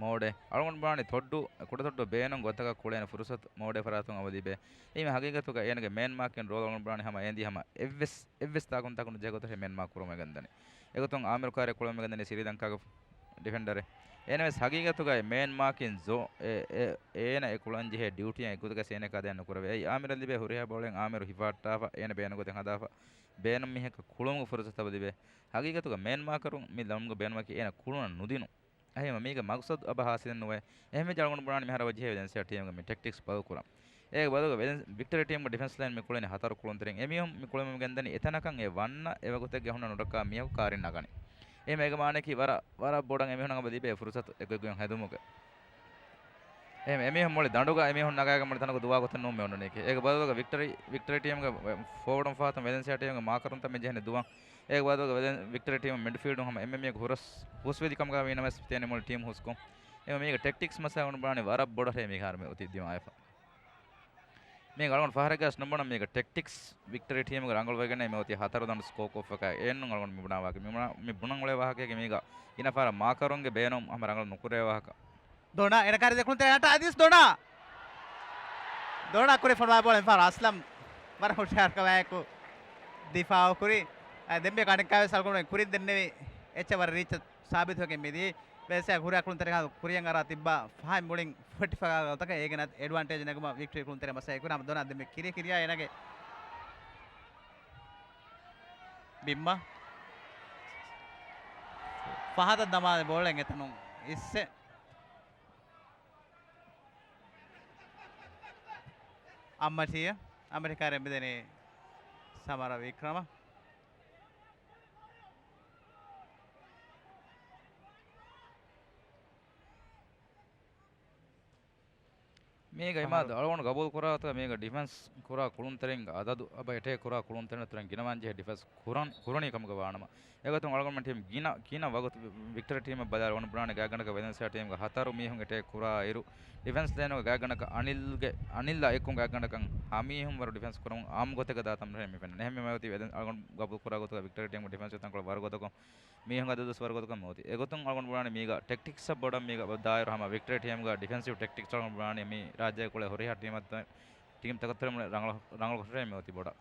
މޯޑެ. އަޅުގަނޑު ބުނާނީ ތޮއްޑު، ކުޑަތޮއްޑު ބޭނުން ގޮތަކަށް ކުޅޭނެ ފުރުސަތު މޯޑެ ފަރާތުން އަވަދިބޭ. އެހީމަ ހަގީގަތުގަ އޭނަގެ މޭން މާކިން ރޯލް އަޅުގަނޑު ބުނާނީ ހަމަ އޭނދީ ހަމަ އެއްވެސް، އެއްވެސް ތާކުންތާކުން ޖެހޭ ގޮތަށް މޭން މާކް ކުރުމަށް ގެންދަނީ. އެގޮތުން އާމިރު ކާރެ ކުޅަމެ ގެންދަނީ ސްރީލަންކާގެ ޑިފެންޑަރެއް. އޭނަވެސް ހަގީގަތުގައި މޭން މާކިން ޒޯ، އެ، އެ، އޭނަ އެ ކުޅަން ޖެހޭ ޑިއުޓީއަށް އެއްގޮތަކަށް އޭނަ ކާދައެއް ނުކުރެވޭ. އެއީ އާމިރަށް ލިބޭ ހުރިހާ ބޯޅައެއް އާމިރު ހިފަހައްޓާފަ، އޭނަ ބޭނުން ގޮތެއް ހަދާފަ، ބޭނުން މީހަކަށް ކުޅުމުގެ ފުރުސަތު އަބަދިވޭ. ހަގީގަތުގަ މޭން މާކަރުން މި ލަމުގެ ބޭނުމަކީ އޭނަ ކުޅުނަށް ނުދިނުން. އެހެންވީމަ މީގެ މަގްސަދު އަބަ ހާސިލެއް ނުވޭ. އެހެންވެއްޖެ އަޅުގަނޑު ބުނާނީ މިހާރު އަވަދިވެހޭ ވެލެންސިއާ ޓީމުގެ މި ޓެކްޓިކްސް ބަދަލުކުރަން. އޭގެ ބަދަލުގަ ވެލެން-، ވިކްޓަރީ ޓީމުގެ ޑިފެންސް ލައިން މި ކުޅެނީ ހަތަރު ކުޅުންތެރިން. އެމީހުން މި ކުޅެމުން ގެންދަނީ އެތަނަކަށް އެ ވަންނަ އެވަގުތެއްގެ ހުންނަ ނުރައްކާ މީހަކު ކާރިން ނަގަނީ. އެހެން އޭގެ މާނައަކީ ވަރަށް، ވަރަށް ބޮޑަށް އެމީހުން އަބަދިބޭ ފުރުސަތު އެގޮތްގޮތް ހެދުމުގެ. އެހެން އެމީހުން މުޅި ދަނޑުގަ އެމީހުން ނަގާގެން މުޅި ތަނަކު ދުވާ ގޮތެއް ނޫން މި އޮންނަނީކީ. އޭގެ ބަދަލުގަ ވިކްޓަރީ، ވިކްޓަރީ ޓީމުގެ ފޯވަޑުން ފަހަތުން ވެލެންސިއާ ޓީމުގެ މާކަރުންތައް މި ޖެހެނީ ދުވަން. އޭގެ ބަދަލުގަ ވެލެން-، ވިކްޓަރީ ޓީމު މިޑްފީލްޑުން ހަމަ އެންމެ މީހަކު ހުސް-، ހުސްވެދި ކަމުގަ ވީނަމަވެސް ތިޔަނީ މުޅި ޓީމް ހުސްކޮށް. އެހެންވީމަ މީގެ ޓެކްޓިކްސް މައްސަލަ އަޅުގަނޑު ބުނާނީ ވަރަށް ބޮޑަށޭ މިހާރު މި އޮތީ ދިމާވެފަ. މީގެ އަޅުގަނޑު ފަހަރެއްގަސް ނުބުނަ މީގެ ޓެކްޓިކްސް ވިކްޓަރީ ޓީމުގެ ރަނގަޅުވެގެން މި އޮތީ ހަތަރު ދަނޑު ސްކޯ ކޮށްފަކާ އެއްނު އަޅުގަނޑު މި ބުނާ ވާހަކަ. މި ބުނާ-، މި ބުނަން އުޅޭ ވާހަކައެއްގެ މީގަ ގިނަ ފަހަރަށް މާކަރުންގެ ބޭނުން ހަމަ ރަނގަޅު ނުކުރޭ ވާހަކަ. ދޮނާ އެނަ ކާރި ދެކުން ތެރެ އަޓާ އަދިސް ދޮނާ. ދޮނާ ކުރި ފޮނުވާ ބޯޅަ މިފަހަރު އަސްލަމް ވަރަށް ހުށަހެރިކަމާއެކު ދިފާއު ކުރި. އަ، ދެންމެ ކަނިކާވެސް އަޅުގަނޑު ކުރިން ދެންނެވި އެއްޗެއް ވަރަށް ރީއްޗަށް ސާބިތުވެގެން މިދިޔައީ. ވެލެންސިއާ ހުރިހާ ކުޅުންތެރިން ކުރިއަށް އަރާ ތިއްބާ ފަހަތް މުޅިން ފޮއްޓިފަ ގޮތަކަށް އޭގެން އެޑްވާންޓޭޖް ނެގުމަށް ވިކްޓަރީ ކުޅުންތެރިން މަސައްކަތް ކުރި ހަމަ ދޮނާ ދެންމެ ކިރި ކިރިޔާ އޭނަގެ ބިންމަ ފަހަތަށް ދަމާލި ބޯޅައެއް އެތަނުން އިއްސެ. އައްމަޓީ، އައްމަޓީ ކާރި މިދެނީ ސަމަރަ ވިކްރަމަ. މީގަ އިމާދު އަޅުގަނޑު ގަބޫލު ކުރާ ގޮތަށް މީގަ ޑިފެންސް ކުރާ ކުޅުންތެރިންގެ އަދަދު އަބަ އެޓޭކް ކުރާ ކުޅުންތެރިން އަތުރެން ގިނަވާން ޖެހޭ ޑިފެންސް ކުރަން، ކުރަނީ ކަމުގަ ވާނަމަ، އެގޮތުން އަޅުގަނޑު ޓީމް ގިނަ، ގިނަ ވަގުތު ވިކްޓަރީ ޓީމަށް ބަލާއިރު އަޅުގަނޑު ބުނާނެ ގާތްގަނޑަކަށް ވެލެންސިއާ ޓީމްގެ ހަތަރު މީހުން އެޓޭކް ކުރާ އިރު، ޑިފެންސް ލައިނުގެ ގާތްގަނޑަކަށް އަނިލްގެ، އަނިލްއާ އެކު ގާތްގަނޑަކަށް ހަމީހުން ވަރު ޑިފެންސް ކުރަމުން އާއްމު ގޮތެއްގަ ދާތަން މި ފެންނަނީ. އެހެންވީމަ އޮތީ ވެލެން-، އަޅުގަނޑު ގަބޫލު ކުރާ ގޮތުގަ ވިކްޓަރީ ޓީމްގެ ޑިފެންސް ތަންކޮޅެއް ވަރު ގޮތަކުން މީހުން އަދަދު ވަރު ގޮތަކަށް މި އޮތީ. އެގޮތުން އަޅުގަނޑު ބުނާނީ މީގަ ޓެކްޓިކްސްއަށް ބޮޑަށް މީގަ ދާއިރު ހަމަ ވިކްޓަރީ ޓީމްގަ ޑިފެންސިވް ޓެކްޓިކްސް އަޅުގަނޑު ބުނާނީ މި ރާއްޖޭގެ ކުޅޭ ހުރިހާ ޓީމްތަކަށް، ޓީމްތަކަށް ތެރެ މުޅި ރަނގަޅު، ރަނގަޅު ކޮށްފަ މި އޮތީ ބޮޑަށް.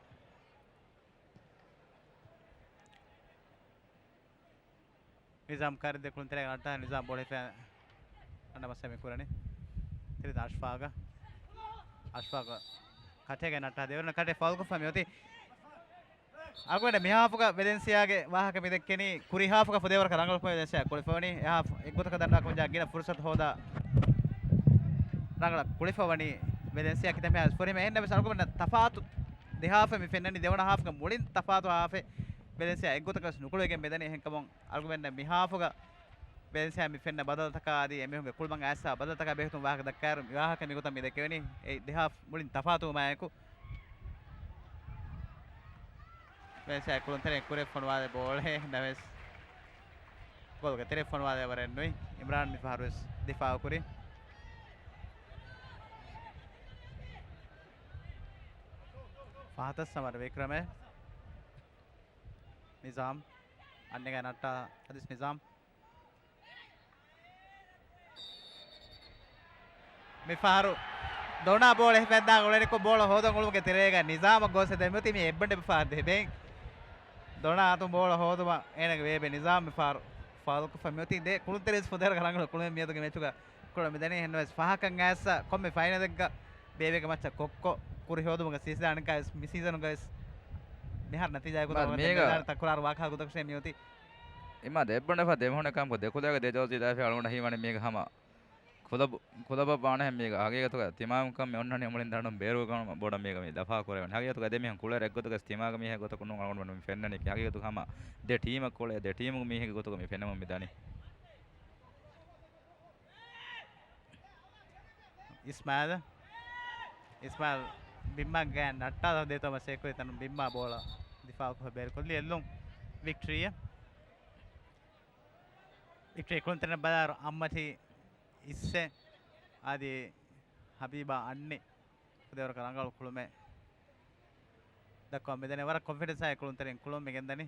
ނިޒާމް ކާރި ދެކުން ތެރޭގަ ނައްޓާ ނިޒާމް ބޯޅަ ހިފެ އަންނަ މަސް މި ކުރަނީ. ތިރިތަ އަޝްފާގަ. އަޝްފާގަ ކަޓޭގަ ނައްޓާ ދެވަރުން ކަޓޭ ފައުލް ކޮށްފަ މި އޮތީ. އަޅުގަނޑު މި ހާފުގަ ވެލެންސިއާގެ ވާހަކަ މި ދެއްކެނީ، ކުރި ހާފުގަ ފުދޭވަރަކަށް ރަނގަޅު ކުޅެ ވެލެންސިއާ ކުޅެފަވަނީ. އެ ހާފު އެއްގޮތަކަށް ދަނޑާ ކުންޖާ ގިނަ ފުރުސަތު ހޯދާ ރަނގަޅަށް ކުޅެފަވަނީ ވެލެންސިއާ ކިތަންމެ ހާސް ފުރިހަމަ. އެހެންނަމަވެސް އަޅުގަނޑު ތަފާތު ދެ ހާފެއް މި ފެންނަނީ. ދެވަނަ ހާފުގަ މުޅިން ތަފާތު ހާފެއް ވެލެންސިއާ އެއްގޮތަކަށް ނުކުޅެގެން މިދަނީ. އެހެންކަމުން އަޅުގަނޑު މި ހާފުގަ ވެލެންސިއާ މި ފެންނަ ބަދަލުތަކާ އަދި އެމީހުންގެ ކުޅުމަށް އައިސްފަ ބަދަލުތަކާ ބެހޭގޮތުން ވާހަކަ ދައްކާއިރު، މި ވާހަކަ މިގޮތަށް މި ދެއްކެވެނީ. އެ ދެ ހާފް މުޅިން ތަފާތުވުމާއެކު، ވެލެންސިއާ ކުޅުންތެރެއިން ކުރިއަށް ފޮނުވާލެވޭ ބޯޅައެއް ނަމަވެސް، ގޯލުގެ ތެރެއަށް ފޮނުވާލެވޭ ވަރެއް ނުވި. އިމްރާން މި ފަހަރުވެސް ދިފާއު ކުރި. ފަހަތަށް ސަމަރ ވިކްރަމެ. ނިޒާމް. އަންނަގައި ނައްޓާ އަދިސް ނިޒާމް. މިފަހަރު ދޮނާ ބޯޅަ ހިފެންދާ އުޅެނިކޮށް، ބޯޅަ ހޯދަން އުޅުމުގެ ތެރޭގަ ނިޒާމަށް ގޯސް ދެމިއޮތީ މި އެއްބަނޑެ ބަފާ ދެބެން. ދޮނާ އަތުން ބޯޅަ ހޯދުމަށް އޭނަގެ ބޭބެ ނިޒާމް މިފަހަރު ފައުލްކޮށްފަ މިއޮތީ. ދެ ކުޅުންތެރިން ފުދޭވަރަކަށް ރަނގަޅު ކުޅުމެއް މިއަދުގެ މެޗުގަ ކުޅަ މިދަނީ ހެންނަވެސް ފަހަކަށް އައިސް ކޮންމެ ފައިނަލެއްގަ ބޭބެގެ މައްޗަށް ކޮއްކޮ ކުރި ހޯދުމުގެ ސީޒަން އަނެއްކާވެސް މި ސީޒަނުގަވެސް މިހާރު ނަތީޖާ ގޮތަށް މީގަ ތަކުރާރު ވާކަހަ ގޮތަކަށޭ މިއޮތީ. އިމާ ދެއްބަނޑެފަ ދެމިހުނެ ކަމަކު ދެކުލައިގެ ދެ ޖާޒީ ލާފި އަޅުގަނޑަށް ހީވަނީ މީގަ ހަމަ ކުލަބު، ކުލަބަށް ވާނެހެން މީގަ ހަގީގަތުގަ ތިމާމްކަން މި އޮންނަނީ މުޅިން ދަނޑުން ބޭރުގަނޑު ބޮޑަށް މީގަ މި ދަފާ ކުރެވެން. ހަގީގަތުގަ ދެމީހުން ކުޅޭ ރެއްގޮތުގަ ތިމާގެ މީހެއް ގޮތަކުން ނޫން އަޅުގަނޑު މި ފެންނަނީ. ހަގީގަތުގަ ހަމަ ދެ ޓީމަށް ކުޅޭ ދެ ޓީމުގެ މީހެއްގެ ގޮތުގަ މި ފެނެމުން މި ދަނީ. އިސްމާލް، އިސްމާލް ބިންމާގެ ނައްޓާލަ ދޭތޯ މަސޭކުރި ތަނު ބިންމާ ބޯޅަ ދިފާއުކޮށް ބޭރުކޮށްލި އެއްލުން ވިކްޓްރީއަށް. ވިކްޓްރީ ކުޅުންތެރިން ބަލާރު އައްމަތި އިއްސެ އަދި ހަބީބާ އަންނި ފުދޭވަރަކަށް ރަނގަޅު ކުޅުމެއް ދައްކަވަން މިދަނީ. ވަރަށް ކޮންފިޑެންސާއި ކުޅުންތެރިން ކުޅުން މިގެންދަނީ.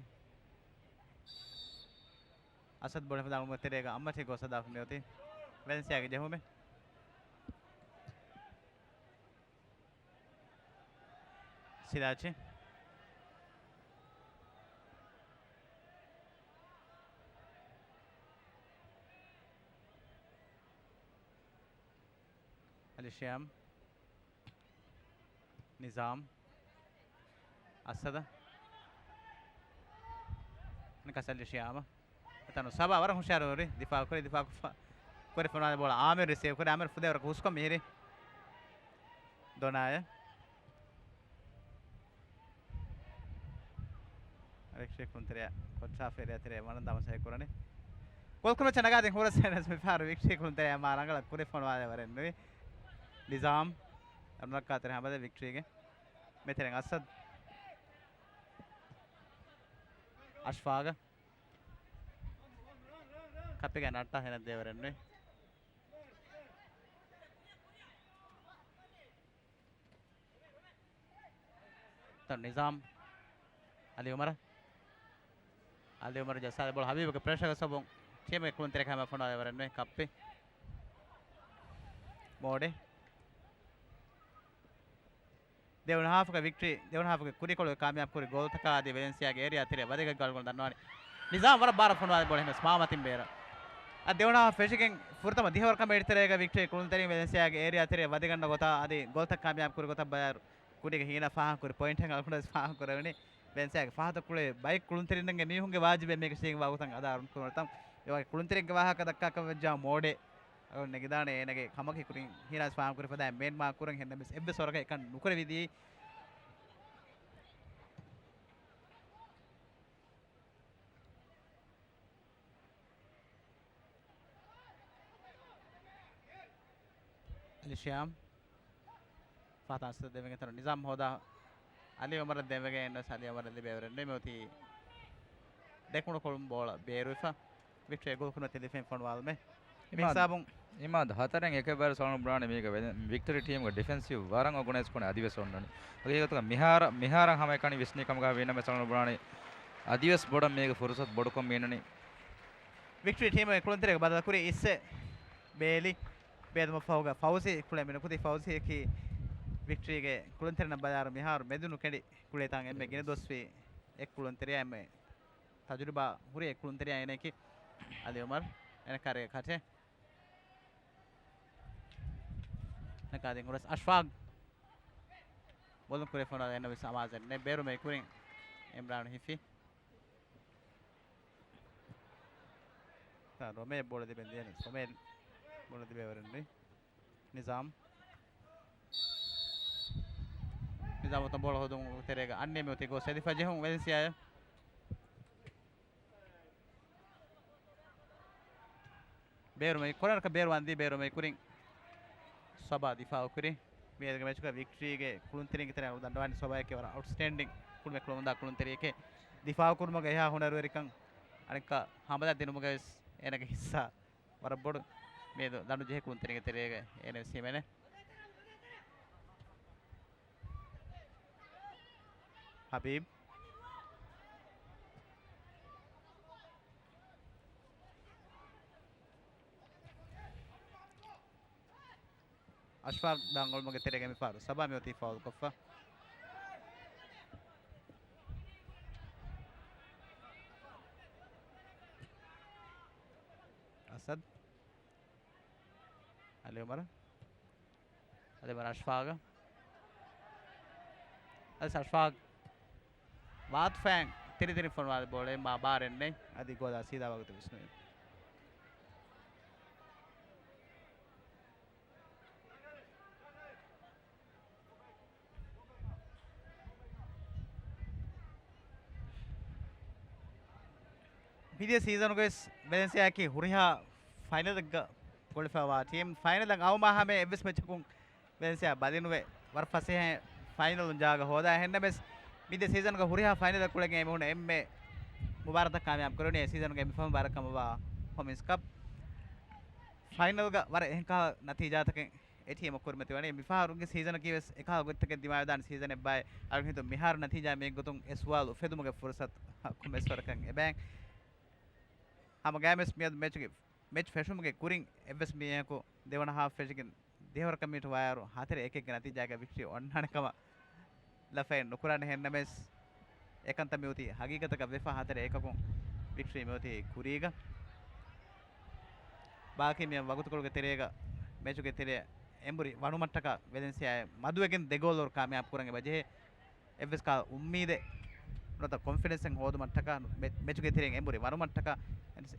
އަސަދް ބޯޅަ ހިފަދާ އަޅުމުގެ ތެރޭގަ އައްމަތި ގޯސް ހަދާފަ މިއޮތީ ވެލެންސިއާގެ ޖެހުމެއް. ސިލާޗި. އަލިޝިޔާމް. ނިޒާމް. އަސަދަ. ނިކަސް އަލިޝިޔާމަ. އެތަނު ސަބާ ވަރަށް ހުޝާރުވެރި ދިފާއު ކުރި، ދިފާއު ކުރި ފޮނުވާ ބޯޅަ އާމިރު ރިސީވް ކުރި، އާމިރު ފުދޭވަރަކަށް ހުސްކޮށް މިހިރި. ދޮނާޔަ. ރިކްޝޭ ކުންތެރެއަށް ކޮއްޗާފޭރި އަތެރޭ ވަނަން ދާ މަސައްކަތް ކުރަނީ. ގޯލް ކުރިމައްޗަށް ނަގާދިން ހުރަސް އެން އެސް މިފަހަރު ވިކްޓްރީ ކުންތެރެއަށް މާ ރަނގަޅަށް ކުރި ފޮނުވާލެވަރެއް ނުވި. ނިޒާމް. އަނުރައްކާތެރެ ހަމަލެ ވިކްޓްރީގެ މެތެރެން އަސަދް. އަޝްފާގަ. ކަޕިގެ ނައްޓާ ހެނަށް ދޭވަރެއް ނުވި. ތަ ނިޒާމް. އަލީ އުމަރަށް. އަލީ އުމަރު ޖައްސާލި ބޯޅަ ހަބީބުގެ ޕްރެޝަރގެ ސަބަބުން ޓީމުގެ ކުޅުންތެރި ކަމަށް ފޮނުވާލެވަރެއް ނުވި ކައްޕި. މޯޑެ. ދެވަނަ ހާފުގެ ވިކްޓްރީ، ދެވަނަ ހާފުގެ ކުރިކޮޅުގެ ކާމިޔާބު ކުރި ގޯލްތަކާ އަދި ވެލެންސިއާގެ އޭރިއާ ތެރެއަށް ވަދެގަތް ގޯލް ދަންނަވަނީ. ނިޒާމް ވަރަށް ބާރަށް ފޮނުވާލި ބޯޅަ ހެންނަސް މާމަތިން ބޭރަށް. އަދި ދެވަނަ ހާފް ފެށިގެން ފުރަތަމަ ދިހަވަރު ކަމެއް އެއް ތެރޭގަ ވިކްޓްރީ ކުޅުންތެރިން ވެލެންސިއާގެ އޭރިއާ ތެރެއަށް ވަދެގަންނަ ގޮތާ އަދި ގޯލްތައް ކާމިޔާބު ކުރި ގޮތަށް ބަލާއިރު ކުރީގެ ހީނާ ފާހަގަކުރި ޕޮއިންޓެއް އަޅުގަނޑު ވެސް ފާހަގަކުރެވެނީ. ވެލެންސިއާގެ ފަހަތަށް ކުޅޭ ބައެއް ކުޅުންތެރިންގެ މީހުންގެ ވާޖިބެއް މީގެ ސީގެ ވާގޮތަށް އަދާ އަރުން ކުރުންތަން އެވާގެ ކުޅުންތެރިންގެ ވާހަކަ ދައްކާކަށް ވެއްޖާ މޯޑެ އަޅުން ނެގިދާނެ އޭނަގެ ކަމަކީ ކުރިން ހީނާސް ފާހަގަކުރި ފަދައިން މޭން މާކް ކުރަން ހެންނަމެސް އެއްވެސް ވަރަކަށް އެކަން ނުކުރެވިދީ. އަލިޝިޔާމް. ފަހަތަށް އަސަދަށް ދެވިގެން ތަނު ނިޒާމް ހޯދާ. އަލީ އުމަރަށް ދެވިގެން އެންނަސް އަލީ އުމަރަށް ލިބޭވަރެއް ނުވި މިއޮތީ ދެކުނު ކޮޅުން ބޯޅަ ބޭރުވެފަ. ވިކްޓްރީ ގޯލް ކުރިމަތި ލިފެން ފޮނުވާލުމެއް. މި އިމާދު، ހިސާބުން އިމާދު ހަތަރެން އެކެއް ވަރަށް ސަޅުން ބުނާނެ މީގަ ވެ-، ވިކްޓަރީ ޓީމުގެ ޑިފެންސިވް ވަރަށް އޯގަނައިޒް ކުނެ އަދިވެސް އޮންނަނީ. ހަގީގަތުގަ މިހާރަ-، މިހާރަށް ހަމައެކަނި ވިސްނި ކަމުގަ ވީނަމަ ސަޅުން ބުނާނީ އަދިވެސް ބޮޑަށް މީގެ ފުރުސަތު ބޮޑުކޮށް މީނަނީ. ވިކްޓަރީ ޓީމުގެ ކުޅުންތެރިއަށް ބަދަލު ކުރި އިއްސެ ބޭލި ބޭލުމަށް ފަހުގަ ފައުޒީ ކުޅޭ މިނުކުތީ ފައުޒީއަކީ ވިކްޓަރީގެ ކުޅުންތެރިންނަށް ބަލާއިރު މިހާރު މެދުނު ކެނޑި ކުޅޭތާން އެންމެ ގިނަ ދުވަސްވީ އެއް ކުޅުންތެރިޔާ އެންމެ ތަޖުރިބާ ހުރި އެއް ކުޅުންތެރިޔާ އޭނައަކީ އަލީ އުމަރު. އޭނަ ކާރިގެ ކަޓެއް. ނަގާދިން ހުރަސް އަޝްފާގް. ބޯލުން ކުރި ފޮނުވާލަން އެންނަ ވެސް އަމާޒެއް ނެތް. ބޭރުމައި ކުރިން އިމްރާން ހިފި. ތާ ރޮމޭ ބޯޅަ ލިބެން ދިޔަނީ. ރޮމޭ ބޯޅަ ލިބޭވަރެއް ނުވި. ނިޒާމް. ނިޒާމް އޮތަ ބޯޅަ ހޯދުން ތެރޭގަ އަންނޭ މިއޮތީ ގޯސް އެދިފަ ޖެހުން ވެލެންސިއާއަށް. ބޭރުމައި ކޮނަރަކަށް ބޭރުވާންދީ ބޭރުމައި ކުރިން ސަބާ ދިފާއު ކުރި. މިއަދުގެ މެޗުގަ ވިކްޓަރީގެ ކުޅުންތެރިންގެ ތެރެއިން އަޅު ދަނޑުވާނީ ސަބާއެކޭ ވަރަށް އައުޓްސްޓޭންޑިން ކުޅުމެއް ކުޅަމުންދާ ކުޅުންތެރިއެކޭ. ދިފާއު ކުރުމުގަ އެހާ ހުނަރުވެރިކަން އަނެއްކާ ހަމަލާ ދިނުމުގަވެސް އޭނަގެ ހިއްސާ ވަރަށް ބޮޑު. މިއަދު ދަނޑު ޖެހޭ ކުޅުންތެރިންގެ ތެރޭގަ އޭނަ ވެސް ހިމެނޭ. ހަބީބް. އަޝްފާގް ދާން އޮޅުމުގެ ތެރޭގަ މިފަހަރު ސަބާ މިއޮތީ ފައުލްކޮށްފަ. އަސަދް. އަލި އުމަރު. އަލި އުމަރު އަޝްފާގަށް. އަލި އަޝްފާގް ވާތުފައިން ތިރި ތިރި ފޮނުވާލި ބޯޅަ އެއް މާ ބާރެއް ނެތް. އަދި ގޯލާ ސީދާ ވަގުތު ވިސްނުވި. މިދިޔަ ސީޒަނުގައި ވެސް ވެލެންސިއާއަކީ ހުރިހާ ފައިނަލެއްގަ ގޮޅިފައިވާ ޓީމް. ފައިނަލަށް އައުމާ ހަމަ އެއްވެސް މެޗަކުން ވެލެންސިއާ ބަލިނުވެ ވަރަށް ފަސޭހައިން ފައިނަލުން ޖާގަ ހޯދާ. އެހެންނަމަވެސް މިދިޔަ ސީޒަންގަ ހުރިހާ ފައިނަލެއް ކުޅެގެން އެމީހުން އެންމެ މުބާރާތަށް ކާމިޔާބު ކުރެވުނީ އެ ސީޒަނުގެ މި ފަހުން ބާރަކަމަށްވާ ހޮމިންސް ކަޕް ފައިނަލްގަ ވަރަށް އެހެން ކަހަލަ ނަތީޖާތަކެއް އެ ޓީމަށް ކުރިމަތިވަނީ. މިފަހަރުގެ ސީޒަނަކީ ވެސް އެކަހަލަ ގޮތްތަކެއް ދިމާވެދާނެ ސީޒަނެއްބާއޭ. އަޅުގަނޑު ހިތުން މިހާރު ނަތީޖާ މިގޮތުން އެ ސުވާލު އުފެދުމުގެ ފުރުސަތު ކޮންމެސް ވަރަކަށް އެބައިން. ހަމަ ގައިމުވެސް މިއަދު މެޗުގެ، މެޗް ފެށުމުގެ ކުރިން އެއްވެސް މީހަކު ދެވަނަ ހާފް ފެށިގެން ދިހަވަރަކަށް މިނިޓު ވާއިރު ހަތަރެއް އެކެއްގެ ނަތީޖާގަ ވިކްޓްރީ އޮންނާނެ ކަމަށް ލަފައެއް ނުކުރާނެ. އެހެންނަމަވެސް އެކަންތައް މިއޮތީ ހަގީގަތަކަށް ވެފަ ހަތަރެއް އެކަކުން ވިކްޓްރީ މިއޮތީ ކުރީގަ. ބާކީ މި ވަގުތުކޮޅުގެ ތެރޭގަ މެޗުގެ ތެރެ އެނބުރި ވަނުމަށްޓަކާ ވެލެންސިއާއެއް މަދުވެގެން ދެ ގޯލް ކާމިޔާބު ކުރަން އެބަ ޖެހޭ. އެއްވެސް ކަހަލަ އުއްމީދެއް ނުވަތަ ކޮންފިޑެންސެއް ހޯދުމަށްޓަކާ މެ-، މެޗުގެ ތެރެއިން އެނބުރި ވަނުމަށްޓަކާ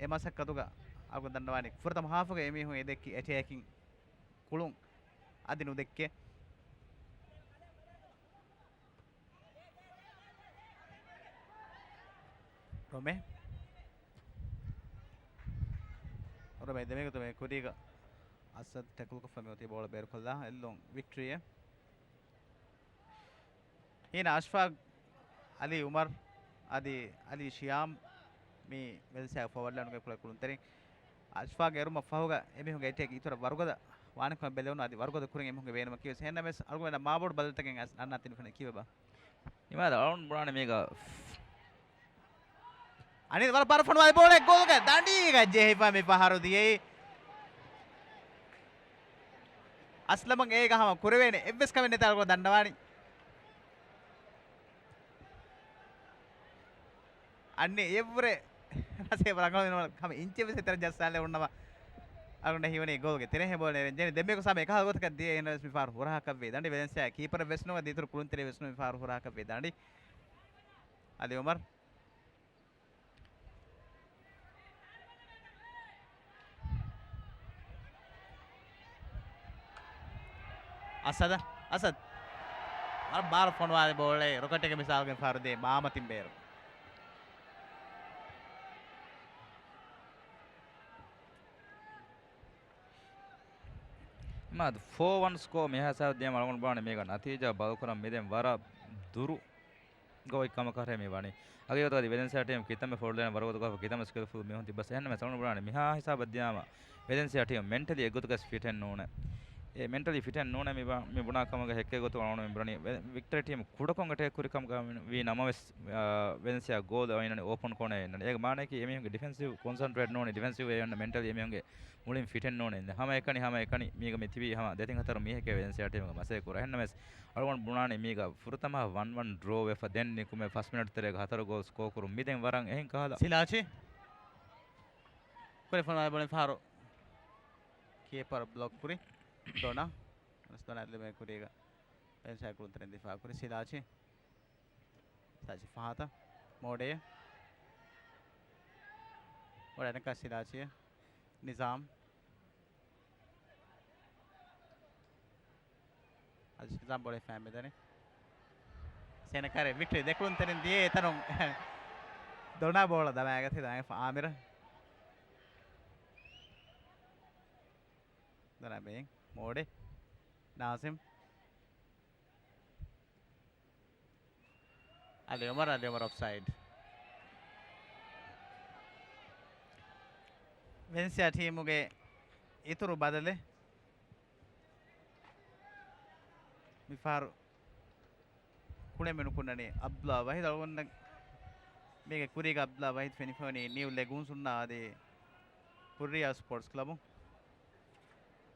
އެ މަސައްކަތުގަ އަޅުގަނޑު ދަންނަވާނީ ފުރަތަމަ ހާފުގަ އެމީހުން އެ ދެއްކި އެޓޭކިން ކުޅުން އަދި ނުދެއްކޭ. ރޮމޭ. ރޮމޭ ދެމެގުތު މެ ކުރީގަ އަސަދް ޓެކްލްކޮށްފަ މިއޮތީ ބޯޅަ ބޭރުކޮށްލާ އެއްލުން ވިކްޓްރީއެއް. ހީނަ އަޝްފާގް، އަލީ އުމަރު އަދި އަލީ ޝިޔާމް މި ވެލެންސިއާގެ ފޯވަޑް ލައިނުގެ ކުޅެ ކުޅުންތެރިން. އަޝްފާގް އެރުމަށް ފަހުގަ އެމީހުންގެ އެޓޭކް އިތުރަށް ވަރުގަދަ ވާނެކަމަށް ބެލެވުނު އަދި ވަރުގަދަ ކުރިން އެމީހުންގެ ބޭނުމަކީ ވެސް. އެހެންނަމަވެސް އަޅުގަނޑު މާބޮޑު ބަދަލުތަކެއް އަންނާ ތިން ފެން ކީވެބާ؟ އިމާދު އަޅުން ބުނާނެ މީގަ އަނި ވަރަށް ބާރު ފޮނުވާލި ބޯޅަ ގޯލުގެ ދަނޑީގަ ޖެހިފަ މި ފަހަރު ދިޔައީ. އަސްލަމަށް އޭގަ ހަމަ ކުރެވޭނެ އެއްވެސް ކަމެއް ނެތާ އަޅުގަނޑު ދަންނަވާނީ. އަންނި އެއްވުރެ ނަސޭބު ރަނގަޅު ވީނަމަ ހަމަ އިންޗެއް ވެސް އެތެރެ ޖައްސާލެވުނުނަމަ އަޅުގަނޑަށް ހީވަނީ ގޯލުގެ ތެރެހެ ބޯޅަ ނެރެން ޖެހެނީ. ދެންމެ ގޮސް ހަމަ އެކަހަލަ ގޮތަކަށް ދިޔަ އެހެންނަމަވެސް މި ފަހަރު ހުރަހާކަށްވީ ދަނޑި. ވެލެންސިއާ ކީޕަރެއް ވެސް ނުވަ ދީތުރު ކުޅުންތެރި ވެސް ނުވަ މި ފަހަރު ހުރަހާކަށްވީ ދަނޑި. އަލީ އުމަރު. އަސަދަށް، އަސަދް. ވަރަށް ބާރު ފޮނުވާލި ބޯޅައެއް ރޮކެޓެއްގެ މިސާލުގެ ފަހަރު ދިޔައީ މާމަތިން ބޭރު. އިމާދު ފޯ ވަން ސްކޯ މިހާ ހިސާބަށް ދިޔަމަ އަޅުގަނޑު ބުނާނެ މީގަ ނަތީޖާ ބަދަލުކުރަން މިދެން ވަރަށް ދުރު ގޮތް ކަމަކަށް މި ވަނީ. ހަގީގަތުގަ އަދި ވެލެންސިއާ ޓީމް ކިތަންމެ ފޯވަޑް ލައިން ވަރުގަދަކޮށް ކިތަންމެ ސްކިލްފުލް މީހުން ތިއްބަސް. އެހެންނަމަވެސް އަޅުގަނޑު ބުނާނެ މިހާ ހިސާބަށް ދިޔާމަ ވެލެންސިއާ ޓީމް މެންޓަލީ އެއްގޮތުގަސް ފިޓެއް ނޫނޭ. އެ މެންޓަލީ ފިޓެއް ނޫނޭ މި ބަ-، މި ބުނާ ކަމުގަ ހެއްކޭ ގޮތުން އަޅުގަނޑު މި ބުނަނީ ވެ-، ވިކްޓަރީ ޓީމް ކުޑަކޮށް އެޓޭކް ކުރި ކަމުގަ ވީ ނަމަވެސް، އާ، ވެލެންސިއާ ގޯލް އޮތް އިންނަނީ އޯޕަން ކޯނަރ އިންނަނީ. އޭގެ މާނައަކީ އެމީހުންގެ ޑިފެންސިވް ކޮންސަންޓްރޭޓް ނޫނީ، ޑިފެންސިވް އެ އޮންނަ މެންޓަލީ އެމީހުންގެ މުޅިން ފިޓެއް ނޫނޭ. ހަމައެކަނި، ހަމައެކަނި މީގަ މި ތިބީ ހަމަ ދެތިން ހަތަރު މީހެކޭ ވެލެންސިއާ ޓީމުގަ މަސައްކަތް ކުރާ. އެހެންނަމަވެސް އަޅުގަނޑު ބުނާނީ މީގަ ފުރަތަމަ ވަން ވަން ޑްރޯ ވެފަ ދެން ނިކުމެ ފަސް މިނެޓް ތެރޭގަ ހަތަރު ގޯލް ސްކޯ ކުރުން މިދެން ވަރަށް އެހެން ކަހަލަ. ސިލާޗި. ކުރި ފޮނުވާލި ބޯޅަ ފަހަރު ކީޕަރު ބްލޮކް ކުރި. ދޮނާ. ދޮނާ ލިބޭ ކުރީގަ ވެލެންސިއާ ކުޅުންތެރިން ދިފާ ކުރި ސިލާޗި. ސިލާޗި ފަހަތަށް މޯޑޭ. މޯޑޭ އަނެއްކާ ސިލާޗި. ނިޒާމް. އަދި ނިޒާމް ބޯޅަ ފައިން މިދަނީ. ސޭނަކާރެ ވިކްޓަރީ ދެކުޅުންތެރިން ދިޔައީ އެތަނުން. ދޮނާ ބޯޅަ ދަމާގަތީ ދާނގެފަ އާމިރަށް. ދޮނާ ބެއިން މޯޑޭ. ނާޒިމް. އަލި އުމަރު، އަލި އުމަރު އޮފްސައިޑް. ވެލެންސިއާ ޓީމުގެ އިތުރު ބަދަލެއް މިފަހަރު ކުޅެމިނުކުންނަނީ އަބްދުﷲ ވަހީދު. އަޅުގަނޑަށް މީގެ ކުރީގަ އަބްދުﷲ ވަހީދު ފެނިފައިވަނީ ނިއު ލެގޫންސް ހުންނަ އަދި ހުއްރިޔާ ސްޕޯޓްސް ކްލަބުން.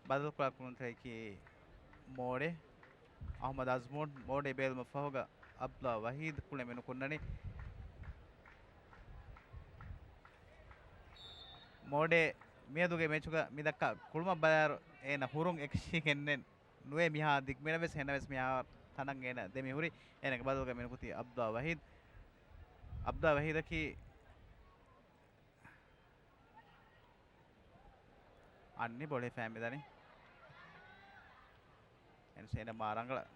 ބަދަލުކުރާ ކުޅުންތެރިޔަކީ މޯޑޭ އަޙްމަދު އަޒްމޫން. މޯޑޭ ބޭލުމަށް ފަހުގަ އަބްދުﷲ ވަހީދު ކުޅެމިނުކުންނަނީ. މޯޑޭ މިއަދުގެ މެޗުގަ މިދައްކާ ކުޅުމަށް ބަލާއިރު އޭނަ ހުރުން އެކަށީގެންނެއް ނުވޭ މިހާ ދިގުމިނަށް ވެސް. އެހެންނަމަވެސް މިހާ ތަނަށް އޭނަ ދެމިހުރި. އޭނަގެ ބަދަލުގަ މިނުކުތީ އަބްދުﷲ ވަހީދު. އަބްދުﷲ ވަހީދަކީ އަންނި ބޯޅަ ހިފާ މިދަނީ. އެންސޭނަ މާ ރަނގަޅަށް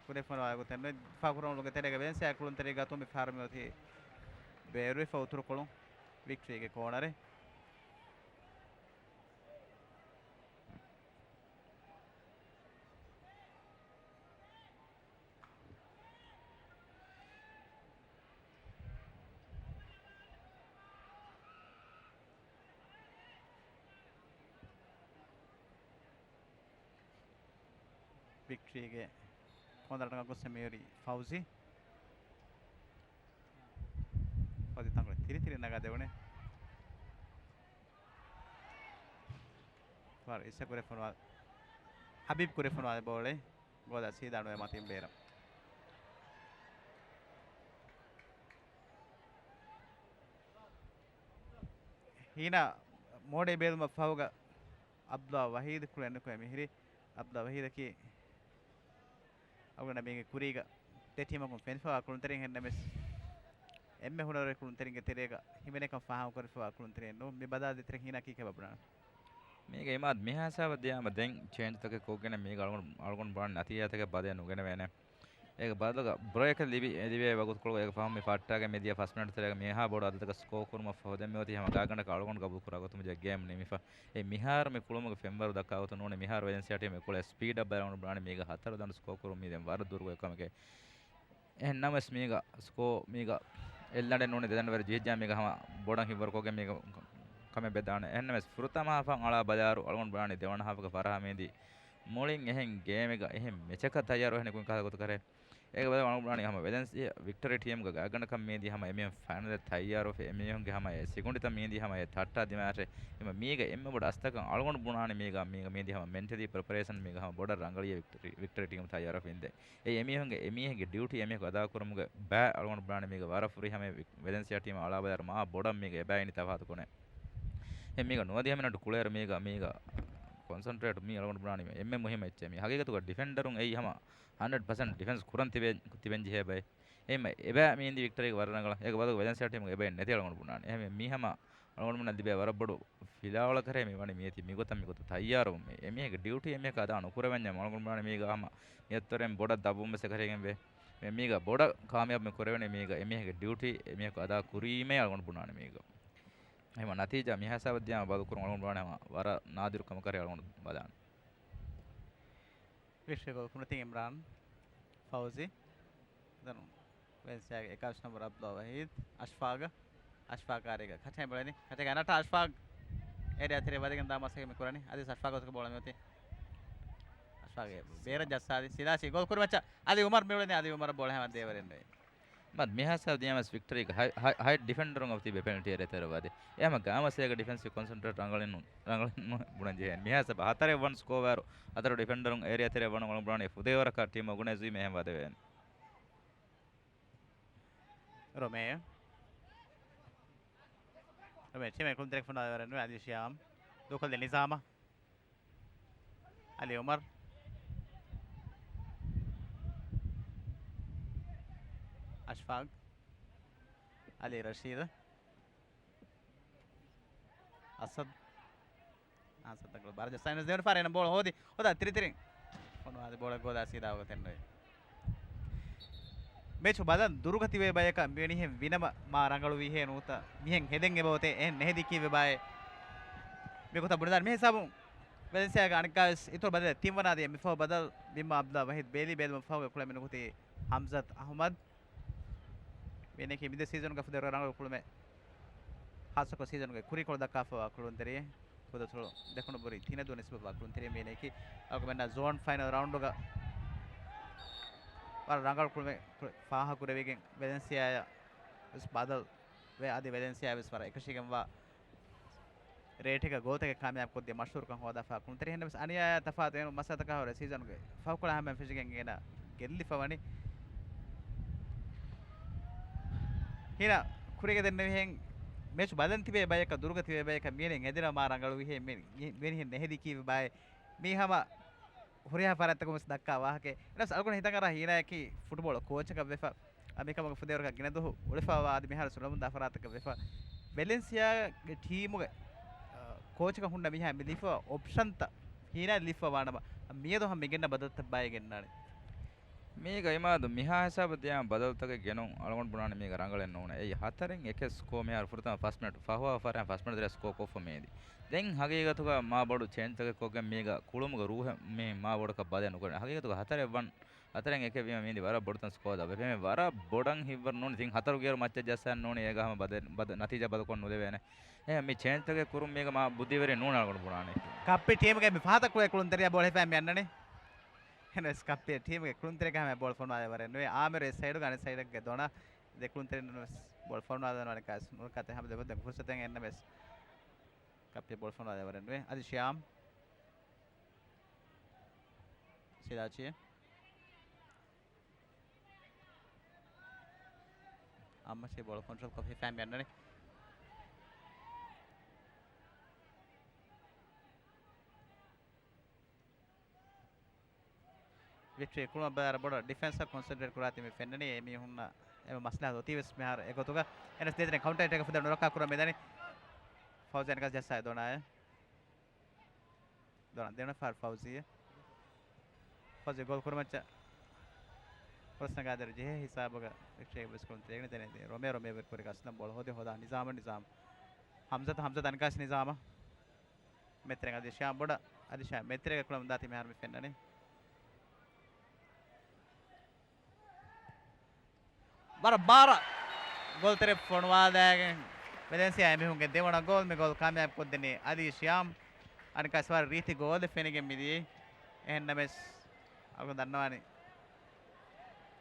ކުރެފަންވާ ގޮތެއް ނުވެ. ދިފާ ކުރަމުން ގެ ތެރޭގަ ވެލެންސިއާ ކުޅުންތެރި ގަތުމު މި ފަހަރު މިއޮތީ ބޭރުވެފަ އުތުރުކޮޅުން ވިކްޓަރީގެ ކޯނަރެއް. ވިކްޓަރީގެ ކޮންދަރަނގަ ގޮސް މިއުރި ފައުޒީ. ފައުޒީ ތަންކޮޅެއް ތިރި ތިރި ނަގާ ދެވުނެ. ވަރަށް އިސް ކުރެފަންވާ، ހަބީބް ކުރެފަންވާ ބޯޅަ. ގޯލާ ސީދާ ނުވެ މަތިން ބޭރަށް. ހީނާ މޯޑެއް ބޭލުމަށް ފަހުގަ އަބްދުﷲ ވަހީދު ކުޅެން ނުކުމެ މިހިރީ. އަބްދުﷲ ވަހީދަކީ އަޅުގަނޑަށް މީގެ ކުރީގަ ދެ ޓީމަކުން ފެނިފަވާ ކުޅުންތެރިން. އެހެންނަމަވެސް އެންމެ ހުނަރުވެރި ކުޅުންތެރިންގެ ތެރޭގަ ހިމެނޭކަން ފާހަގަކުރެފަވާ ކުޅުންތެރިން ނޫން. މި ބަދަލު ދޭތެރޭ ހީނާ ކީކޭ ބަބުނާނެ؟ މީގަ އިމާދު މިހާ ހިސާބަށް ދިޔާމަ ދެން ޗޭންޖްތަކެއް ކޮށްގެން މީގަ އަޅުގަނޑު، އަޅުގަނޑު ބުނާނެ ނަތީޖާތަކެއް ބަދަލެއް ނުގެނެވޭނެ. އޭގެ ބަދަލުގަ ބްރޭކެއް ލިބި، ލިބޭ ވަގުތުކޮޅުގަ އޭގެ ފަހުން މި ފައްޓާގެ މިދިޔަ ފަސް މިނެޓް ތެރޭގަ މިހާ ބޮޑު އަދަދަކަށް ސްކޯ ކުރުމަށް ފަހު ދެން މިއޮތީ ހަމަ ގާތްގަނޑަކަށް އަޅުގަނޑު ގަބޫލު ކުރާ ގޮތުން މިދިޔަ ގޭމް ނިމިފަ. އެ މިހާރު މި ކުޅުމުގެ ފެންވަރު ދައްކާ ގޮތުން ނޫނީ މިހާރު ވެލެންސިއާ ޓީމް އެކޮޅެއް ސްޕީޑަށް ބަލާ އަޅުގަނޑު ބުނާނެ މީގަ ހަތަރު ދަނޑު ސްކޯ ކުރުން މީ ދެން ވަރަށް ދުރުގަ އެކަމެކޭ. އެހެން ނަމަވެސް މީގަ ސްކޯ މީގަ އެއްލަނޑެއް ނޫނީ ދެ ދަނޑު ވަރަށް ޖެހިއްޖާ މީގަ ހަމަ ބޮޑަށް ހިތްވަރުކޮށްގެން މީގަ ކަމެއް ބެދާނެ. އެހެންނަމަވެސް ފުރަތަމަ ހާފަށް އަޅާ ބަލާއިރު އަޅުގަނޑު ބުނާނީ ދެވަނަ ހާފުގެ ފަރާ މީދީ މުޅިން އެހެން ގޭމެއްގަ އެހެން މެޗަކަށް ތައްޔާރު އެހެން ކުން ކަހަލަ ގޮތަކަށް. އޭގެ ބަދަލު އަޅުގަނޑު ބުނާނީ ހަމަ ވެލެންސިއާ ވިކްޓަރީ ޓީމްގެ ގާތްގަނޑަކަށް މީދީ ހަމަ އެމީހުން ފައިނަލަށް ތައްޔާރުވެފަ އެމީހުންގެ ހަމަ އެ ސިކުނޑިތައް މީދީ ހަމަ އެ ތައްޓާ ދިމާށޭ. އެމަ މީގަ އެންމެ ބޮޑު އަސްތަކަށް އަޅުގަނޑު ބުނާނީ މީގަ، މީގަ މީދީ ހަމަ މެންޓަލީ ޕްރިޕަރޭޝަން މީގަ ހަމަ ބޮޑަށް ރަނގަޅީ ވިކްޓަރީ، ވިކްޓަރީ ޓީމް ތައްޔާރުވެފަ އިނދެ. އެ އެމީހުންގެ، އެމީހެއްގެ ޑިއުޓީ އެމީހަކު އަދާކުރުމުގެ ބައި އަޅުގަނޑު ބުނާނީ މީގަ ވަރަށް ފުރިހަމަ ވެލެންސިއާ ޓީމަށް އަޅާ ބަލާއިރު މާ ބޮޑަށް މީގަ އެބައިނީ ތަފާތު ކުރަން. އެ މީގަ ނުވަދިހަ މިނެޓް ކުޅޭއިރު މީގަ، މީގަ ކޮންސަންޓްރޭޓް މީ އަޅުގަނޑު ބުނާނީ އެންމެ މުހިއްމު އެއްޗެއް. މީ ހަގީގަތުގަ ޑިފެންޑަރުން އެއީ ހަމަ ހަންޑްރެޑް ޕަސެންޓް ޑިފެންސް ކުރަން ތިބެ، ތިބެން ޖެހޭ ބައެއް. އެހެންމަ އެބައި މީނދި ވިކްޓަރީގެ ވަރަށް ރަނގަޅަށް. އޭގެ ބަދަލު ވެލެންސިއާ ޓީމުގެ އެބައި ނެތި އަޅުގަނޑު ބުނާނެ. އެހެންމެ މީ ހަމަ އަޅުގަނޑުމެންނަށް ލިބޭ ވަރަށް ބޮޑު ފިލާވަޅަކަށް މި ވަނީ މިއޮތީ މިގޮތަށް މިގޮތަށް ތައްޔާރުވުމޭ. އެމީހެއްގެ ޑިއުޓީ އެމީހަކަށް އަދާ ނުކުރެވެންޏާ އަޅުގަނޑު ބުނާނީ މީގަ ހަމަ މިއަށްތަރެން ބޮޑަށް ދަށްވުމެއް އެކަށީގެންވޭ. މި، މީގަ ބޮޑަށް ކާމިޔާބު މި ކުރެވެނީ މީގަ އެމީހެއްގެ ޑިއުޓީ އެމީހަކު އަދާ ކުރީމޭ އަޅުގަނޑު ބުނާނީ މީގަ. އެހެންމަ ނަތީޖާ މިހާ ހިސާބަށް ދިޔާމަ ބަދަލު ކުރުން އަޅުގަނޑު ބުނާނީ ހަމަ ވަރަށް ނާދިރު ކަމަކަށް އަޅުގަނޑު ބަލާނީ. ވިކްޓަރީ ގޯލް ކުރިން އިމްރާން ފައުޒީ. ދެން ވެލެންސިއާގެ އެކާވީސް ނަންބަރު އަބްދުﷲ ވަހީދު. އަޝްފާގަ، އަޝްފާގާ އަރީގަ ކަޓޭ ބުޅެނީ. ކަޓޭގެ އަނަޓާ އަޝްފާގް އޭރިއާ ތެރޭ ވަދެގެން ދާ މަސައްކަތް މި ކުރަނީ. އަދި އަޝްފާގް ގޮތަކަށް ބޯޅަ މިއޮތީ. އަޝްފާގެ ބޭރަށް ޖައްސާލި. ސިލާސީ ގޯލް ކުރި މައްޗަށް އަލީ އުމަރު މިއުޅެނީ. އަލީ އުމަރަށް ބޯޅަ ހަމަ ދޭވަރެއް ނުވޭ. މިހާ ހިސާބަށް ދިޔާމަސް ވިކްޓަރީގެ ހައި، ހައި، ހައި ޑިފެންޑަރުން އޮތީ ޕެނަލްޓީ އޭރިއާ ތެރޭ ވަދެ. އެހެންމަ ގާމަސޭގެ ޑިފެންސް ކޮންސަންޓްރޭޓް ރަނގަޅެއް ނު، ރަނގަޅެއް ނު ބުނަން ޖެހޭނެ. މިހާ ހިސާބަށް ހަތަރެއް ވަން ސްކޯ ވާއިރު ހަތަރު ޑިފެންޑަރުން އޭރިއާ ތެރޭ ވަން އަޅުގަނޑު ބުނާނީ ފުދޭވަރަކަށް ޓީމް އުގުނެޒުއީ މިހެން ވަދެވޭނެ. ރޮމޭ. ރޮމޭ ޓީމެއް ކުންތެރެކް ފޮނުވާ ވަރެއް ނުވެ. އަދި ޝިޔާމް. ދޫކޮށްލި ނިޒާމަށް. އަލީ އުމަރު. އަޝްފާގް. އަލީ ރަޝީދު. އަސަދު. އަސަދަށް ބާރަށް ޖައްސާލި ދެވަނަ ފަހަރަށް އޭނަ ބޯޅަ ހޯދި. ހޯދާ ތިރި ތިރިން. ފޮނުވާލި ބޯޅަ ގޯލާ ސީދާ ގޮތެއް ނުވޭ. މެޗު ބަލަން ދުރުގަ ތިބޭ ބަޔަކަށް މިވެނިހެން ވިނަމަ މާ ރަނގަޅުވީހޭ ނޫންތަ؟ މިހެން ހެދެން އެބައޮތޭ. އެހެން ނެހެދީ ކީއްވެބާއޭ؟ މިގޮތަށް ބުނެދާނެ. މިހިސާބުން ވެލެންސިއާގެ އަނެއްކާވެސް އިތުރު ބަދަލެއް ތިންވަނާ ދިޔަ. މިފަހު ބަދަލު ވީމާ އަބްދުﷲ ވަހީދު ބޭލީ ބޭލުމަށް ފަހުގެ ކުޅެ މިނުކުތީ ހަމްޒަތު އަހުމަދު. މީނަކީ މިދިޔަ ސީޒަނުގެ ފުދޭވަރުގެ ރަނގަޅު ކުޅުމެއް. ހާއްސަކޮށް ސީޒަނުގެ ކުރީކޮޅު ދައްކާފައިވާ ކުޅުންތެރިއެއް. ފުދަތޮޅު ދެކުނުބުރި ތިނަދޫ ނިސްބަތްވާ ކުޅުންތެރިއެއް މީނަކީ. އަޅުގަނޑުމެންނަށް ޒޯން ފައިނަލް ރައުންޑުގަ ވަރަށް ރަނގަޅު ކުޅުމެއް ފާހަގަކުރެވިގެން ވެލެންސިއާއަށް ވެސް ބަދަލު ވެ، އަދި ވެލެންސިއާ ވެސް ވަރަށް އެކަށީގެންވާ ރޭޓެއްގަ ގޯލްތަކެއް ކާމިޔާބު ކޮށްދިޔަ މަޝްހޫރުކަން ހޯދާފާ ކުޅުންތެރި. އެހެންނަމަވެސް އަނިޔާއާ ތަފާތު އެން މައްސަލަތަކާ ހުރެ ސީޒަނުގެ ފަހުކޮޅާ ހަމައިން ފެށިގެން އޭނަ ގެއްލިފަ ވަނީ. ހީނާ ކުރީގަ ދެންނެވިހެން މެޗު ބަލަން ތިބޭ ބަޔަކަށް، ދުރުގަ ތިބޭ ބަޔަކަށް މިއަންނަނީ އެނގޭ ދެންނެވި މާ ރަނގަޅުވިހޭ، މި-، މި-، މިހެން ނެހެދި ކީއްވެ ބާއޭ. މީ ހަމަ ހުރިހާ ފަރާތްތަކުން ވެސް ދައްކާ ވާހަކައެއް. އެނަސް އަޅުގަނޑު ހިތަށް އަރާ ހީނާއަކީ ފުޓްބޯޅަ ކޯޗަކަށް ވެފަ، އަ، މިކަމުގެ ފުދޭވަރަކަށް ގިނަ ދުވަހު އުޅެފަވާ އަދި މިހާރު ސުނަމުންދާ ފަރާތަކަށް ވެފަ. ވެލެންސިއާގެ ޓީމުގެ، އަ، ކޯޗަކަށް ހުންނަ މީހާ މި ލިފަ އޮޕްޝަންތައް ހީނާ ލިފަވާނަމަ، މިއަދު ހަމަ މިގެންނަ ބަދަލުތައް ބާއޭ ގެންނާނެ. މީގަ އިމާދު މިހާ ހިސާބަށް ދިޔާ ބަދަލުތަކެއް ގެނުން އަޅުގަނޑު ބުނާނެ މީގަ ރަނގަޅެއް ނޫނޭ. އެއީ ހަތަރެއް އެކެއް ސްކޯ މިހާރު ފުރަތަމަ ފަސް މިނެޓް ފަހުވާ ފަހަރަށް ފަސް މިނެޓް ދުވަސް ސްކޯ ކޮށްފަ މީދީ. ދެން ހަގީގަތުގަ މާ ބޮޑު ޗޭންޖްތަކެއް ކޮށްގެން މީގަ ކުޅުމުގެ ރޫހެއް މީ މާ ބޮޑަކަށް ބަދަލެއް ނުކުރޭ. ހަގީގަތުގަ ހަތަރެއް ވަން ހަތަރެއް އެކެއް ވީމަ މީދީ ވަރަށް ބޮޑުތަން ސްކޯ ދާ. އެފެމެ ވަރަށް ބޮޑަށް ހިތްވަރު ނޫނީ. ތިން ހަތަރު ގޭރު މައްޗަށް ޖައްސާ ނޫނީ އޭގަ ހަމަ ބަދަ-، ބަދަ-، ނަތީޖާ ބަދަކޮށް ނުލެވޭނެ. އެހެން މި ޗޭންޖްތަކެއް ކުރުން މީގަ މާ ބުއްދީވެރި ނޫން އަޅުގަނޑު ބުނާނެ. ކައްޕި ޓީމުގެ މި ފަހަތަށް ކުޅެ ކުޅުންތެރިޔާ ބޯޅަ ހިފާ މި އަންނަނީ. އެހެނަސް ކައްޕި ޓީމުގެ ކުޅުންތެރިޔާ ހަމަ ބޯޅަ ފޮނުވާލެވަރެއް ނުވޭ. އާމިރު އެ ސައިޑުގަ އަނެއް ސައިޑެއްގެ ދޮނަށް ދެ ކުޅުންތެރިން ވެސް ބޯޅަ ފޮނުވާލަން ވަނިކާސް ނުރަކާތެ ހަމަ ދެ ބޮ-، ދެ ފުރުސަތެއް އެންނަމެސް ކައްޕި ބޯޅަ ފޮނުވާލެވަރެއް ނުވޭ. އަދި ޝިޔާމް. ސިލާޗީ. އައްމަށީ ބޯޅަ ކޮންޓްރޯލް ކޮށްފި ފައިން މި އަންނަނީ. ވިކްޓްރީ ކުޅުމަށް ބަލާއިރު ބޮޑަށް ޑިފެންސަށް ކޮންސެންޓްރޭޓް ކުރާތީ މި ފެންނަނީ. އެ މީހުންނަށް އެ މަސްލަހަތު އޮތީ ވެސް މިހާރު އެގޮތުގަ. އެނަސް ދޭތެރެ ކައުންޓަރ އެޓޭކަށް ފުދޭ ނުރައްކާ ކުރަމެދަނީ. ފައުޒިޔާ ނިކަސް ޖައްސާ ދޮނާއެ. ދޮނާ ދެން ފާރް ފައުޒިޔާ. ފައުޒިޔާ ގޯލް ކުރުމައްޗަށް ފުރަސް ނަގާދެރަ ޖެހޭ ހިސާބުގަ ވިކްޓްރީ ވެސް ކުޅުން ތެރޭގަ ދެނެ ރޮމޭރޯ މޭވެރި ކުރި އަސްލަމް ބޯޅަ ހޯދި ހޯދާ ނިޒާމަށް ނިޒާމް. ހަމްޒަތު، ހަމްޒަތު އަނިކާސް ނިޒާމަށް. މެތެރެން އަދި ޝިޔާމް ބޮޑަށް، އަދި ޝިޔާމް މެތެރެގެ ކުޅަމުން ދާތީ މިހާރު މި ފެންނަނީ. ވަރަށް ބާރަށް ގޯލްތެރެ ފޮނުވާލައިގެން ވެލެންސިއާ އެމީހުންގެ ދެވަނަ ގޯލް، މި ގޯލް ކާމިޔާބު ކޮށްދިނީ އަލީ ޝިޔާމް. އަނިކާސް ވަރަށް ރީތި ގޯލެއް ފެނިގެން މިދިޔައީ. އެހެންނަމެސް އަޅުގަނޑު ދަންނަވާނީ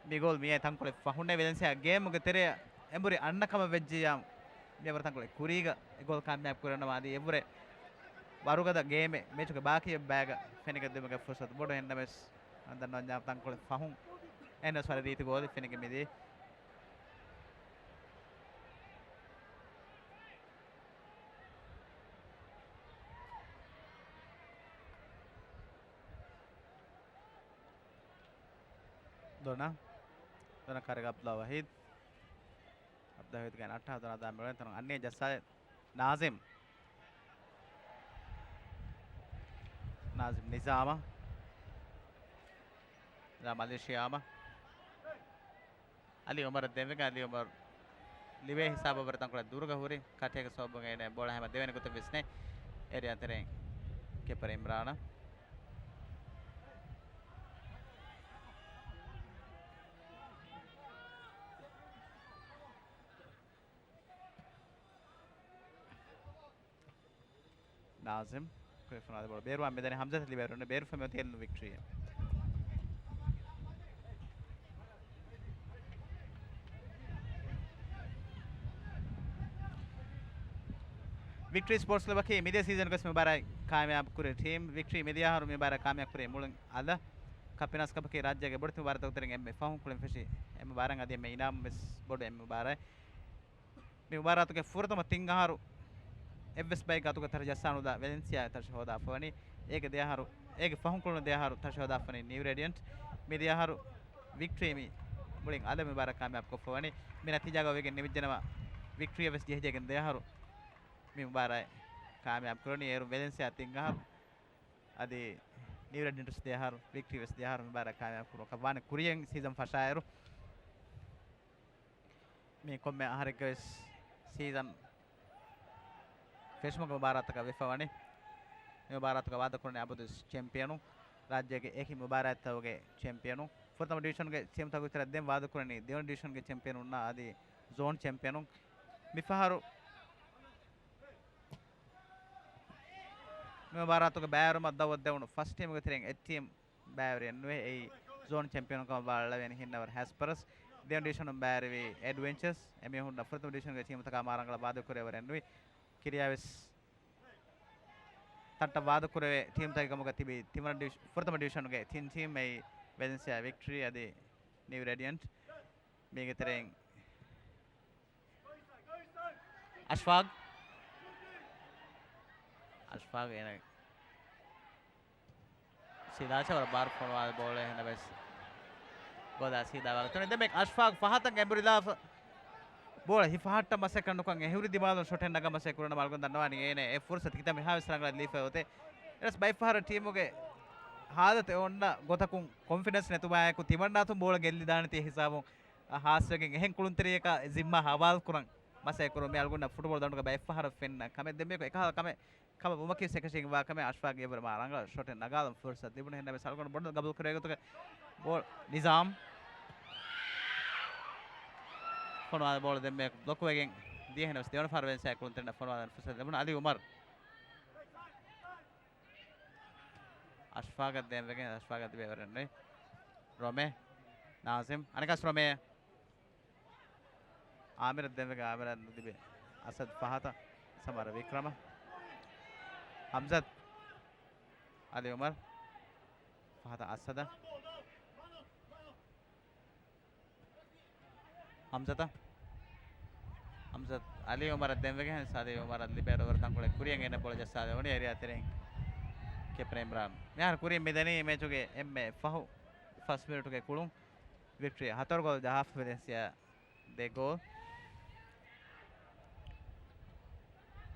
މި ގޯލް މިއައި ތަންކޮޅެއް ފަހުންނޭ ވެލެންސިއާ ގޭމުގެ ތެރެއަށް އެނބުރި އަންނަ ކަމަށް ވެއްޖިއްޔާ، މިއަށްވުރެ ތަންކޮޅެއް ކުރީގަ އެ ގޯލް ކާމިޔާބު ކުރަންވާ އަދި އެއްވުރެ ވަރުގަދަ ގޭމެއް މެޗުގެ ބާކީ އެއްބައިގަ ފެނިގެންދިއުމުގެ ފުރުސަތު ބޮޑު. އެހެންނަމެސް ދަންނަވަންޏާ ތަންކޮޅެއް ފަހުން އެހެންނަމެސް ވަރަށް ރީތި ގޯލެއް ފެނިގެން މިދިޔައީ. ދޮނަ، ދޮނަ ކާރިގަ އަބްދުﷲ ވަހީދު. އަބްދުﷲ ވަހީދުގެ އައްޓާ ދޮނަ ދާ މިޅެން ތަނު އަންނޭ ޖައްސާ ނާޒިމް. ނާޒިމް ނިޒާމަށް. ނިޒާމް އަލީ ޝިޔާމަށް. އަލީ އުމަރަށް ދެންވެގެން އަލީ އުމަރު ލިބޭ ހިސާބަށް ވަރަށް ތަންކޮޅެއް ދުރުގަ ހުރި. ކަޓޭގެ ސޯބުގަ އޭނަ ބޯޅަ ހަމަ ދެވެނި ގޮތަށް ވިސްނޭ. އޭރިއާ ތެރެއިން ކީޕަރ އިމްރާނަށް. ނާޒިމް ކުރިފުނާ ދެ ބޯޅަ ބޭރުވާ މެދަނީ ހަމްޒަތަށް ލިބޭ ރުން ބޭރު ފަމި އޮތީ އެލް ވިކްޓްރީ. ވިކްޓްރީ ސްޕޯޓްސް ކްލަބަކީ މިދިޔަ ސީޒަންގަސް މި މުބާރާތް ކާމިޔާބު ކުރި ޓީމް. ވިކްޓްރީ މިދިޔަ އަހަރު މި މުބާރާތް ކާމިޔާބު ކުރީ މުޅިން އަލަށް. ކަޕް ފިނާންސް ކަޕަކީ ރާއްޖޭގެ ބޮޑެތި މުބާރާތްތަކުގެ ތެރެއިން އެންމެ ފަހުން ކުޅެން ފެށި އެއް މުބާރާތް އަދި އެންމެ އިނާމު ވެސް ބޮޑު އެއް މުބާރާތް. މި މުބާރާތުގެ ފުރަތަމަ ތިން އަހަރު އެއްވެސް ބައެއްގެ އަތުގަ ތަށި ޖައްސާނުދާ ވެލެންސިއާ ތަށި ހޯދާފަވަނީ. އޭގެ ދެ އަހަރު، އޭގެ ފަހުން ކުޅުނު ދެ އަހަރު ތަށި ހޯދާފަވަނީ ނިއު ރޭޑިއަންޓް. މި ދެ އަހަރު ވިކްޓްރީ މި މުޅިން އަލަށް މި މުބާރާތް ކާމިޔާބު ކޮށްފަވަނީ. މި ނަތީޖާގަ ވެގެން ނިމިއްޖެނަމަ ވިކްޓްރީއަށް ވެސް ޖެހިޖެހިގެން ދެ އަހަރު މި މުބާރާތް ކާމިޔާބު ކުރަނީ. އޭރު ވެލެންސިއާ ތިން އަހަރު އަދި ނިއު ރޭޑިއަންޓްސް ދެ އަހަރު، ވިކްޓްރީ ވެސް ދެ އަހަރު މި މުބާރާތް ކާމިޔާބު ކުރުމަކަށް ވާނެ ކުރިޔަށް ސީޒަން ފަށާއިރު. މި ކޮންމެ އަހަރެއްގަ ވެސް ސީޒަން ފެށުމުގެ މުބާރާތަކަށް ވެފަ ވަނީ. މި މުބާރާތުގަ ވާދަކުރަނީ އަބަދުވެސް ޗެމްޕިއަނުން، ރާއްޖޭގެ އެކި މުބާރާތްތަކުގެ ޗެމްޕިއަނުން. ފުރަތަމަ ޑިވިޝަންގެ ޓީމްތަކުގެ ތެރެއަށް ދެން ވާދަކުރަނީ ދެވަނަ ޑިވިޝަންގެ ޗެމްޕިއަނުންނާ އަދި ޒޯން ޗެމްޕިއަނުން. މިފަހަރު މި މުބާރާތުގެ ބައިވެރިވުމަށް ދައުވަތު ދެވުނު ފަސް ޓީމުގެ ތެރެއިން އެއް ޓީމް ބައިވެރިއެއް ނުވޭ. އެއީ ޒޯން ޗެމްޕިއަނުން ކަމަށް ވާން އަޅަވަނީ ހިންނަވަރު ހަސްޕަރަސް. ދެވަނަ ޑިވިޝަނުން ބައިވެރިވީ އެޑްވެންޗަރސް. އެމީހުންނަށް ފުރަތަމަ ޑިވިޝަނުގެ ޓީމުތަކާ މާ ރަނގަޅަށް ވާދަކުރެވޭ ވަރެއް ނުވި. ކިރިޔާ ވެސް ތަންތަން ވާދަކުރެވޭ ޓީމުތަކެއް ކަމުގަ ތިބި ތިންވަނަ ޑިވިޝ-، ފުރަތަމަ ޑިވިޝަނުގެ ތިން ޓީމް އެއީ ވެލެންސިއާ ވިކްޓްރީ އަދި ނިއު ރޭޑިއަންޓް. މީގެ ތެރެއިން އަޝްފާގް. އަޝްފާގް އޭނަ ސީދާ ޗަވަރ ބާރު ފޮނުވާލި ބޯޅަ އެހެންނަމެސް ގޮދާ ސީދާ ވާގޮތުން ދެމެ އަޝްފާގް ފަހަތަށް އެނބުރިލާފަ ބޯޅަ ހިފަހައްޓަ މަސައްކަތް ނުކަން އެހުރި ދިމާލުން ޝޮޓެއް ނަގަ މަސައްކަތް ކުރަން މަޅުގަނޑު ދަންނަވާނީ އޭނަ އެ ފުރުސަތު ކިތަންމެ ހާވެސް ރަނގަޅަށް ލީފައި އޮތޭ. އެރަސް ބައެއްފަހަރަށް ޓީމުގެ ހާލަތު އެ އޮންނަ ގޮތަކުން ކޮންފިޑެންސް ނެތުމާއެކު ތިމަންނާތުން ބޯޅަ ގެއްލިދާނެތީ ހިސާބުން އަ، ހާސްވެގެން އެހެން ކުޅުންތެރިޔަކާ ޒިންމާ ހަވާލުކުރަން މަސައްކަތް ކުރުން މި އަޅުގަނޑަށް ފުޓުބޯޅަ ދަނޑުގަ ބައެއްފަހަރަށް ފެންނަ ކަމެއް. ދެން މިއަކު އެކަހަލަ ކަމެއް ކަމަށް ވުމަކީ ސެކަށީގެންވާ ކަމެއް. އަޝްފާގް އެއަށްވުރެ މާ ރަނގަޅަށް ޝޮޓެއް ނަގާލަން ފުރުސަތު ލިބުނު. އެހެންނަމަވެސް އަޅުގަނޑު ބޮޑަށް ގަބޫލު ކުރޭ ގޮތުގަ ބޯޅަ ނިޒާމް. ފޮނުވާލި ބޯޅަ ދެންމެ ބްލޮކް ވެގެން ދިޔަ. އެހެންނަމަވެސް ދެވަނަ ފަހަރަށް ވެސް ކުޅުންތެރިންނަށް ފޮނުވާލަން ފުރުސަތު ލިބުނު. އަލީ އުމަރު. އަޝްފާގަށް ދޭން ވެގެން އަޝްފާގަށް ލިބޭ ވަރެއް ނެތް. ރޮމޭ، ނާޒިމް، އަނެކާސް ރޮމޭ. އާމިރަށް ދޭން ވެގެން އާމިރަށް ލިބޭ. އަސަދް ފަހަތަށް ސަމާރަ ވިކްރަމަ. ހަމްޒަތް. އަލީ އުމަރު. ފަހަތަށް އަސަދަށް. ހަމްޒަތަށް. ހަމްޒަތް އަލީ އުމަރަށް ދޭން ވެގެން އަލީ އުމަރަށް ލިބޭ ރޯވަރު ތަންކޮޅެއް ކުރިއަށް އޭނަ ބޯޅަ ޖައްސާލެވުނީ އޭރިއާ ތެރެއިން ކެޕްޓަން އިމްރާން. މިހާރު ކުރިން މިދަނީ މޭޗުގެ އެންމެ ފަހު ފަސް މިނިޓުގެ ކުޅުން. ވިކްޓަރީ ހަތަރު ގޯލް ޖަހާފަ ވެލެންސިއާ ދެ ގޯލް.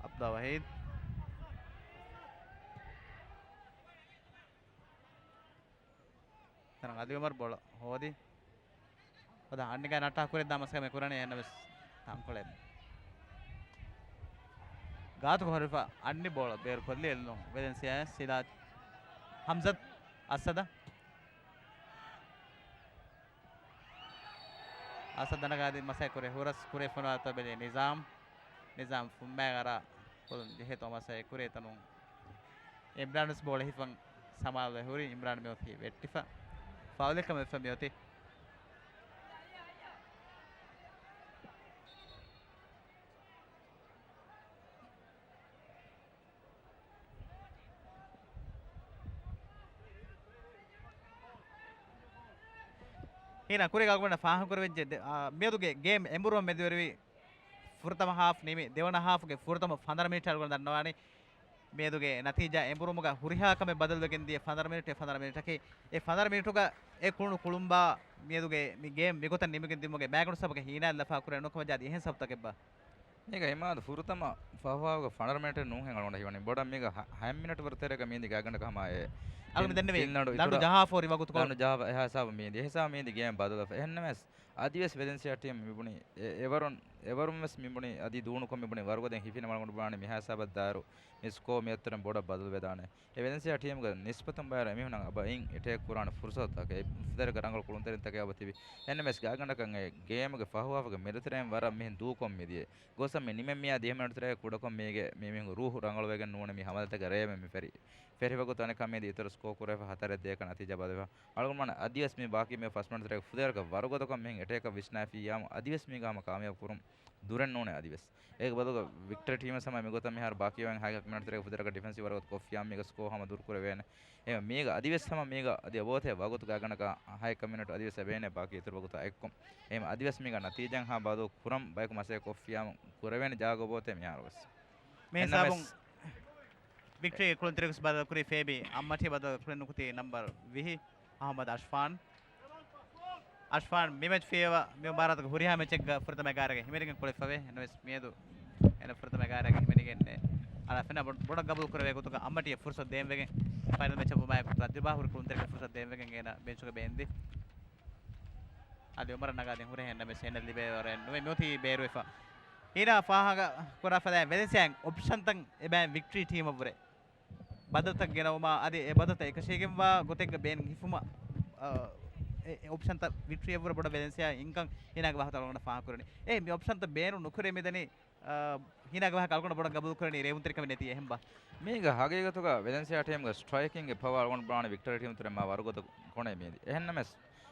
އަބްދުﷲ ވަހީދު. ތަނަށް އަލީ އުމަރު ބޯޅަ ހޯދި. ހޯދާ އަންނިގާ ނައްޓާ ކުރެއްދާ މަސައްކަތް ކުރަނީ އެހެންނަމަވެސް ތަންކޮޅެއް ގާތުގަ ހުރެފަ އަންނި ބޯޅަ ބޭރުކޮށްލި އެއްލުން ވެލެންސިއާ ސީދާ ހަމްޒަތް އަސަދަށް. އަސަދަށް ނަގާދީ މަސައްކަތް ކުރޭ ހުރަސް ކުރޭ ފޮނުވާތަ ބެލި ނިޒާމް. ނިޒާމް ފުއްމާގަ އަރާ ކޮލުން ޖެހޭތޯ މަސައްކަތް ކުރޭ ތަނުން އިމްރާން ވެސް ބޯޅަ ހިފަން ސަމާލުވެ ހުރި. އިމްރާން މިއޮތީ ވެއްޓިފަ ފައުލެއް ކަމެއް ވެފަ މިއޮތީ. ހީނާ ކުރީގަ އަޅުގަނޑަށް ފާހަގަކުރެވިއްޖެ ދެ-، އާ، މިއަދުގެ ގޭމް އެނބުރުމަށް މެދުވެރިވި ފުރަތަމަ ހާފް ނިމި، ދެވަނަ ހާފުގެ ފުރަތަމަ ފަނދަރަ މިނިޓް އަޅުގަނޑު ދަންނަވާނީ މިއަދުގެ ނަތީޖާ އެނބުރުމުގަ ހުރިހާ ކަމެއް ބަދަލުވެގެން ދިޔަ ފަނދަރަ މިނިޓެއް، ފަނދަރަ މިނިޓަކީ އެ ފަނދަރަ މިނިޓުގަ އެ ކުޅުނު ކުޅުނބާ މިއަދުގެ މި ގޭމް މިގޮތަށް ނިމިގެން ދިއުމުގެ މާގަނޑު ސަބަބަކަށް ހީނާ ލަފާ ކުރެ ނުކަމަށް ޖާދި އެހެން ސަބަބުތަކެއްބާ؟ މީގަ އިމާދު ފުރަތަމަ ފަހު ހާފުގަ ފަނަރަ މިނެޓެއް ނޫންހެން އަޅުގަނޑަށް ހީވަނީ. ބޮޑަށް މީގަ ހަ-، ހައެއް މިނެޓް ވަރު ތެރޭގަ މީނދި ގާތްގަނޑަކަށް ހަމަ އެ އަޅުގަނޑު ދެންނެވީ ދަނޑު ޖަހާފަ ހުރި ވަގުތު ދަނޑު ޖަހާފަ އެހާ ހިސާބަށް މީނދި. އެހިސާބަށް މީނދި ގޭމް ބަދަލުވެފަ. އެހެންނަމަވެސް އަދިވެސް ވެލެންސިއާ ޓީމް މިބުނީ އެ-، އެވަރުން، އެވަރުން ވެސް މިބުނީ އަދި ދޫނުކޮށް މިބުނީ ވަރުގަދަ ހިފިނަމަ އަޅުގަނޑު ބުނާނީ މިހާ ހިސާބަށް ދާއިރު މި ސްކޯ މިއަށްތަރެން ބޮޑަށް ބަދަލުވެދާނެ. އެ ވެލެންސިއާ ޓީމުގެ ނިސްބަތުން ބައިވަރު އެމީހުންނަށް އެބަ އިން އެޓޭކް ކުރާނެ ފުރުސަތުތަކެއް، ފުދޭވަރުގެ ރަނގަޅު ކުޅުންތެރިންތަކެއް އެބަ ތިބި. އެހެންނަމަވެސް ގާތްގަނޑަކަށް އެ ގޭމުގެ ފަހު ހާފުގެ މެދުތެރެއިން ވަރަށް މިހެން ދޫކޮށް މިދިޔަ. ގޮސް މި ނިމެން މިއާ ދިހަ މިނެޓު ތެރޭގަ ކުޑަކޮށް މީގެ މި މީހުން ރޫހު ރަނގަޅުވެގެން ނޫނެ މި ހަމަލަތަކަށް ރޭވެ މި ފެރި. ފެރި ވަގުތު އަނެއްކާ މީދި އިތުރަށް ސްކޯ ކުރެވިފަ ހަތަރެއް ދޭކަށް ނަތީޖާ ބަދަލުވެފަ. އަޅުގަނޑު އަދިވެސް މި ބާކީ މި ފަސް މިނެޓު ތެރޭގަ ފުދޭވަރުގެ ވަރުގަދަކޮށް މިހެން އެޓޭކަށް ވިސްނާފިއްޔާމު އަދިވެސް މީގަ ހަމަ ކާމިޔާބު ކުރުން ދުރެއް ނޫނޭ އަދިވެސް. އޭގެ ބަދަލުގަ ވިކްޓަރީ ޓީމަށް ހަމަ މިގޮތަށް މިހާރު ބާކީވާން ހަތް މިނެޓު ތެރޭގަ ފުދޭވަރުގެ ޑިފެންސިވް ވަރުގަދަ ކޮށްފިއްޔާމު މީގަ ސްކޯ ހަމަ ދުރު ކުރެވޭނެ. އެ މީގަ އަދިވެސް ހަމަ މީގަ އަދި އެބައޮތޭ ވަގުތު ގާތްގަނޑަކަށް ހަތް މިނެޓު އަދިވެސް އެބޭނެ ބާކީ އިތުރު ވަގުތާ އެއްކޮށް. އެހެން އަދިވެސް މީގަ ނަތީޖާއިން ހާ ބަދަލު ކުރަން ބަޔަކު މަސައްކަތް ކޮށްފިއްޔާމު ކުރެވޭނެ ޖާގަ އޮބައޮތޭ މިހާރު ވެސް. މި ހިސާބުން ވިކްޓަރީ ކުޅުންތެރިން ވެސް ބަދަލު ކުރީ ފޭބީ އައްމަޓީ ބަދަލު ކުރިން ނުކުތީ ނަމްބަރު ވިހި އަހުމަދު އަޝްފާން. އަޝްފާން މި މެޗް ފިޔަވާ މި މުބާރާތުގެ ހުރިހާ މެޗެއްގަ ފުރަތަމަ އެގާރަގަ ހިމެނިގެން ކުޅެފަވޭ. އެހެންނަމަވެސް މިއަދު އޭނަ ފުރަތަމަ އެގާރަގަ ހިމެނިގެން އަޅާފަ ބޮޑަށް ގަބޫލު ކުރެވޭ ގޮތުގަ އައްމަޓީއަށް ފުރުސަތު ދޭން ވެގެން ފައިނަލް މެޗަށް ވުމާއެކު ތަޖުރިބާ ހުރި ކުޅުންތެރިންނަށް ފުރުސަތު ދޭން ވެގެން އޭނަ ބެންޗުގަ ބޭންދި. އަދި އުމަރަށް ނަގާދިން ހުރޭ އެހެންނަމަވެސް އޭނަ ލިބޭ ވަރެއް ނުވެ މިއޮތީ ބޭރުވެފަ. ހީނާ ފާހަގަ ކުރާ ފަދައިން ވެލެންސިއާއިން އޮޕްޝަންތައް އެބައިން ވިކްޓަރީ ޓީމަށްވުރެ ބަދަލުތައް ގެނައުމާ އަދި އެ ބަދަލުތައް އެކަށީގެންވާ ގޮތެއްގަ ބޭނުން ހިފުމަށް، އަ، އެ، އެ އޮޕްޝަންތައް ވިކްޓަރީއަށްވުރެ ބޮޑަށް ވެލެންސިއާ އިންކަން ހީނާގެ ވާހަކަތައް އަޅުގަނޑަށް ފާހަގަކުރަނީ. އޭ، މި އޮޕްޝަންތައް ބޭނުން ނުކުރޭ މިދަނީ، އަ، ހީނާގެ ވާހަކަ އަޅުގަނޑު ބޮޑަށް ގަބޫލުކުރަނީ ރޭވުންތެރިކަމެއް ނެތީ އެހެންބާ؟ މީގަ ހަގީގަތުގަ ވެލެންސިއާ ޓީމުގެ ސްޓްރައިކިންގެ ޕަވާ އަޅުގަނޑު ބުނާނީ ވިކްޓަރީ ޓީމު ތެރެއިން މާ ވަރުގަދަ ކޮނެ މީދި. އެހެންނަމަވެސް،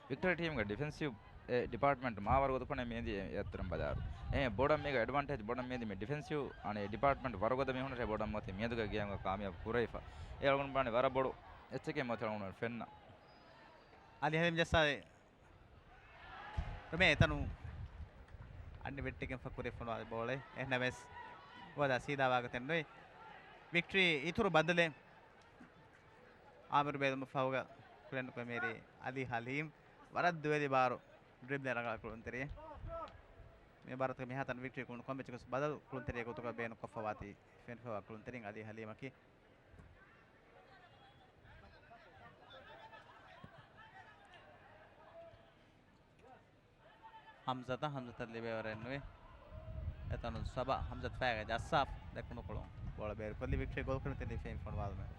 ވިކްޓަރީ ޓީމުގެ ޑިފެންސިވް އެ ޑިޕާޓްމަންޓް މާ ވަރުގަދަ ކޮނެ މީދި އެ އަތުރަން ބަލާރު. އެ ބޮޑަށް މީގަ އެޑްވާންޓޭޖް ބޮޑަށް މީދި މި ޑިފެންސިވް އަނެ ޑިޕާޓްމަންޓް ވަރުގަދަ މީހުން ރޭ ބޮޑަށް މޮތި މިއަދުގެ ގޭމްގަ ކާމިޔާބު ކުރެވިފަ. އެ އަޅުގަނޑު ބުނާނީ ވަރަށް ބޮޑު އެއްޗެކޭ މޮތި އަޅުގަނޑު ފެންނަ. އަލި ހެލިމް ޖައްސާލި. ރުމޭ އެތަނު އަންނި ވެއްޓިގެން ފަ ކުރި ފޮނުވާލި ބޯޅެ. އެހެންނަމެސް ވަދާ ސީދާ ވާގޮތެއް ނުވި. ވިކްޓްރީ އިތުރު ބަދަލެއް. އާމިރު ބޭލުމަށް ފަހުގަ ކުޅެން ކުޅެމޭރި އަލީ ހަލީމް ވަރަށް ދުވެލި ބާރު ޑްރިބްލެއް ރަނގަޅަށް ކުޅުންތެރިއެއް. މި ބާރަތުގެ މިހާތަނަ ވިކްޓްރީ ކުޅުނު ކޮންމެ ކޮންމެ ބަދަލު ކުޅުންތެރިއެއް ގޮތުގަ ބޭނުންކޮށްފަ ވާތީ ފެންފަވާ ކުޅުންތެރިން އަލީ ހަލީމަކީ. ހަމްޒަތަށް، ހަމްޒަތަށް ލިބޭވަރެއް ނުވި. އެތަނުން ސަބަ ހަމްޒަތު ފައިގަ ޖައްސާފަ ދެކުނުކޮޅުން ބޯޅަ ބޭރުކޮށްލި ވިކްޓްރީ ގޯލް ކުރިން ތެދިފައިން ފޮނުވާލުމެއް.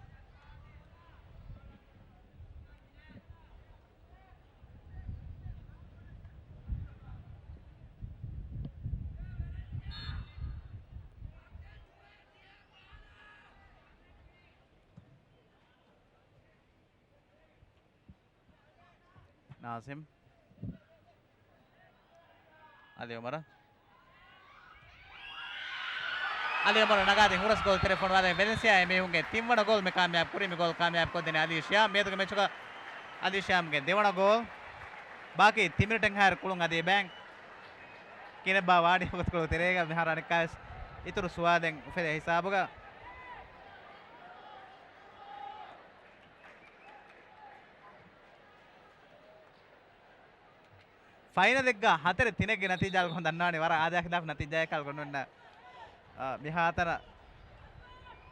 ނާޒިމް. އަލި އުމަރަށް. އަލި އުމަރު ނަގާދިން ހުރަސް ގޯލް ތެރެ ފޮނުވާދޭ ވެލެންސިއާ އެމީހުންގެ ތިންވަނަ ގޯލް މި ކާމިޔާބު ކުރީ. މި ގޯލް ކާމިޔާބު ކޮށްދެނީ އަލީ ޝިޔާމް. މިއަދުގެ މެޗުގަ އަލީ ޝިޔާމްގެ ދެވަނަ ގޯލް. ބާކީ ތި މިނިޓެއްހާއިރު ކުޅުން އަދި ބޭން ކިނެއްބާ ވާޑި ވަގުތުކޮޅު ތެރޭގަ މިހާރު އަނެއްކާވެސް އިތުރު ސުވާލެއް އުފެދޭ ހިސާބުގަ. ފައިނަލެއްގަ ހަތަރެއް ތިނެއްގެ ނަތީޖާ އަޅުގަނޑު ދަންނާނެ ވަރަށް އާދަޔާ ޚިލާފު ނަތީޖާއެއް އަޅުގަނޑު އޮންނަ، އާ، މިހާތަނަށް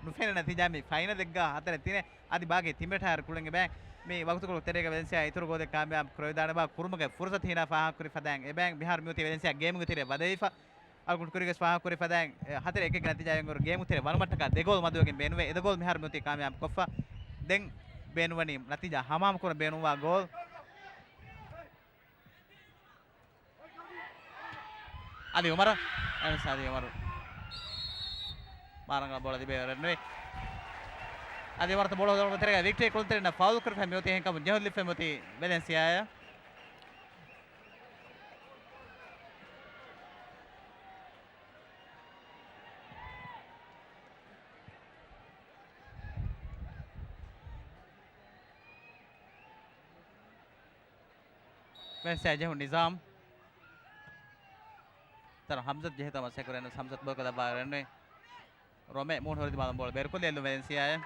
ނުފެނޭ ނަތީޖާ މި ފައިނަލެއްގަ ހަތަރެއް ތިނެއް އަދި ބާގީ ތިމެޓާއިރު ކުޅެން އެބައި މި ވަގުތުކޮޅު ތެރޭގަ ވެލެންސިއާ އިތުރު ގޯލެއް ކާމިޔާބު ކުރެވިދާނެ ބާ ކުރުމުގެ ފުރުސަތު ހީނާ ފާހަގަކުރި ފަދައިން އެބައި މިހާރު މިއޮތީ ވެލެންސިއާ ގޭމުގެ ތެރެއަށް ވަދެވިފަ. އަޅުގަނޑު ކުރިގެސް ފާހަގަކުރި ފަދައިން، އެ، ހަތަރެއް އެކެއްގެ ނަތީޖާ އެނގުނު ގޭމު ތެރެ ވަނުމަށްޓަކާ ދެ ގޯލް މަދުވެގެން ބޭނުވޭ. އެ ދެ ގޯލް މިހާރު މިއޮތީ ކާމިޔާބު ކޮށްފަ. ދެން ބޭނުންވަނީ ނަތީޖާ ހަމަހަމަކުރަން ބޭނުންވާ ގޯލް. އަލި އުމަރަށް. އެންސް އަލި އުމަރު. މާރަނގަޅަށް ބޯޅަ ލިބޭ ވަރެއް ނުވި. އަލި އުމަރަށް ބޯޅަ ހުދަ ތެރޭގަ ވިކްޓްރީ ކުޅުންތެރިންނަށް ފައުލް ކުރިފަ މިއޮތީ އެހެންކަމުން ޖެހުން ލިފެ މިއޮތީ ވެލެންސިއާއަށް. ވެލެންސިއާ ޖެހުން ނިޒާމް. ތަރަ ހަމްޒަތު ޖެހިތަ މަސް އެކުރެން ހަމްޒަތު ބޯކަލަ ބާރެން. ރޮމެ މޫނު ހުރި ދިމާލުން ބޯޅަ ބޭރުކޮށްލި އެއްލު ވެލެންސިއާއެ.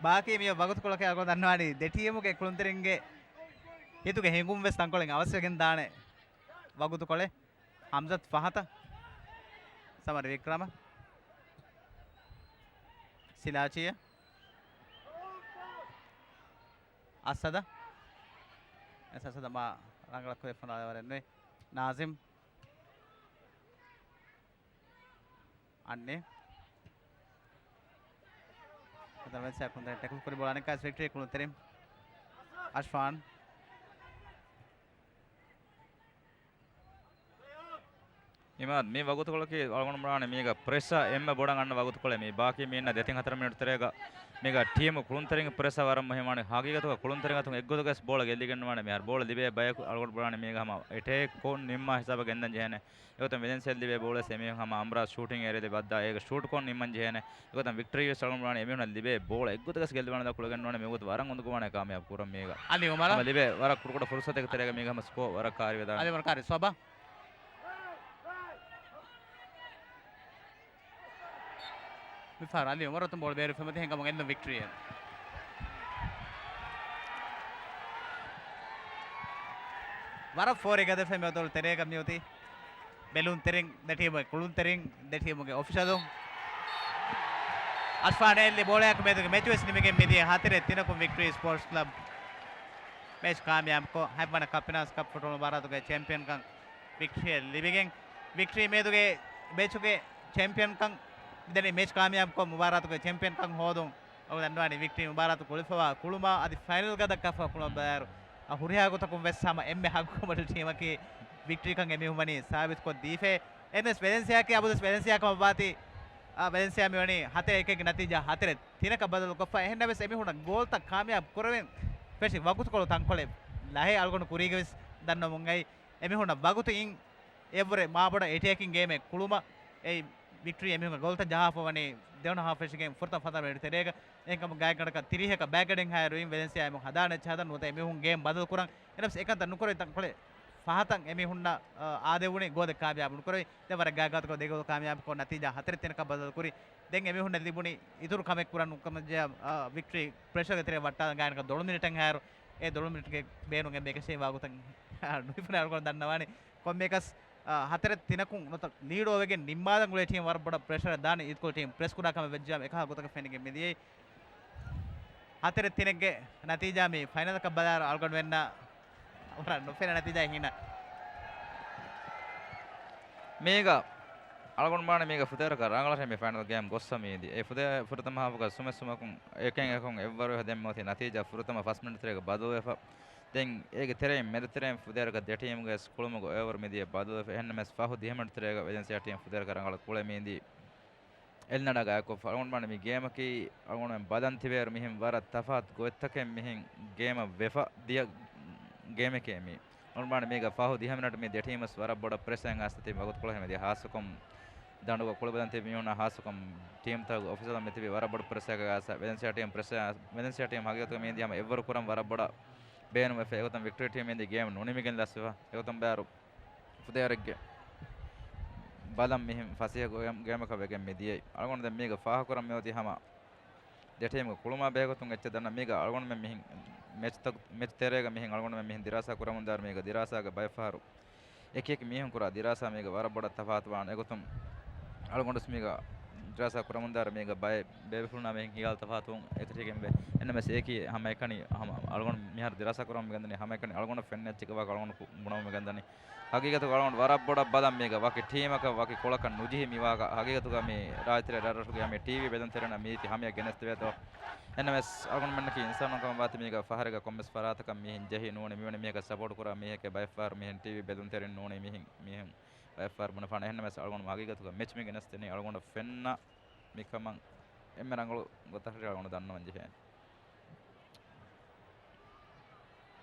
ބާކީ މި ވަގުތުކޮޅަކަށް އަޅުގަނޑު ދަންނަވާނީ ދެ ޓީމުގެ ކުޅުންތެރިންގެ ހިތުގެ ހިނގުން ވެސް ތަންކޮޅެއް އަވަސްވެގެން ދާނެ ވަގުތުކޮޅެއް. ހަމްޒަތު ފަހަތަށް. ސަމަރި ވިކްރަމަ. ސިލާޗިއަށް. އަސަދަށް. އެސް އަސަދަށް މާ ރަނގަޅަށް ކުރި ފޮނުވާލެވަރެއް ނުވި. ނާޒިމް. އަންނި. އަދަ ވެލެންސިއާ ކުޅުންތެރިން ޓެކްލް ކުރި ބޯޅަ އަނެއްކާވެސް ވިކްޓްރީ ކުޅުންތެރިން. އަޝްފާން. އިމާދު، މި ވަގުތުކޮޅަކީ އަޅުގަނޑު ބުނާނެ މީގަ ޕްރެޝަރ އެންމެ ބޮޑަށް އަންނަ ވަގުތުކޮޅެއް. މި ބާކީ މި އިންނަ ދެތިން ހަތަރު މިނިޓު ތެރޭގަ މީގަ ޓީމު ކުޅުންތެރިންގެ ޕްރެޝަރ ވަރަށް މުހިއްމާނެ. ހަގީގަތުގަ ކުޅުންތެރިން އަތުން އެއްގޮތަކަސް ބޯޅަ ގެއްލިގެން ނުވާނެ. މިހާރު ބޯޅަ ލިބޭ ބަޔަކު އަޅުގަނޑު ބުނާނެ މީގަ ހަމަ އެޓޭކް ކޮށް ނިންމާ ހިސާބަށް ގެންދަން ޖެހޭނެ. އެގޮތަށް ވެލެންސިއާ ލިބޭ ބޯޅަ އެމީހުން ހަމަ އަމްރާ ޝޫޓިން އޭރިއާ ލިބައްދާ އޭގެ ޝޫޓް ކޮށް ނިންމަން ޖެހޭނެ. އެގޮތަށް ވިކްޓްރީ ވެސް އަޅުގަނޑު ބުނާނެ އެމީހުންނަށް ލިބޭ ބޯޅަ އެއްގޮތަކަސް ގެއްލުވާނެ ދާ ކުޅެގެން ނުވާނެ މިވަގުތު ވަރަށް އުނދަގޫވާނެ ކާމިޔާބު ކުރަން މީގަ. އަލި އުމަރަށް. ހަމަ ލިބޭ ވަރަށް ކުޑަކުޑަ ފުރުސަތެއްގެ ތެރޭގަ މީގަ ހަމަ ސްކޯ ވަރަށް ކާރިވެދާނެ. އަލި އުމަރު ކާރި ސޮބާ. މިފަހަރު އަލި އުމަރު އަތުން ބޯޅަ ބޭރުވެފަ މިއޮތީ ހިނގަމުން އެއްލުން ވިކްޓްރީއެއް. ވަރަށް ފޯރި ގަދަފައި މި އަތޮޅު ތެރޭގަ މިއޮތީ. ބެލުންތެރިން ދެ ޓީމުގެ ކުޅުންތެރިން ދެ ޓީމުގެ އޮފިޝަލުން. އަޝްފާން އެއްލި ބޯޅަޔަކު މެދުގެ މެޗުވެސް ނިމިގެން މިދިޔަ ހަތަރެއް ތިނަކުން ވިކްޓްރީ ސްޕޯޓްސް ކްލަބް މެޗް ކާމިޔާބުކޮށް، ހަތްވަނަ ކަޕް ފިނާންސް ކަޕް ފުޓްބޯޅަ މުބާރާތުގެ ޗެމްޕިއަންކަން ވިކްޓްރީއަށް ލިބިގެން، ވިކްޓްރީ މެދުގެ މެޗުގެ ޗެމްޕިއަންކަން މިދަނީ މެޗް ކާމިޔާބުކޮށް، މުބާރާތުގެ ޗެމްޕިއަންކަން ހޯދުން. އަޅުގަނޑު ދަންނަވާނީ ވިކްޓްރީ މުބާރާތު ކުޅިފަވާ ކުޅުމާ އަދި ފައިނަލް ގަދަ ކަފަ ކުޅުމަށް ބައިވަރު، އަ، ހުރިހާ ގޮތަކުން ވެސް ހަމަ އެންމެ ހައްގުކަނބަލި ޓީމަކީ ވިކްޓްރީކަން އެމީހުން ވަނީ ސާބިތުކޮށް ދީފައި. އެހެނަސް ވެލެންސިއާއަކީ އަބަދުވެސް ވެލެންސިއާ ކަމަށް ވާތީ، އާ، ވެލެންސިއާ މިވަނީ ހަތަރެއް އެކެއްގެ ނަތީޖާ ހަތަރެއް ތިނަކަށް ބަދަލުކޮށްފަ. އެހެންނަމަވެސް އެމީހުންނަށް ގޯލްތައް ކާމިޔާބު ކުރެވެން ފެށި ވަގުތުކޮޅު ތަންކޮޅެއް ލަހޭ. އަޅުގަނޑު ކުރީގަވެސް ދަންނަމުން އައި އެމީހުންނަށް ވަގުތު އިން އެއްވުރެ މާބޮޑަށް އެޓޭކިން ގޭމެއް ކުޅުމަށް އެއީ ވިކްޓްރީ އެމީހުންގެ ގޯލްތައް ޖަހާފަ ވަނީ ދެވަނަ ހާފް ފެށިގެން ފުރަތަމަ ފަންސާސް މިނިޓް ތެރޭގަ. އެހެންކަމުން ގާތްގަނޑަކަށް ތިރީހަކަށް ބައިގަޑިން ހައިރުވިން ވެލެންސިއާ އެމީހުން ހަދާނެ އެއްޗެއް ހަދަން ނުވަތަ އެމީހުން ގޭމް ބަދަލު ކުރަން. އެހެނަސް އެކަންތައް ނުކުރެވި ތަންކޮޅެއް ފަހަތަށް އެމީހުންނަށް، އާ، އާދެވުނީ ގޯލެއް ކާމިޔާބު ނުކުރެވި. ދެން ވަރަށް ގާތްގާތުގަ ދެ ގޯލް ކާމިޔާބުކޮށް ނަތީޖާ ހަތަރެއް ތިނަކަށް ބަދަލުކުރި. ދެން އެމީހުންނަށް ލިބުނީ އިތުރު ކަމެއް ކުރަން ނުކަމަށްޖެހޭ، އާ، ވިކްޓްރީ ޕްރެޝަރގެ ތެރެއަށް ވައްޓާލަން ގާތްގަނޑަކަށް ދޮޅު މިނިޓެއް ހައިރު އެ ދޮޅު މިނިޓްގެ ބޭނުން އެންމެ އެކަށީ ވާގޮތަށް ނުހިފުނޭ އަޅުގަނޑު ދަންނަވާނީ. ކޮންމެއަކަސް، އާ، ހަތަރެއް ތިނަކުން ނުވަތަ ލީޑް އޮވެގެން ނިންމާލަން އުޅޭ ޓީމް ވަރަށް ބޮޑަށް ޕްރެޝަރެއް ދާނީ އިދިކޮޅު ޓީމް ޕްރެސް ކުރާ ކަމަށް ވެއްޖިއްޔާ އެކަހަލަ ގޮތަކަށް ފެނިގެން މިދިޔައީ. ހަތަރެއް ތިނެއްގެ ނަތީޖާ މި ފައިނަލަކަށް ބަލާއިރު އަޅުގަނޑުމެންނަށް ވަރަށް ނުފެނޭ ނަތީޖާއެއް ހިނގާ. މީގަ އަޅުގަނޑުމެން މީގަ ފުދޭވަރަކަށް ރަނގަޅަށް މި ފައިނަލް ގޭމް ގޮއްސަ މީދީ. އެ ފުދޭ ފުރަތަމަ ހާފުގަ ސުމެއް ސުމަކުން އެކެއް އެކުން އެއްވަރުވެފަ ދެން މިއޮތީ ނަތީޖާ ފުރަތަމަ ފަސް މިނެޓް ތެރޭގަ ބަދަލުވެފަ. ދެން އޭގެ ތެރެއިން މެދުތެރެއިން ފުދޭވަރަކަށް ދެ ޓީމުގެ ކުޅުމުގެ އޮވަރު މިދިޔަ ބަދަލުވެފަ. އެހެންނަމަވެސް ފަހު ދިހަ މިނެޓް ތެރޭގަ ވެލެންސިއާ ޓީމް ފުދޭވަރަކަށް ރަނގަޅަށް ކުޅެ މީދީ. އެލްނަޑާ ގާތްކޮށްފަ. އަޅުގަނޑުމެން މި ގޭމަކީ އަޅުގަނޑުމެން ބަލަން ތިބޭއިރު މިހެން ވަރަށް ތަފާތު ގޮތްތަކެއް މިހެން ގޭމަށް ވެފަ ދިޔަ ގޭމެކޭ މީ. އަޅުގަނޑުމެން މީގަ ފަހު ދިހަ މިނެޓް މި ދެ ޓީމަސް ވަރަށް ބޮޑަށް ޕްރެސެއް އައިސް ތިބި ވަގުތުކޮޅެއް މިދިޔަ ހާއްސަކޮށް ދަނޑުގަ ކުޅިބަލަން ތިބި މީހުންނާ ހާއްސަކޮށް ޓީމްތަކުގެ އޮފިޝަލަށް މި ތިބި ވަރަށް ބޮޑު ޕްރެސެއް އައިސް ވެލެންސިއާ ޓީމް ޕްރެސެއް، ވެލެންސިއާ ޓީމް ހަގީގަތުގަ މީދީ ހަމަ އެއްވަރު ކުރަން ވަރަށް ބޮޑަށް ބޭނުންވެފަ. އެގޮތުން ވިކްޓޯރިއާ ޓީމް މީދީ ގޭމް ނުނިމިގެން ލަސްވެފަ. އެގޮތުން ބާރު ފުދޭވަރެއްގެ ބަލަން މިހެން ފަސޭހަ ގޭމް، ގޭމަކަށް ވެގެން މި ދިޔައީ. އަޅުގަނޑު ދެން މީގަ ފާހަގަކުރަން މިއޮތީ ހަމަ ދެ ޓީމްގެ ކުޅުމާ ބެހޭގޮތުން އެއްޗެއް ދަންނަ މީގަ އަޅުގަނޑުމެން މިހެން މެޗްތައް، މެޗް ތެރޭގަ މިހެން އަޅުގަނޑުމެން މިހެން ދިރާސާ ކުރަމުންދާއިރު މީގަ ދިރާސާގެ ބައެއް ފަހަރު އެކި އެކި މީހުން ކުރާ ދިރާސާ މީގަ ވަރަށް ބޮޑަށް ތަފާތުވާނެ. އެގޮތުން އަޅުގަނޑުސް މީގަ ދިރާސާ ކުރަމުންދާއިރު މީގަ ބައެއް ބޭބެފުޅުންނާ މިހެން ހިޔާލު ތަފާތުވުން އެކަށީގެންވޭ. އެންނަމެސް އެކީ ހަމައެކަނި ހަމަ އަޅުގަނޑު މިހާރު ދިރާސާ ކުރަމުން މިގެންދަނީ ހަމައެކަނި އަޅުގަނޑަށް ފެންނަ އެއްޗެއްގެ ވާހަކަ އަޅުގަނޑު ބުނަމުން މިގެންދަނީ. ހަގީގަތުގަ އަޅުގަނޑު ވަރަށް ބޮޑަށް ބަލަން މީގަ ވަކި ޓީމަކަށް ވަކި ކޮޅަކަށް ނުޖެހި މިވާހަކަ. ހަގީގަތުގަ މި ރާއްޖެތެރޭ ރަށްރަށުގެ މި ޓީވީ ބެލުންތެރިންނަށް މީތި ހަމަޔަށް ގެނެސްދެވޭތޯ. އެންނަމެސް އަޅުގަނޑުމެންނަކީ އިންސާނުން ކަމަށް ވާތީ މީގަ ފަހަރެއްގަ ކޮންމެސް ފަރާތަކަށް މީހެއް ޖެހި ނޫނީ މިވަނީ މީހަކަށް ސަޕޯޓް ކުރާ މީހެކޭ ބައެއްފަހަރު މިހެން ޓީވީ ބެލުންތެރިން ނޫނީ މިހެން، މީހުން ބައެއްފަހަރު ބުނެފާނެ. އެހެންނަމެސް އަޅުގަނޑު ހަގީގަތުގަ މެޗް މި ގެނެސްދެނީ އަޅުގަނޑަށް ފެންނަ މިކަމަށް އެންމެ ރަނގަޅު ގޮތަށް އަޅުގަނޑު ދަންނަވަން ޖެހޭނެ.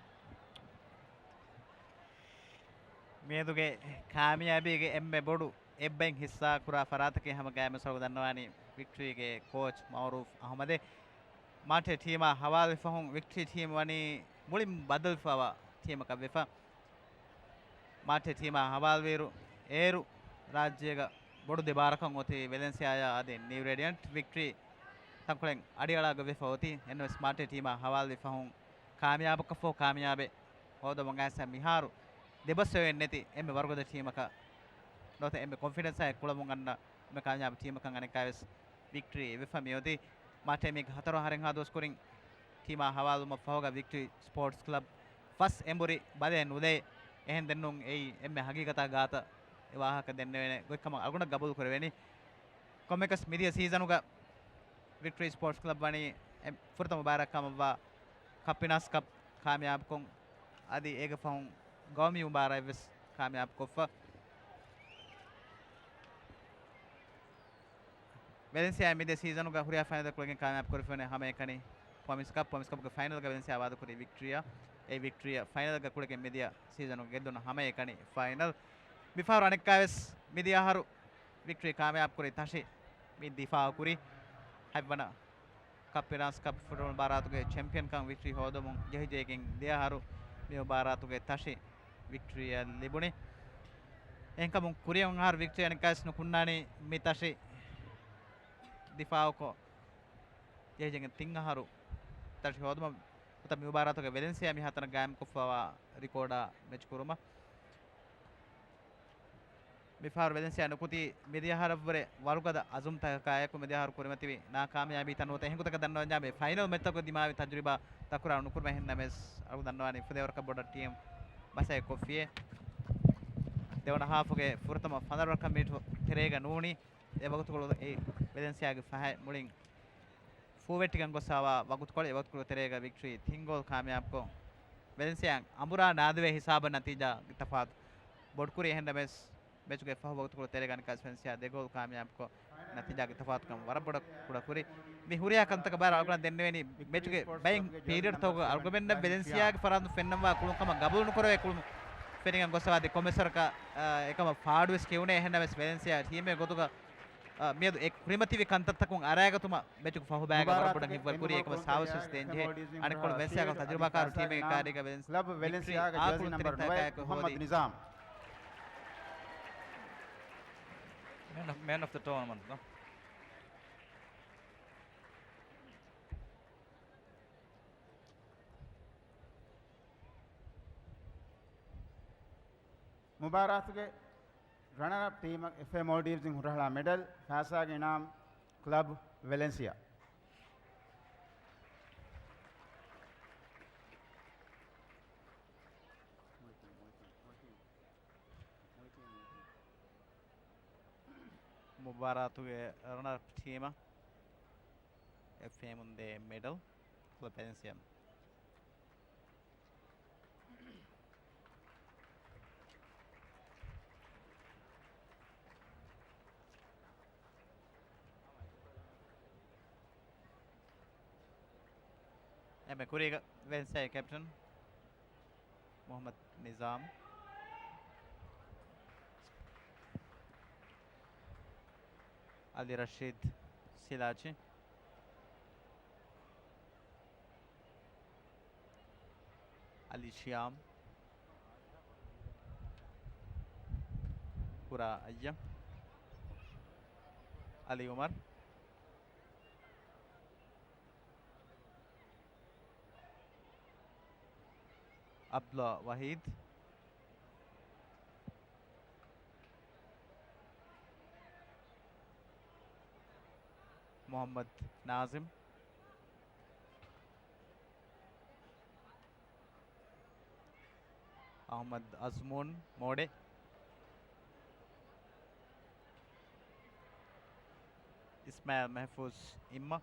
މިއަދުގެ ކާމިޔާބީގެ އެންމެ ބޮޑު އެއްބައިން ހިއްސާ ކުރާ ފަރާތަކީ ހަމަ ގާތްމަސް އަޅުގަނޑު ދަންނަވާނީ ވިކްޓްރީގެ ކޯޗް މައުރޫފް އަހުމަދެއް. މާޓޭ ޓީމާ ހަވާލުވި ފަހުން ވިކްޓްރީ ޓީމް ވަނީ މުޅިން ބަދަލުވެފަވާ ޓީމަކަށް ވެފަ. މާޓޭ ޓީމާ ހަވާލުވިއިރު އޭރު ރާއްޖޭގަ ބޮޑު ދެބާރަކަށް އޮތީ ވެލެންސިއާއާ އަދި ނިއު ރޭޑިއަންޓް. ވިކްޓްރީ ތަންކޮޅެއް އަޑިއަޅާގަ ވެފަ އޮތީ. އެންވެސް މާޓޭ ޓީމާ ހަވާލުވި ފަހުން ކާމިޔާބަކަށްފަހު ކާމިޔާބެއް ހޯދަމުން އައިސް މިހާރު ދެބަސްވެވެން ނެތި އެންމެ ވަރުގަދަ ޓީމަކަށް ނުވަތަ އެންމެ ކޮންފިޑެންސާއެއް ކުޅަމުން އަންނަ އެންމެ ކާމިޔާބު ޓީމަކަށް އަނެއްކާވެސް ވިކްޓްރީ އެވެފަ މިއޮތީ. މާޓޭ މީގަ ހަތަރު އަހަރެއްހާ ދުވަސް ކުރިން ޓީމާ ހަވާލުވުމަށް ފަހުގަ ވިކްޓްރީ ސްޕޯޓްސް ކްލަބް ފަސް އެނބުރި ބަލައެއް ނުލައި. އެހެން ދެންނުން އެއީ އެންމެ ހަގީގަތާ ގާތަށް އެ ވާހަކަ ދެންނެވޭނެ ގޮތްކަމަށް އަޅުގަނޑަށް ގަބޫލު ކުރެވޭނީ. ކޮންމެއަކަސް މިދިޔަ ސީޒަނުގަ ވިކްޓްރީ ސްޕޯޓްސް ކްލަބް ވަނީ އެ ފުރަތަމަ މުބާރާތް ކަމަށްވާ ކަޕްޕިނާސް ކަޕް ކާމިޔާބުކޮށް، އަދި އޭގެ ފަހުން ގައުމީ މުބާރާތްވެސް ކާމިޔާބުކޮށްފަ. ވެލެންސިއާ މިދިޔަ ސީޒަނުގަ ހުރިހާ ފައިނަލް ކުޅެގެން ކާމިޔާބު ކުރެފަވަނީ ހަމައެކަނި ޕްރޮމިސް ކަޕް، ޕްރޮމިސް ކަޕްގެ ފައިނަލްގަ ވެލެންސިއާ ވާދަކުރީ ވިކްޓްރީއާ. އެ ވިކްޓްރީއާ ފައިނަލްގަ ކުޅެގެން މިދިޔަ ސީޒަނުގަ ގެއްލުނު ހަމައެކަނި ފައިނަލް. މިފަހަރު އަނެއްކާވެސް މިދިޔަ އަހަރު ވިކްޓްރީ ކާމިޔާބު ކުރި ތަށި މި ދިފާއު ކުރި ހަތްވަނަ ކަޕްޕިނާސް ކަޕް ފުޓްބޯޅަ މުބާރާތުގެ ޗެމްޕިއަންކަން ވިކްޓްރީ ހޯދަމުން ޖެހިޖެހިގެން ދިޔަ އަހަރު މި މުބާރާތުގެ ތަށި ވިކްޓްރީއަށް ލިބުނީ. އެހެންކަމުން ކުރިއަށް އަހަރު ވިކްޓްރީ އަނެއްކާވެސް ނުކުންނާނީ މި ތަށި ދިފާއުކޮށް ޖެހިޖެހިގެން ތިން އަހަރު ތަށި ހޯދުމަށް. ނުވަތަ މި މުބާރާތުގަ ވެލެންސިއާ މި ހަތަނަ ގާއިމްކޮށްފަވާ ރިކޯޑާ މެޗް ކުރުމަށް. މިފަހަރު ވެލެންސިއާ ނުކުތީ މިދިޔަ އަހަރަށްވުރެ ވަރުގަދަ އަޒުމްތަކާއެކު މިދިޔަ އަހަރު ކުރިމަތިވި ނާކާމިޔާބީތައް ނުވަތަ އެހެން ގޮތަކަށް ދަންނަވަންޏާ މި ފައިނަލް މެޗްތަކުގެ ދިމާވި ތަޖުރިބާ ދަކުރާ ނުކުރުމަށް. އެހެންނަމަވެސް އަޅުގަނޑު ދަންނަވާނީ ފުދޭވަރަކަށް ބޮޑަށް ޓީމް ބަސައެއް ކޮށްފިއޭ. ދެވަނަ ހާފުގެ ފުރަތަމަ ފަނަރަ ރަކަށް މިނިޓު ތެރޭގަ ނޫނީ. އެ ވަގުތުކޮޅު އެ ވެލެންސިއާގެ ފަހަތް މުޅިން ފޫވެއްޓިގެން ގޮއްސަވާ ވަގުތުކޮޅެއް. އެ ވަގުތުކޮޅު ތެރޭގަ ވިކްޓްރީ ތިން ގޯލް ކާމިޔާބުކޮށް، ވެލެންސިއާ އަނބުރާ ނާދެވޭ ހިސާބަށް ނަތީޖާގެ ތަފާތު ބޮޑުކުރި. އެހެންނަމަވެސް، މެޗުގެ ފަހު ވަގުތުކޮޅު ތެރޭގަ އަނެއްކާވެސް ވެލެންސިއާ ދެ ގޯލް ކާމިޔާބުކޮށް، ނަތީޖާގެ ތަފާތުކަން ވަރަށް ބޮޑަށް ކުޑަކުރި. މި ހުރިހާ ކަންތަކަށް ބާރަށް އަޅުގަނޑަށް ދެންނެވެނީ، މެޗުގެ ބައެއް ޕީރިއަޑްތަކުގަ އަޅުގަނޑުމެންނަށް ވެލެންސިއާގެ ފަރާތުން ފެންނަންވާ ކުޅުން ކަމަށް ގަބޫލު ނުކުރެވޭ ކުޅުން ފެނިގެން ގޮއްސަވާދީ. ކޮންމެސްވަރަކަށް، އާ، އެކަމަށް ފާޑުވެސް ކެވުނޭ. އެހެންނަމަވެސް، ވެލެންސިއާ ޓީމެއް ގޮތުގަ އާ، މިއަދު އެ ކުރިމަތިވި ކަންތައްތަކުން އަރައިގަތުމަށް މެޗުގެ ފަހުބައިގަ ވަރަށް ބޮޑަށް ހިތްވަރު ކުރި. އެކަމަށް ސާވަސްވެސް ދޭންޖެހޭ. އަނެއްކޮޅު ވެސްއާގަ ތަޖުރިބާކާރު ޓީމެއްގެ ކާރީގަ ވެލެންސް ވިކްޓްރީ އާކުޅު ތިރިންތާކާއެކު ހޯދީ. Man of, man of the tournament, no? މުބާރާތުގެ ރަނަރަޕް ޓީމަށް އެފްއޭ މޯލްޑިވްސްއިން ހުރަހަޅާ މެޑަލް، ފައިސާގެ އިނާމް، ކްލަބް ވެލެންސިއާ. މުބާރާތުގެ ރަނަރަޕް ޓީމަށް އެފްއޭއިން ދޭ މެޑަލް، ކްލަބް ވެލެންސިއާ. އެންމެ ކުރީގަ ވެލެންސިއާގެ ކެޕްޓަން މުޙައްމަދު ނިޒާމް. އަލީ ރަޝީދު ސިލާޗި. އަލީ ޝިޔާމް. ކުރާ އައްޔަ. އަލީ އުމަރު. އަބްދުﷲ ވަޙީދު. މުޙައްމަދު ނާޒިމް. އަޙްމަދު އަޒްމޫން މޯޑެ. އިސްމާޢީލް މަޙްފޫޒު އިއްމަ.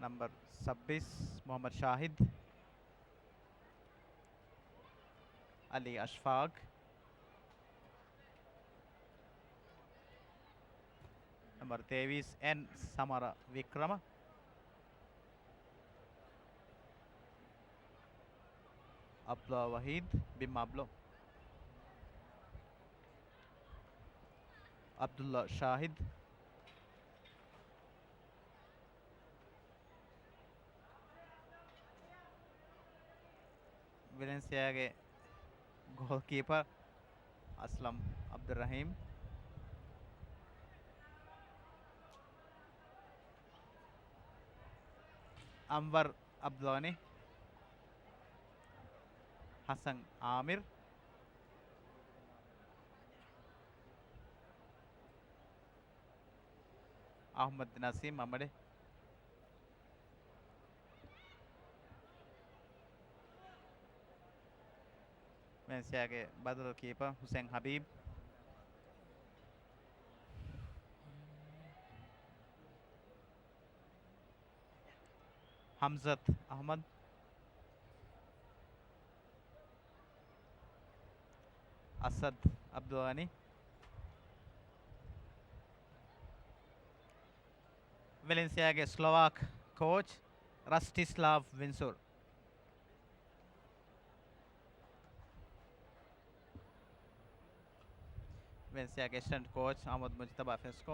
ނަމްބަރު ސައްބީސް، މުޙައްމަދު ޝާހިދު. އަލީ އަޝްފާޤް. ނަމްބަރު ތޭވީސް، އެން ސަމަރަ ވިކްރަމަ. އަބްދުﷲ ވަޙީދު، ބިންމާބްލޯ. އަބްދުﷲ ޝާހިދު. ވެލެންސިއާގެ ގޯލްކީޕަރ އަސްލަމް އަބްދުއްރަޙީމް، އަންވަރު އަބްދުލްޣަނީ، ޙަސަން އާމިރު، އަޙްމަދު ނަސީމް އަމަޑެ. ވެލެންސިއާގެ ބަދަލު ކީޕަރ ޙުސެން ޙަބީބް. ޙަމްޒަތު އަޙްމަދު. އަސަދު އަބްދުލްޣަނީ. ވެލެންސިއާގެ ސްލޮވާކް ކޯޗް ރަސްޓިސްލާވް ވިންސޫރް. ވެލެންސިއާގެ އެސިސްޓެންޓް ކޯޗް އަޙްމަދު މުޖްތަބާ ފެސްކޯ.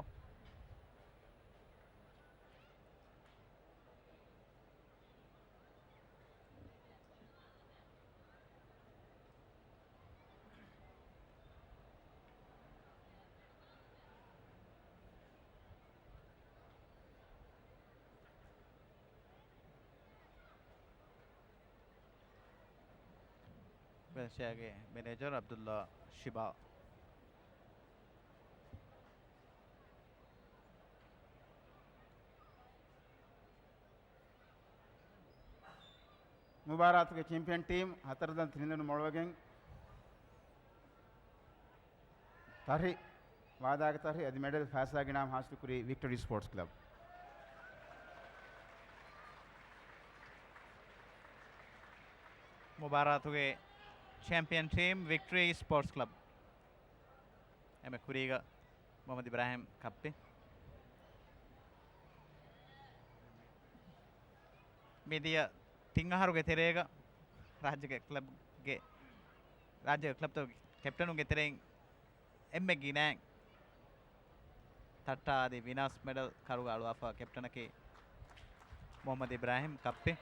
ވެލެންސިއާގެ މެނޭޖަރ އަބްދުﷲ ޝިބާ. މުބާރާތުގެ ޗެމްޕިއަން ޓީމް ހަތަރު ދަން ތިނެއް ދަނޑު މޮޅުވެގެން ތަށި، ވާދާގެ ތަށި އަދި މެޑަލް ފައިސާގެ އިނާމް ހާސިލް ކުރީ ވިކްޓަރީ ސްޕޯޓްސް ކްލަބް. މުބާރާތުގެ ޗެމްޕިއަން ޓީމް ވިކްޓަރީ ސްޕޯޓްސް ކްލަބް. އެންމެ ކުރީގަ މުޙައްމަދު އިބްރާހިމް ކައްޕި. މިދިޔަ ތިން އަހަރުގެ ތެރޭގަ ރާއްޖޭގެ ކްލަބްގެ، ރާއްޖޭގެ ކްލަބްތަކުގެ ކެޕްޓަނުންގެ ތެރެއިން އެންމެ ގިނައިން ތައްޓާ އަދި ވިނާސް މެޑަލް ކަރުގަ އަޅުވާފަ ކެޕްޓަނަކީ މުޙައްމަދު އިބްރާހިމް ކައްޕި.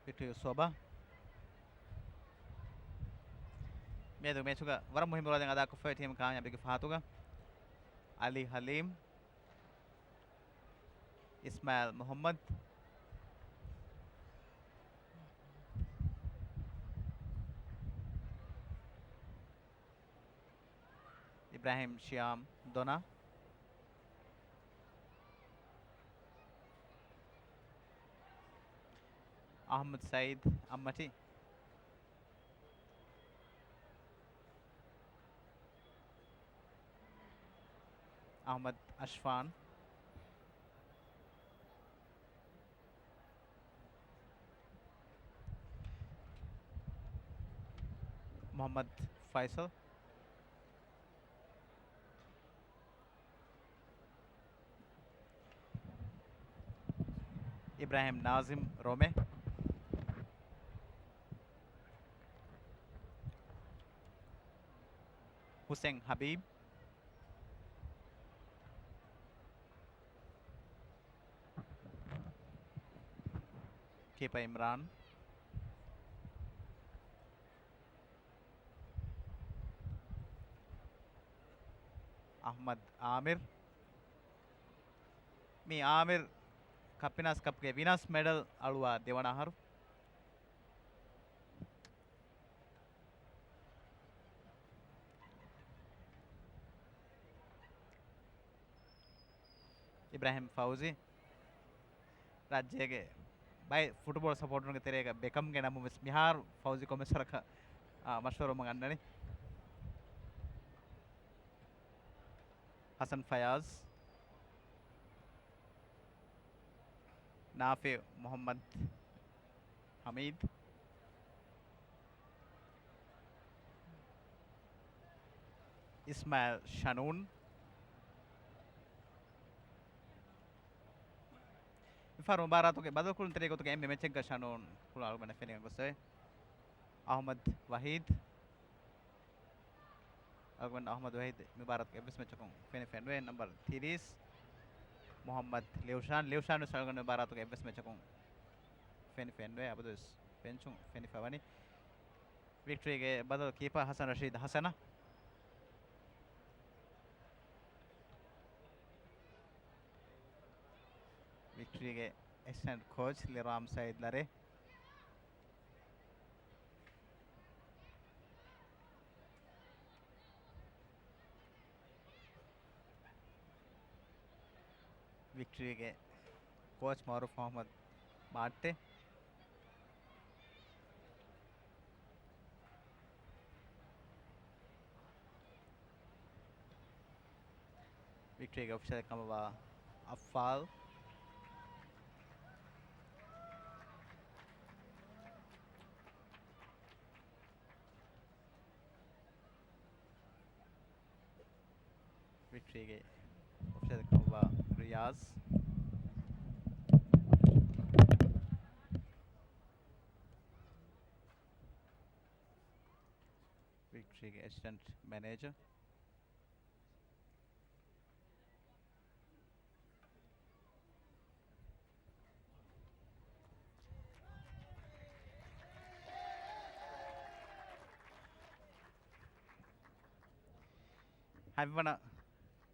ވިކްޓޮރިއާ ސޯބާ. މިއަދު މެޗުގަ ވަރަށް މުހިއްމު ރޯލެއް އަދާކޮށްފައި ޓީމް ކާމިޔާބީގެ ފަހަތުގަ. އަލީ ޙަލީމް، އިސްމާޢީލް މުޙައްމަދު، އިބްރާހިމް ޝިޔާމް ދޮނާ، އަޙްމަދު ސަޢީދު އައްމަޓި، އަޙްމަދު އަޝްފާން، މުޙައްމަދު ފައިސަލް، އިބްރާހިމް ނާޒިމް ރޮމެ، ހުސެން ޙަބީބް، ކީޕަ އިމްރާން، އަޙްމަދު އާމިރު. މީ އާމިރު ކަޕިނާސް ކަޕްގެ ވިނާސް މެޑަލް އަޅުވާ ދެވަނަ އަހަރު. އިބްރާހިމް ފައުޒީ، ރާއްޖޭގެ ބައެއް ފުޓްބޯޅަ ސަޕޯޓަރުންގެ ތެރޭގަ ބެކަމްގެ ނަމުން ވެސް މިހާރު ފައުޒީ ކޮންމެސް ވަރަކަށް، އާ، މަޝްހޫރުވުމަށް އަންނަނީ. ހަސަން ފަޔާޒް، ނާފިޢު މުޙައްމަދު ޙަމީދު، އިސްމާޢީލް ޝަނޫން. މިފަހަރު މުބާރާތުގެ ބަދަލުކުރުންތެރި ގޮތުގަ އެންމެ މެޗެއްގަ ޝަނޫން ކުޅަ އަޅުގަނޑަށް ފެނިގެން ގޮސް އޮތް. އަޙްމަދު ވަޙީދު. އަޅުގަނޑު އަޙްމަދު ވަޙީދު މިބާރާތުގެ އެއްވެސް މެޗަކުން ފެނި ފެންވޭ. ނަމްބަރު ތިރީސް، މުޙައްމަދު ލިއުޝާން. ލިއުޝާން ވެސް އަޅުގަނޑު މިބާރާތުގެ އެއްވެސް މެޗަކުން ފެނި ފެންވޭ. އަބަދުވެސް ބެންޗުން ފެނިފަ ވަނީ. ވިކްޓްރީގެ ބަދަލު ކީޕާ ހަސަން ރަޝީދު ހަސަނަށް. ވިކްޓްރީގެ އެސިސްޓެންޓް ކޯޗް ލިރާމް ސައީދު ލަރޭ. ވިކްޓްރީގެ ކޯޗް މައުރޫފް އަޙްމަދު މާއްޓެ. ވިކްޓްރީގެ އޮފިޝަލެއް ކަމަށްވާ އައްފާލް. ވިކްޓްރީގެ އޮފިޝަލް ކަމަށްވާ ރިޔާޒް. ވިކްޓްރީގެ އެސިސްޓެންޓް މެނޭޖަރ. ހަތްވަނަ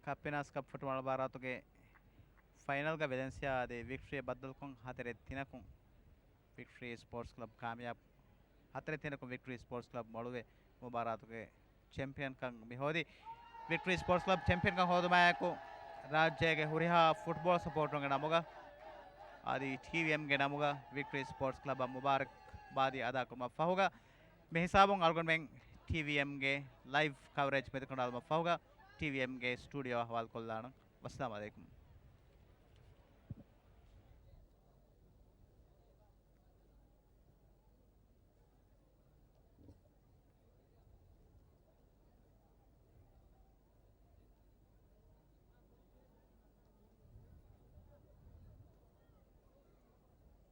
ކަޕިނާސް ކަޕް ފުޓްބޯޅަ މުބާރާތުގެ ފައިނަލްގަ ވެލެންސިއާ އަދި ވިކްޓްރީ ބައްދަލުކޮށް ހަތަރެއް ތިނަކުން ވިކްޓްރީ ސްޕޯޓްސް ކްލަބް ކާމިޔާބު. ހަތަރެއް ތިނަކުން ވިކްޓްރީ ސްޕޯޓްސް ކްލަބް މޮޅުވެ މުބާރާތުގެ ޗެމްޕިއަންކަން މި ހޯދީ. ވިކްޓްރީ ސްޕޯޓްސް ކްލަބް ޗެމްޕިއަންކަން ހޯދުމާއެކު، ރާއްޖޭގެ ހުރިހާ ފުޓްބޯޅަ ސަޕޯޓަރުންގެ ނަމުގަ އަދި ޓީވީއެމްގެ ނަމުގަ ވިކްޓްރީ ސްޕޯޓްސް ކްލަބަށް މުބާރަކްބާދީ އަދާކުރުމަށް ފަހުގަ، މި ހިސާބުން އަޅުގަނޑުމެން ޓީވީއެމްގެ ލައިވް ކަވަރޭޖް މެދުކަނޑާލުމަށް ފަހުގަ، ޓީވީއެމްގެ ސްޓޫޑިއޯއަށް ހަވާލުކޮށްލާނަން. ވައްސަލާމް އަލައިކުމް.